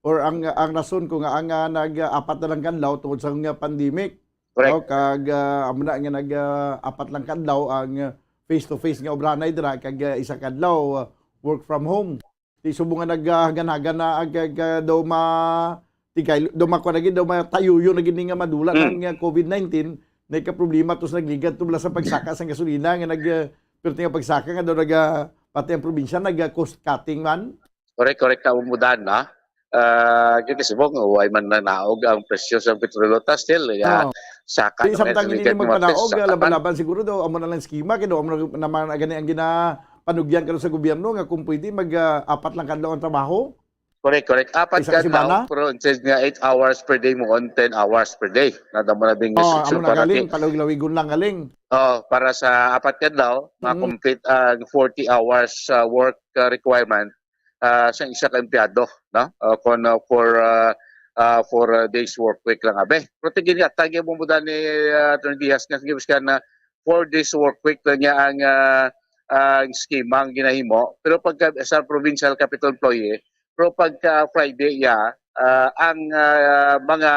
or ang, ang rason ko nga ang, ah, nag, ah, apat na lang ka adlaw tungod sa nga pandemic. Correct. No? Kag, ah, amo na nga nag, ah, apat lang ka adlaw ang, ah, face-to-face nga obranay dira, kag, ah, isa ka adlaw, ah, work from home. Ti subong nga naghagan-hagan na ang kag, ah, daw ma-, ti kay, daw makuha na gid, daw matayuyo na gid ni nga madula Hmm. ng, ah, covid nineteen, nagkaproblema to sa nagligad to bala sa pagsaka sang gasolina nga nag, ah, pero ti nga pagsaka nga daw naga, pati ang probinsya naga cost cutting man. Correct, correct ka, Umudan, ha? Ah, kita subong, way man nanaog ang presyo sa petrolyo, ta still, ya, Oo. saka Di na samtang kaya hindi sumikat ni mga magpanaog, test, ah, saka laban-laban siguro daw, amo na lang eskema, kay daw amo na naman gani ang ginapanugyan karon sa gobyerno nga kung pwede mag, ah, apat lang kadlaw ang trabaho. Correct, correct. Apat Isa ka ka semana? Daw, pero instead nga eight hours per day mo on, ten hours per day. Nadamo na bing Oh, restriction amo na para galing, ti- palawig-lawigon lang galing. Oh, para sa apat ka daw, Mm. ma-complete ang forty hours, ah, work, ah, requirement, ah, sa isa ka empleyado, no? Ah, kung, ah, for, ah, ah, for, ah, days work week lang, abi. Pero tigin nga, tagi mo muna ni, ah, Attorney Diaz nga, sige, biskan na four days work week lang niya ang, ah, ang schema ang ginahimo. Pero pagka sa provincial capital employee, pero pagka Friday, ya, ah, ang, ah, mga,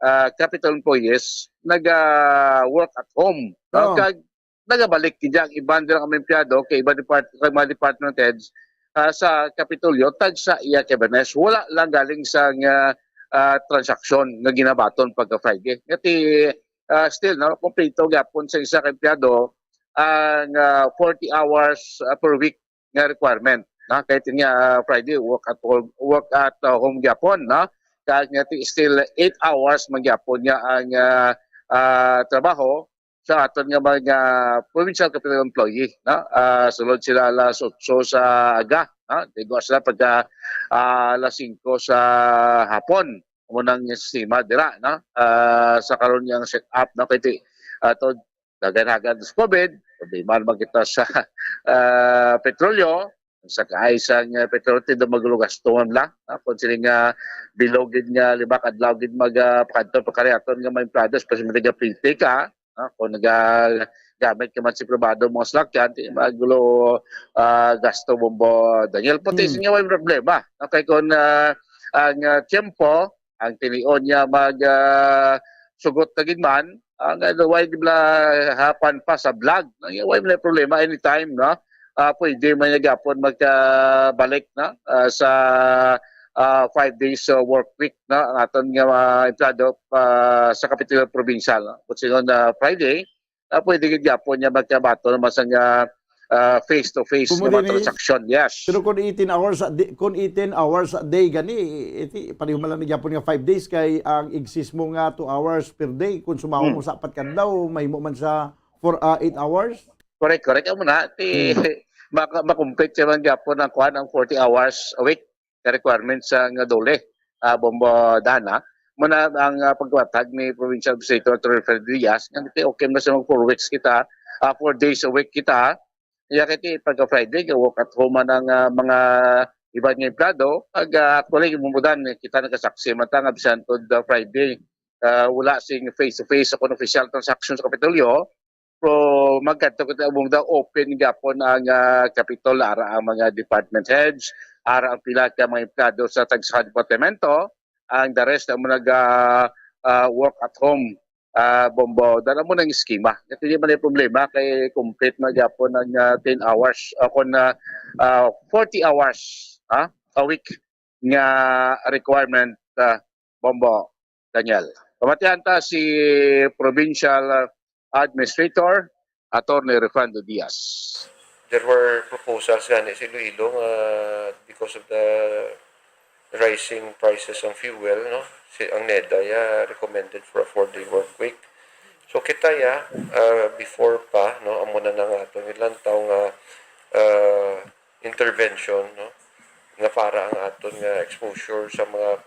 ah, capital employees naga-work at home, no? Oo. Kag nagabalik gid ang iban dira nga mga empleyado kay iban depart-, kay mga department heads, ah, sa Kapitolyo, tag sa iya ka Biyernes. Wala lang galing sa nga, ah, transaksyon nga ginabaton pagka Friday. Ngati, ah, still, no, kompleto gyapon sa isa ka empleyado ang, ah, forty hours, ah, per week nga requirement, no? Kahit nga, ah, Friday, work at home, work at, ah, home gyapon, no? Kahit nga ti-, still eight hours man gyapon nga ang, ah, ah, trabaho sa aton nga mga provincial capital employee, no? Ah, sulod sila alas otso sa aga, no? Digo sila pagka, ah, alas singko sa hapon. Amo nang sistema dira, no? Ah, sa karon nga set up, no? Kay ti-, ato, dagan-dagan sa covid, problema naman kita sa, ah, petrolyo, sa kaay sa nga petrolyo, ti daw magulo gasto man lang, ah, kung sila nga bilog gid nga lima ka adlaw gid mag, ah, pakadto, pakari aton nga mga empleyado, especially nga printing ka, ah, kung nagagamit ka man sa pribado mga salakyan, ti magulo, ah, gasto, Bombo Daniel. Pati Hmm. sa nga may problema, no? Kay kung, ah, ang, ah, tiyempo, ang tinion niya mag, ah, sugot na gid man, ang, ah, way di bala hapan pa sa vlog. Ang way may problema anytime, no? Ah, pwede man niya gyapon magkabalik, no? Ah, sa, ah, five days, ah, work week, no? Ang aton nga mga empleyado, ah, sa Kapitolyo Provincial, no? Kung sino na Friday, ah, pwede gid gyapon niya magkabaton naman sa nga, ah, face-to-face Kumo nga mga din eh. Transaction. Yes. Pero kung eighteen hours a day, kung eighteen hours a day gani, iti pareho man lang gyapon nga five days kay ang exist mo nga two hours per day, kung sumaho Hmm. mo sa apat ka adlaw, mahimo man sa four, ah, eight hours. Correct, correct. Amo na, ti Hmm. maka- makomplete man gyapon ang kuan ang forty hours a week ka requirements sa nga DOLE, ah, Bombo Dana. Muna ang ah, pagwatag ni Provincial Administrator Attorney Fred Diaz, nga ti okay na sa mga four weeks kita, ah, four days a week kita. Iya kay ti pagka Friday, nga work at home man ang ah, mga iban nga empleyado. Pag ah, actually, mumudan, kita nagasaksi man ta nga bisan pod ah, Friday, ah, wala sing face-to-face o kon official transaction sa Kapitolyo. Pero magkadto kita mong daw open gyapon ang ah, Capitol, ara ang mga department heads, ara ang pila ka mga empleyado sa tagsa departamento, ang the rest amo nag ah, ah, work at home, ah, Bombo. Dala mo ng eskema. Kaya hindi man yung problema kay complete na gyapon ang ah, ten hours o kung ah, ah, forty hours, ha, a week nga requirement, ah, Bombo, Daniel. Pamatian ta si Provincial ah, Administrator Attorney Refrando Diaz. There were proposals gani sa Iloilo nga because of the rising prices ng fuel, no, si ang NEDA ya recommended for a four-day work week. So kita ya, uh, before pa, no, amo na nga ato nilantaw nga uh, intervention, no, nga para ang aton nga exposure sa mga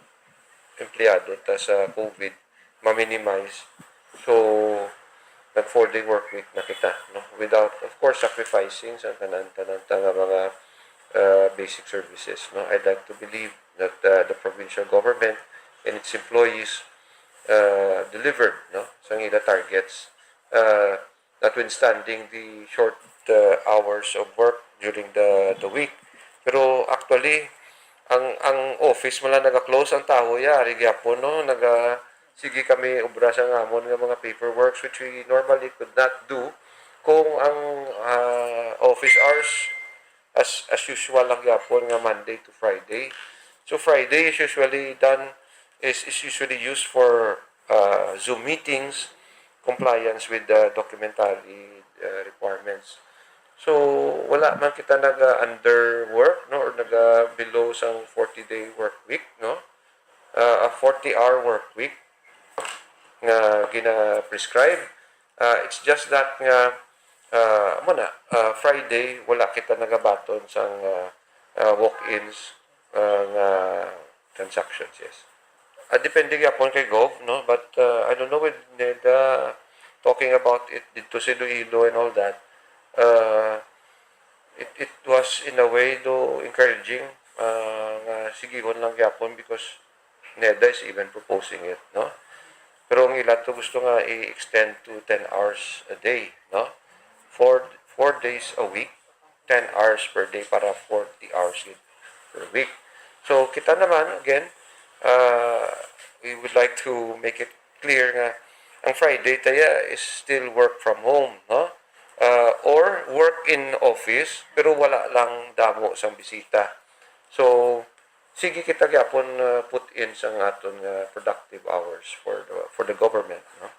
empleyado ta sa COVID ma-minimize. So nag four-day work week na kita, no, without, of course, sacrificing sa tanan-tanan ta nga mga uh, basic services, no. I'd like to believe that uh, the provincial government and its employees uh, delivered, no, sa ila targets, uh, notwithstanding the short uh, hours of work during the the week. Pero actually, ang ang office man lang naga-close ang tawo ya, ari gyapon, no, naga sige kami obra sa ngamon nga mga paperworks, which we normally could not do kung ang uh, office hours as as usual lang gyapon nga Monday to Friday. So Friday is usually done is is usually used for uh, Zoom meetings, compliance with the documentary uh, requirements. So wala man kita naga underwork, no, or naga below sang forty day work week, no. Uh, a forty hour work week nga gina-prescribe. Uh, it's just that nga uh, mo na uh, Friday wala kita nagabaton sang uh, uh, walk-ins uh, nga transactions, yes. Uh, depende gyapon kay Gov, no? But uh, I don't know with NEDA talking about it dito sa Iloilo and all that. Uh, it, it was in a way do encouraging uh, nga sigihon lang gyapon because NEDA is even proposing it, no? Pero ang ila to gusto nga i-extend to ten hours a day, no? Four, four days a week, ten hours per day para forty hours gid per week. So kita naman, again, uh, we would like to make it clear nga ang Friday taya is still work from home, no? Uh, or work in office pero wala lang damo sang bisita. So sige kita gyapon uh, put in sang aton nga productive hours for the for the government, no?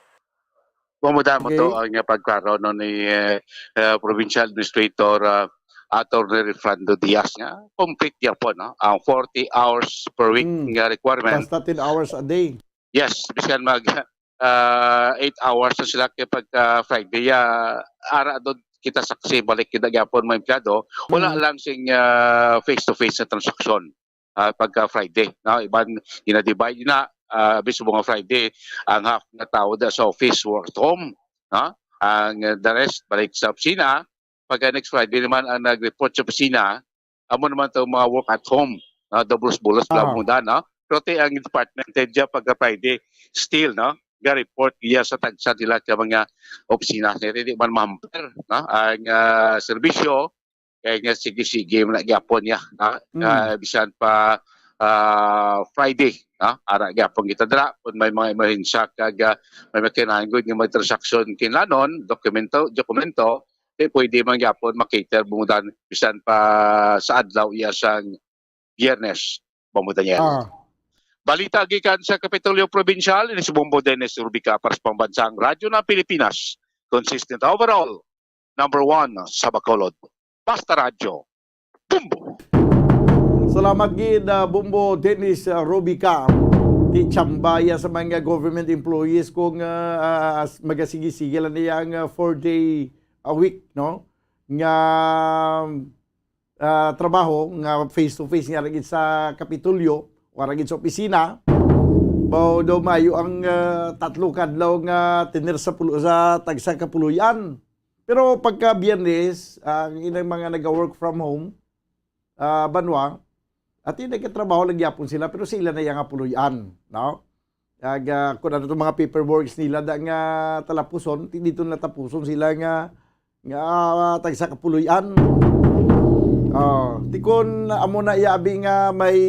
Mamuda mo Okay. to ang uh, pagklaro no ni uh, uh, Provincial Administrator uh, Attorney Refrando Diaz nga complete gyapon, no, ang forty hours per week Mm. nga requirement. Basta ten hours a day. Yes, bisan mag uh, eight hours na sila kay pagka Friday, ah, ara doon kita saksi balik kita gyapon mga empleyado. Wala Mm. lang sing ah, face-to-face na transaksyon ah, pagka Friday, no? Iban gina-divide na ah, mismo nga Friday ang half nga tao da sa office work at home, no? Ang uh, the rest balik sa opisina. Pagka next Friday naman ang nag-report sa opisina, amo naman to mga work at home, no? Dabulos-bulos Ah. lang muna, no? Pero ti ang department head dyan pagka Friday, still, no? Ga-report iya sa tagsa nila ka mga opisina. Hindi man ma-hamper, no? Ang ah, serbisyo, kaya nga sige-sige mo na gyapon niya, no? Mm. Ah, bisan pa ah, Friday, no? Ara gyapon kita dira kung may mga emerhensya kag ah, may makinahanglan nga may transaksyon kinlanon, dokumento, dokumento, eh, pwede man gyapon makater bungudan bisan pa sa adlaw iya sang Biyernes, Bombo Daniel. Ah. Balita gikan sa Kapitolyo Provincial, ini si Bombo Dennis Rubica para sa Pambansang Radyo ng Pilipinas. Consistent overall, number one sa Bacolod. Basta Radyo, Bombo! Salamat gid, ah, Bombo Dennis, ah, Robica. Ti chamba ya sa mga government employees kung, ah, ah, s-, magasigi-sige lang niya ang, ah, four day a week, no? Nga, ah, trabaho nga face to face nga ra gid sa Kapitolyo, wala gid sa opisina. Mao daw maayo ang, ah, tatlo ka adlaw nga tener sa pulo-, sa tagsa ka puloy-an. Pero pagka Biyernes, ang ilang mga naga-work from home, ah, banwa, ati nagkatrabaho lang gyapon sila, pero sa ila na iya nga puloy-an, no? Ag, ah, kung ano tong mga paperworks nila da nga talapuson, ti dito natapuson sila nga, nga, ah, tagsa ka puloy-an. Ah, ti kun amo na iya abi nga may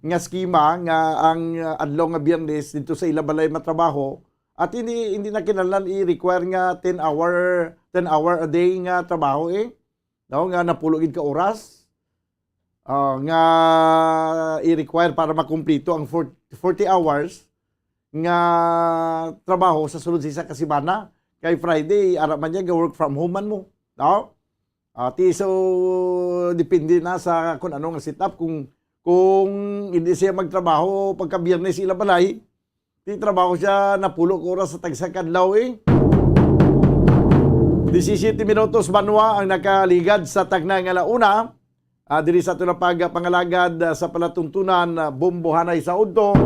nga schema nga ang, ah, adlaw nga Biyernes dito sa ila balay matrabaho, at hindi, hindi na kinahanglan i-require nga ten hour, ten hour a day nga trabaho, eh. No, nga napulo gid ka oras, ah, nga i-require para makumplito ang four-, forty hours nga trabaho sa sulod sa isa ka semana. Kay Friday, ara man niya, ga-work from home man mo. No? Ah, ti, so, depende na sa kung ano nga setup. Kung, kung hindi siya magtrabaho pagka Biyernes ila balay, ti trabaho siya napulo ka oras sa tagsa ka adlaw, eh. Disisiyete minutos banwa ang nakaligad sa tagna nga ala una. Ah, diri sa aton na pagpangalagad, ah, sa palatuntunan, ah, Bombo Hanay sa Udto.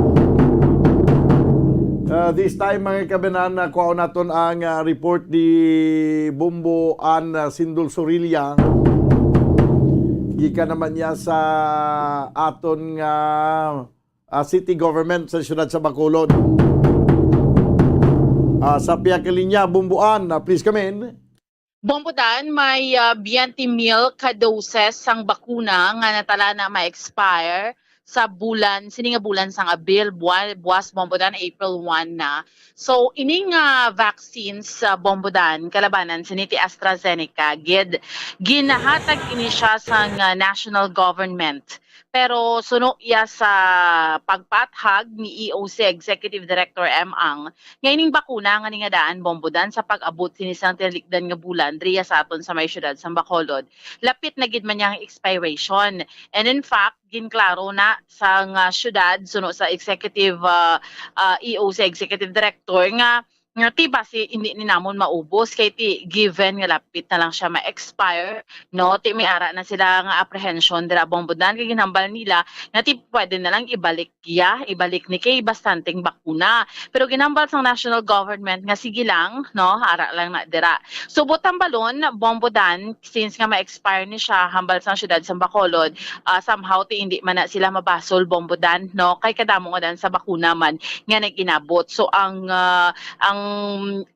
Ah, this time, mga kabanan, ah, kuhaon naton ang, ah, report ni Bombo Ann, ah, Sindol Sorilla. Gikan naman niya sa aton nga, ah, city government sa siyudad sa Bacolod. Ah, sa pihak nga linya, Bombo Ann, ah, please come in. Bombo Dan, may, ah, twenty mil ka doses sang bakuna nga natala na ma-expire sa bulan, sini nga bulan sang Abril, buwan, buwas, Bombo Dan, April one na. So, ining, ah, vaccines sa Bombo Dan, kalabanan sini ti AstraZeneca, gid, ginahatag ini siya sang, ah, national government. Pero suno iya sa pagpaathag ni E O C Executive Director M Ang, nga ining bakuna nga ningadaan, Bombo Dan, sa pag-abot sini sang tinalikdan nga bulan diriya sa aton sa may siyudad sang Bacolod, lapit na gid man niya ang expiration. And in fact, ginklaro na sang, ah, siyudad, suno sa executive, ah, ah, E O C Executive Director, nga, nga ti basi hindi ni namon maubos kay ti given nga lapit na lang siya ma-expire, no? Ti may ara na sila nga apprehension dira, Bombo Dan, kay ginhambal nila nga ti pwede na lang ibalik ya, ibalik ni kay bastanteng bakuna. Pero ginhambal sang national government nga sige lang, no, ara lang na dira. So, buot hambalon, Bombo Dan, since nga ma-expire ni siya, hambal sang siyudad sang Bacolod, ah, somehow ti hindi man na sila mabasol, Bombo Dan, no, kay kadamo nga dan sa bakuna man nga nag-inabot. So, ang, ah, ang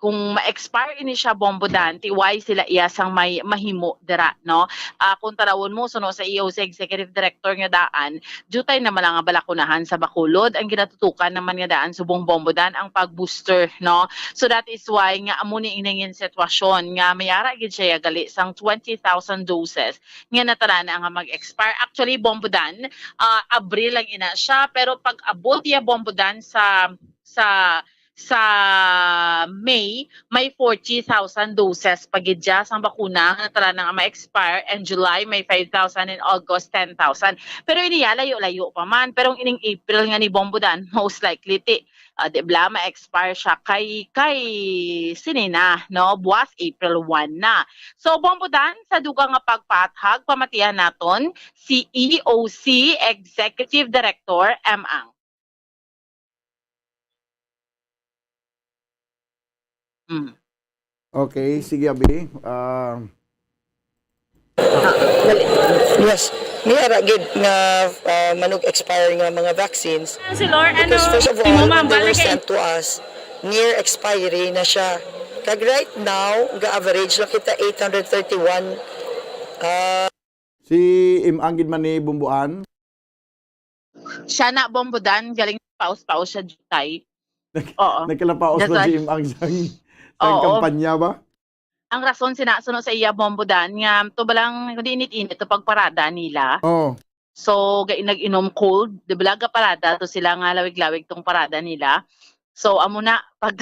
kung ma-expire ini siya, Bombo Dan, ti why sila iya sang may mahimo dira, no? Ah, kung tanawon mo, suno sa E O C Executive Director nga daan, diutay na man lang nga balakunahan sa Bacolod. Ang ginatutukan naman nga daan subong, Bombo Dan, ang pag-booster, no? So that is why nga amo ni inangin sitwasyon nga may ara gid siya gali sang twenty thousand doses nga natala na nga mag-expire. Actually, Bombo Dan, ah, Abril lang ina siya, pero pag-abot iya, Bombo Dan, sa, sa, sa May, may forty thousand doses pa gid siya sang bakuna nga natala na nga ma-expire, and July may five thousand, and August ten thousand. Pero ini ya, layo-layo pa man. Pero ang ining April nga ni, Bombo Dan, most likely ti, ah, di bala, ma-expire siya kay, kay sini na, no? Buwas April one na. So, Bombo Dan, sa dugang nga pagpaathag, pamatian naton si E O C Executive Director M Ang. Mm. Okay, sige, abi. Ah, Ah, dali. Yes. May ara gid nga, ah, manug-expire nga mga vaccines. Councilor, because ano, first of all, when they were sent to us, near expiry na siya. Kag right now, ga-average lang kita eight hundred thirty-one. Ah, Si Imang gid man ni, Bombo Ann? Siya na, Bombo Dan, galing paus-paus siya, jutay. Oo. Nagkalapaos That's man why. Si Imang sang, sang Oo. Kampanya ba? Ang rason sina, suno sa iya, Bombo Dan, nga to balang, hindi init-init to pagparada nila. Oo. So, ga-, nag-inom cold, di ba, gaparada to sila nga lawig-lawig tong parada nila. So, amo na, pag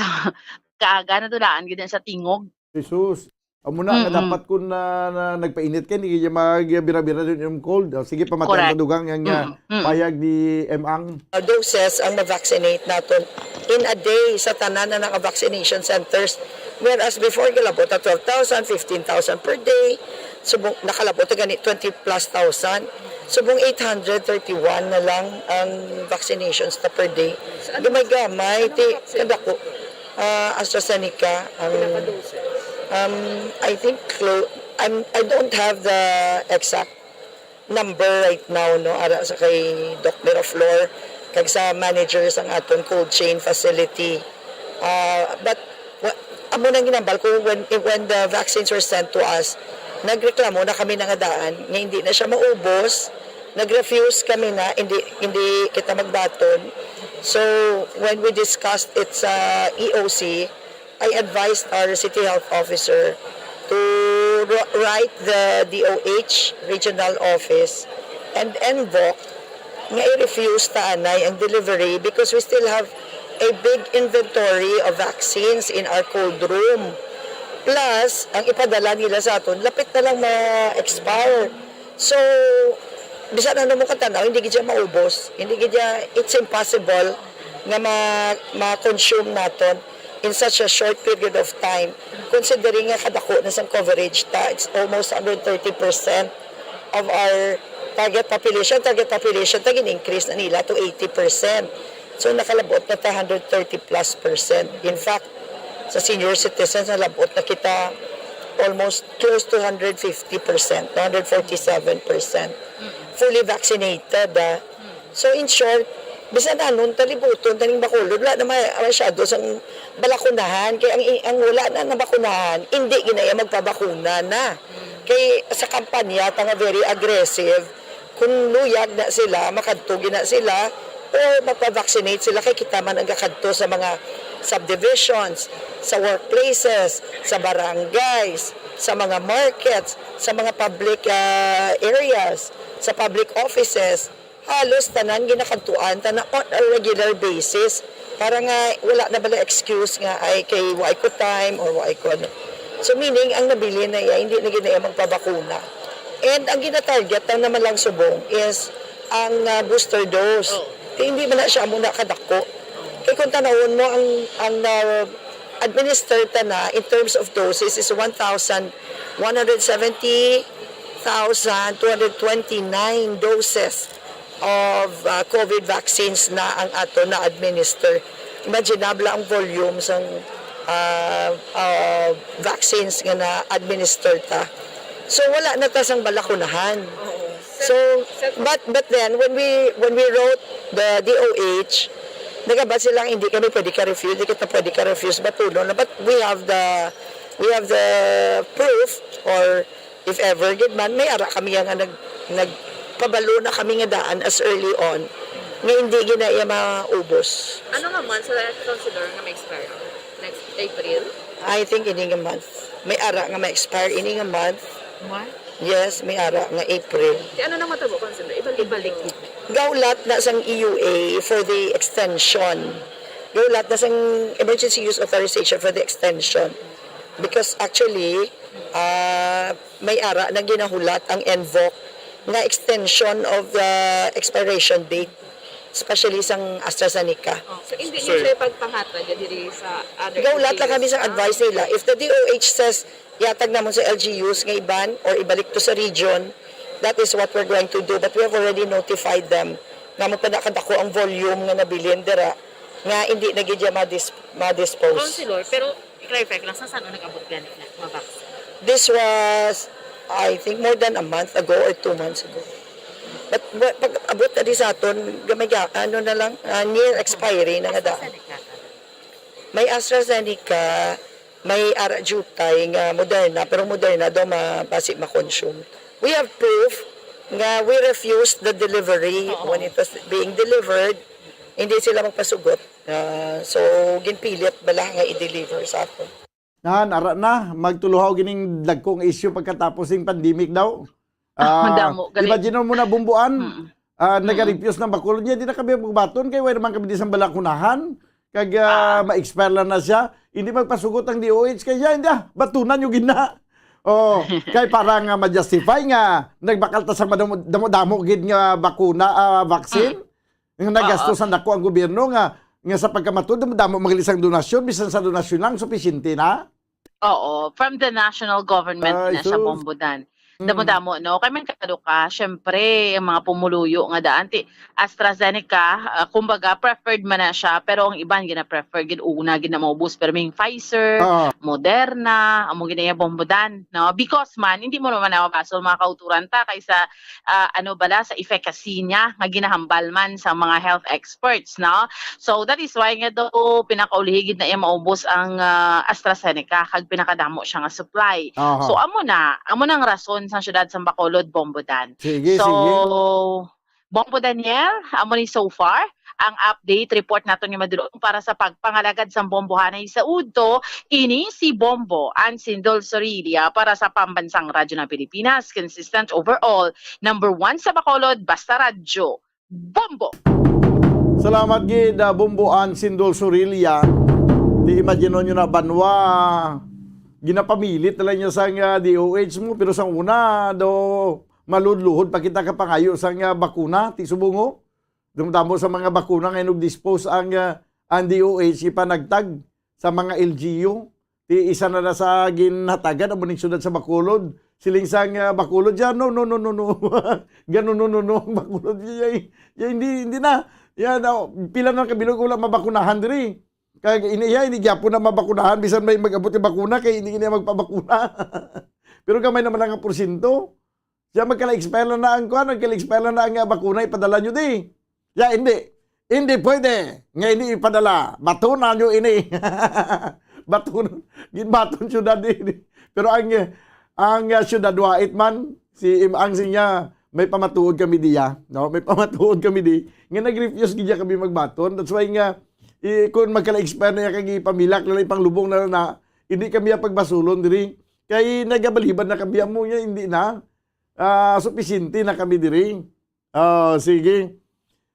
kaaga na dulaan, gid sa tingog. Jesus. Amo na nga Mm-mm. dapat kun na, na nagpainit ka, hindi ka magbira-bira din yung cold. O, sige, pamatian Correct. ta dugang yang, ah, Mm-mm. payag ni M Ang. Uh, doses ang ma-vaccinate naton in a day sa tanan na naka-vaccination centers. Whereas before, galabot na twelve thousand, fifteen thousand per day. Subong, nakalabot na gani twenty plus thousand. Subong eight hundred thirty-one na lang ang vaccinations na per day. Gamay-gamay, ti, kadako. Ah, AstraZeneca, ang, um, I think, clo-, I'm, I don't have the exact number right now, no, ara sa kay Doc Miraflor, kag sa manager sang aton cold chain facility. Ah, but, wa-, amo nang ginambal ko, when, when the vaccines were sent to us, nagreklamo na kami na nga daan nga hindi na siya maubos, nag-refuse kami na, hindi, hindi kita magbaton. So, when we discussed it sa E O C, I advised our city health officer to ro-, write the D O H regional office and invoke nga i-refuse ta anay ang delivery because we still have a big inventory of vaccines in our cold room. Plus, ang ipadala nila sa aton, lapit na lang ma-expire. So, bisan ano mo katanaw, hindi gid siya maubos. Hindi gid siya, it's impossible nga ma-, ma-consume naton in such a short period of time, considering nga kadako na sang coverage ta, it's almost hundred thirty percent of our target population. Target population ta, gin-increase na nila to eighty percent. So, nakalabot na ta hundred thirty plus percent. In fact, sa senior citizens, nalabot na kita almost close to hundred fifty percent, hundred forty-seven percent fully vaccinated, ah. So, in short, bisan anong talibuton, taning Bacolod, wala na may masyado sang balakunahan. Kaya ang, ang wala na nabakunahan, hindi ginaya magpabakuna na. Kay sa kampanya, ta nga very aggressive, kung luyag na sila, makadto gina sila, or magpa-vaccinate sila, kay kita man ang gakadto sa mga subdivisions, sa workplaces, sa barangays, sa mga markets, sa mga public, ah, areas, sa public offices. Halos tanan ginakadtuan ta na on a regular basis. Para nga wala na bala excuse nga, "Ay, kay wa ko time," or "Wa ko ano." So, meaning, ang nabilin na iya, hindi na gid na iya magpabakuna. And ang ginatarget lang naman lang subong is ang, ah, booster dose. Oo. Kay hindi man na siya amo na kadako. Kay kung tanawon mo, ang, ang na-administer ta na in terms of doses is one thousand one hundred seventy thousand two hundred twenty-nine doses of, ah, COVID vaccines na ang ato na-administer. Imaginable ang volume sang, ah, ah, vaccines nga na-administer ta. So, wala na ta sang balakunahan. Oo. So, but, but then, when we, when we wrote the D O H, nagabal sila, "Hindi kami pwede ka-refuse, hindi kita pwede ka-refuse, batunon na." But we have the, we have the proof, or if ever gid man, may ara kami nga nag-, nagpabalo na kami nga daan as early on, nga hindi gid na iya maubos. Ano nga month sa Councilor nga ma-expire? Next April? I think ini nga month. May ara nga ma-expire ini nga month. Month? Yes, may ara nga April. Kay ano nang matabo, Councilor? Ibalik. Ibalik. Gahulat na sang E U A for the extension. Gahulat na sang emergency use authorization for the extension. Because actually, ah, may ara na ginahulat ang invoke nga extension of the expiration date, especially sang AstraZeneca. Oh, so, hindi niyo siya ipagpanghatag diri sa other Gahulat lang kami sa advice nila. If the D O H says, "Ihatag namon sa L G Us nga iban or ibalik to sa region," that is what we're going to do. But we have already notified them nga mo pa nakadako ang volume nga nabilin dira nga hindi na gid siya madis-, madispose. Councilor, pero i-clarify ko lang, sa saan nag-abot gani na mga vaccine? This was, I think, more than a month ago or two months ago. But, but pag abot na di sa aton, gamay ga-, ano na lang, ah, near expiry na nga daan. AstraZeneca ka? May AstraZeneca, may ara jutay nga Moderna, pero Moderna daw ma-, basi ma-consume. We have proof nga we refused the delivery. Oo. When it was being delivered, hindi sila magpasugot. Ah, so, ginpilit bala nga i-deliver sa aton. Nan, ara na, magtuluhaw gining dagko nga issue pagkatapos sing pandemic daw. Ah, ah, damo, gali. Imagine mo na, Bumbuan, mm, ah, mm, nag-refuse ng Bacolod niya, di na kami magbaton kay wala naman kami di sang balakunahan. Kag, ah, ah, ma-expire lang na siya. Hindi magpasugot ang D O H kay siya, hindi, ah, batunan yung gina. Oh, kay para nga ma-justify nga nagbakal ta sa madamo-damo gid nga bakuna, ah, vaccine, nga nagasto sa dako ang gobyerno nga, nga sa pagkamatud, damo-damo man gid sang donasyon, bisan sa donasyon lang, supisyente na. Oo, from the national government Ay, na siya, sus. Bombo Dan. Mm. Damo-damo, no? Kay man kado ka, syempre, ang mga pumuluyo nga daan, ti AstraZeneca, ah, kumbaga, preferred man na siya, pero ang iban gina-prefer gid una gid na maubos, pero may Pfizer, Ah. Moderna, amo gid na iya, Bombo Dan, no? Because man, hindi mo naman na mabasol mga kauturan ta kaysa, ah, ano bala, sa efficacy niya nga ginahambal man sa mga health experts, no? So, that is why nga daw pinakaulihi gid na iya maubos ang, ah, AstraZeneca kag pinakadamo siya nga supply. Aha. So, amo na, amo nang rason sang siyudad sang Bacolod, Bombo Dan. Sige, So, sige. Bombo Daniel, amo ni so far ang update report naton nga madulong para sa pagpangalagad sang bombohanay sa udto. Ini si Bombo Ansindol Sorilla para sa Pambansang Radyo ng Pilipinas, consistent overall, number one sa Bacolod, basta radyo. Bombo! Salamat gid, ah, Bombo Ansindol Sorilla. Ti imagine nyo na, banwa, ginapamilit na lang niya sang, ah, D O H mo, pero sang una, do, maludluhod pa kita kapangayo sang, ah, bakuna, ti subong, oh. Dumdamo sa mga bakuna nga inug-dispose ang, ah, ang D O H ipanagtag sa mga L G U. Ti isa na na sa ginhatagan amo ning siyudad sa Bacolod. Siling sang, ah, Bacolod, "Ya, no, no, no, no, no." Ganun, no, no, no, ang Bacolod. Ya, ya, ya, hindi, hindi na. Ya, na, pila na kabilog wala mabakunahan diri. Kag ini, ya, hindi gyapon na mabakunahan bisan may mag-abot yung bakuna kay hindi ini magpabakuna. Pero gamay naman lang ang porsyento. Siya, magkala-expire na ang kuan, magkala-expire na ang, ah, bakuna, ipadala nyo di. Ya, hindi. Hindi pwede nga hindi ipadala. Batunan nyo ini. Baton, ginbaton siyudad ini. Pero ang, ang, ah, siyudad wait man, si Im-, ang sinya, may pamatuod kami diya, no? May pamatuod kami di. Nga nag-refuse gid kami magbaton. That's why nga, i-, kung magkala-expire na yan, kag ipamilak na lang, ipanglubong na lang na, hindi kami ang pagbasulon diri. Kay nagabalibad na kami, amo niya, hindi na. Ah, supisinte na kami diri. Ah, sige.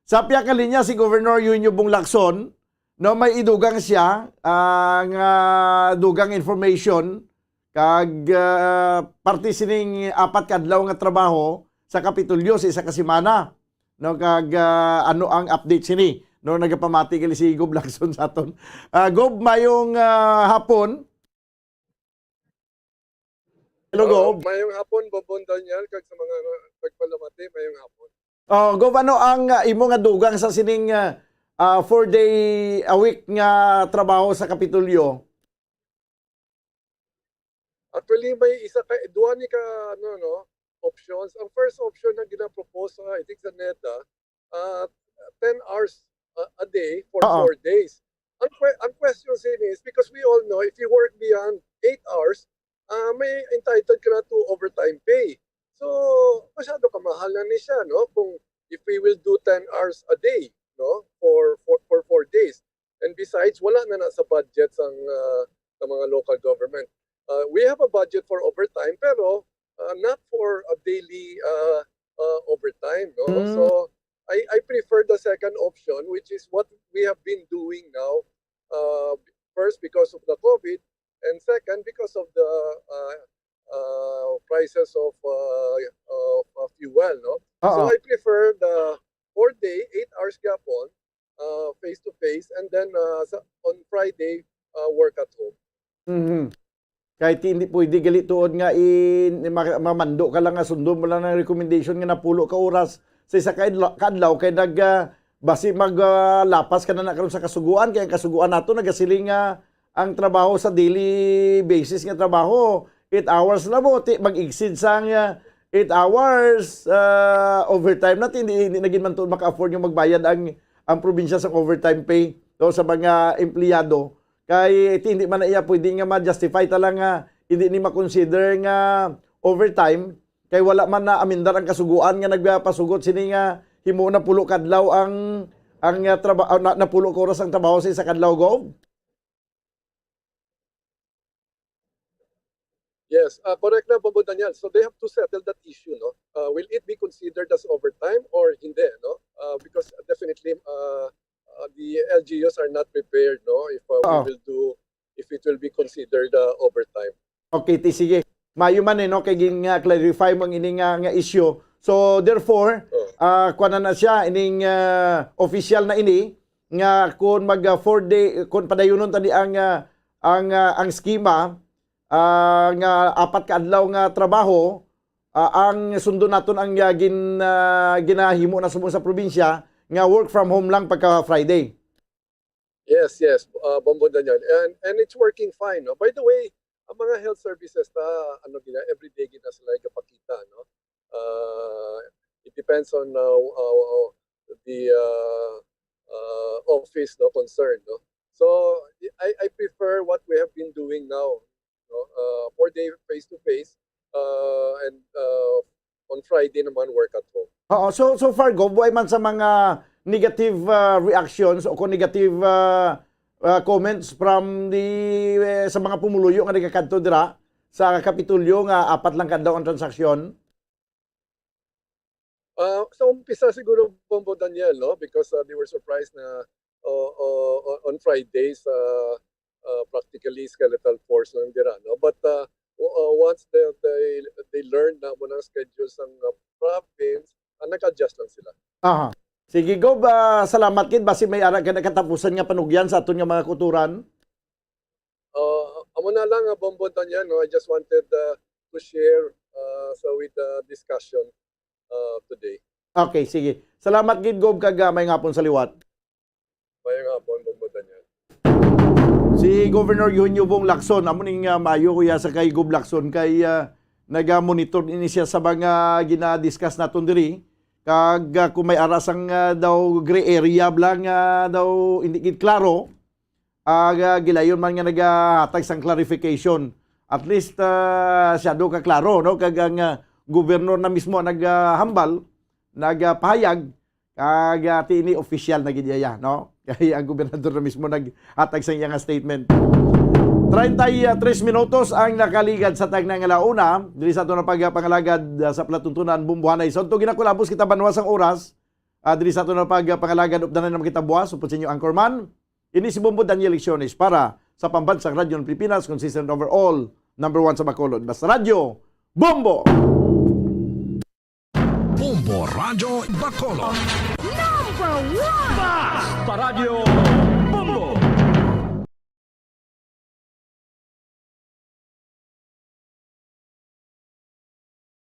Sa pihak nga linya si Governor Eugenio Bong Lacson, no, may idugang siya, ah, nga dugang information, kag, ah, parte sining apat ka adlaw nga trabaho sa Kapitolyo sa isa ka semana, no, kag, ah, ano ang update sini, no, nagapamati gali si Gov Lacson sa aton. Ah, Gov, mayong, ah, hapon. Hello, Gov. Mayong hapon, Bonbon Daniel, kag sa mga nagpalamati, mayong hapon. Oh, Gov, ano ang, ah, imo nga dugang sa sining, ah, ah, four day a week nga trabaho sa Kapitolyo? Actually, may isa ka, duha ni ka, ano, no, options. Ang first option na ginapropose, ah, I think, sa NEDA, ah, ten hours a, a day for Oo. four days. Ang que-, ang question sa ini is because we all know if you work beyond eight hours, ah, may entitled ka na to overtime pay. So, masyado ka mahal na ni siya, no? Kung if we will do ten hours a day, no? For, for, for four days. And besides, wala na na sa budget sang, ah, sa mga local government. Ah, we have a budget for overtime, pero, ah, not for a daily, ah, ah, overtime, no? Mm. So, I, I prefer the second option, which is what we have been doing now, uh, first because of the COVID, and second because of the, uh, uh, prices of, uh, of, uh, fuel, no? So, Oo. I prefer the four day, eight hours gyapon, uh, face to face, and then, uh, sa, on Friday, uh, work at home. Mhm. Kay ti-, hindi pwede gali tuod nga i-, ma-, mamando ka lang nga sundon mo lang ang recommendation nga napulo ka oras sa isa ka adla-, ka adlaw kay nag, ah, basi mag, ah, lapas ka na na karon sa kasugoan, kay ang kasugoan nato nagasiling nga ang trabaho sa daily basis nga trabaho, eight hours na mo, ti-, mag-exceed sang, ah, eight hours, ah, overtime na, ti-, hindi, hindi na gid man tuod maka-afford nga magbayad ang, ang probinsya sa overtime pay o sa mga empleyado. Kay ti-, hindi man na iya pwede nga ma-justify ta lang nga hindi ni ma-consider nga overtime, kay wala man na amendar ang kasugoan nga nagpasugot sini nga himo na pulo kadlaw ang, ang, ah, traba-, ah, na, na pulo ka oras ang trabaho sa isa kadlaw, Gov? Yes, ah, correct na, Bonbon Daniel. So they have to settle that issue, no? Ah, will it be considered as overtime or hindi, no? Ah, because definitely, ah, ah, the L G Us are not prepared, no? If, ah, we Oo. will do, if it will be considered, ah, overtime. Okay, ti-, sige. Mayo man, eh, no, kay gin-, nga clarify mo ang ini nga, nga issue. So therefore, ah, kuwan na na siya, ining, ah, official na ini nga kung mag, ah, four day, kung padayunon tani ang, ah, ang, ah, ang schema, ah, nga apat ka adlaw nga trabaho, ah, ang sundon naton ang, ah, gin-, ah, ginahimo na subong sa probinsya nga work from home lang pagka Friday. Yes, yes, uh, Bongbong Daniel. And, and it's working fine. No? By the way, ang mga health services ta, ano gina, everyday gina sila gapakita, no? Uh, it depends on uh, uh, the uh, uh, office, no, concern, no? So I, I prefer what we have been doing now, no? Uh, four day face to face, uh, and uh, on Friday naman work at home. Oo, so so far, Gov, way man sa mga negative, ah, reactions o kung negative, ah, ah, comments from the, eh, sa mga pumuluyo nga nagakadto dira sa Kapitolyo nga apat lang ka adlaw ang transaksyon? Ah, sa umpisa siguro, Bongbong Daniel, no? Because uh, they were surprised na uh, uh, on Fridays, uh, uh, practically skeletal force lang dira, no? But uh, w- uh, once they, they, they learned na mo ng schedule sang uh, province, uh, nag-adjust lang sila. Aha. Sige, Gov, ah, salamat gid. Basi may ara ka na katapusan nga panugyan sa aton nga mga kutoran. Uh, amo na lang, uh, Bongbong Daniel, no? I just wanted uh, to share uh, so with the discussion uh, today. Okay, sige. Salamat gid, Gov, kag, ah, may ngapon sa liwat. Mayong hapon, Bongbong Daniel. Si Governor Eugenio Bong Lacson, amo ning, ah, maayo kuya sa kay Gov Lacson kay, ah, naga-monitor ini siya sa mga gina-discuss naton diri. Kag, ah, kung may ara sang, ah, daw gray area bla nga daw hindi gid klaro, ah, ga-, gilayon man nga nagahatag sang clarification. At least, ah, siya do ka klaro, no? Kag ang, ah, gobernador na mismo nagahambal, nagapahayag, kag, ah, ti ini official na gid iya, no? Kay ang gobernador na mismo naghatag sa iya nga statement. Treinta y tres minutos ang nakaligad sa tagna nga launa diri sa aton nga pagpangalagad, ah, sa palatuntunan Bumbuhanay. Sa unto ginakulabos kita banwa sang oras, ah, diri sa aton nga pagpangalagad, updanan naman kita buwas. Upod sa inyo, Anchorman. Ini si Bombo Daniel Lecciones para sa Pambansang Radyo ng Pilipinas, consistent overall, number one sa Bacolod. Basta Radyo, Bombo! Bombo Radyo Bacolod. Number one! Basta Radyo!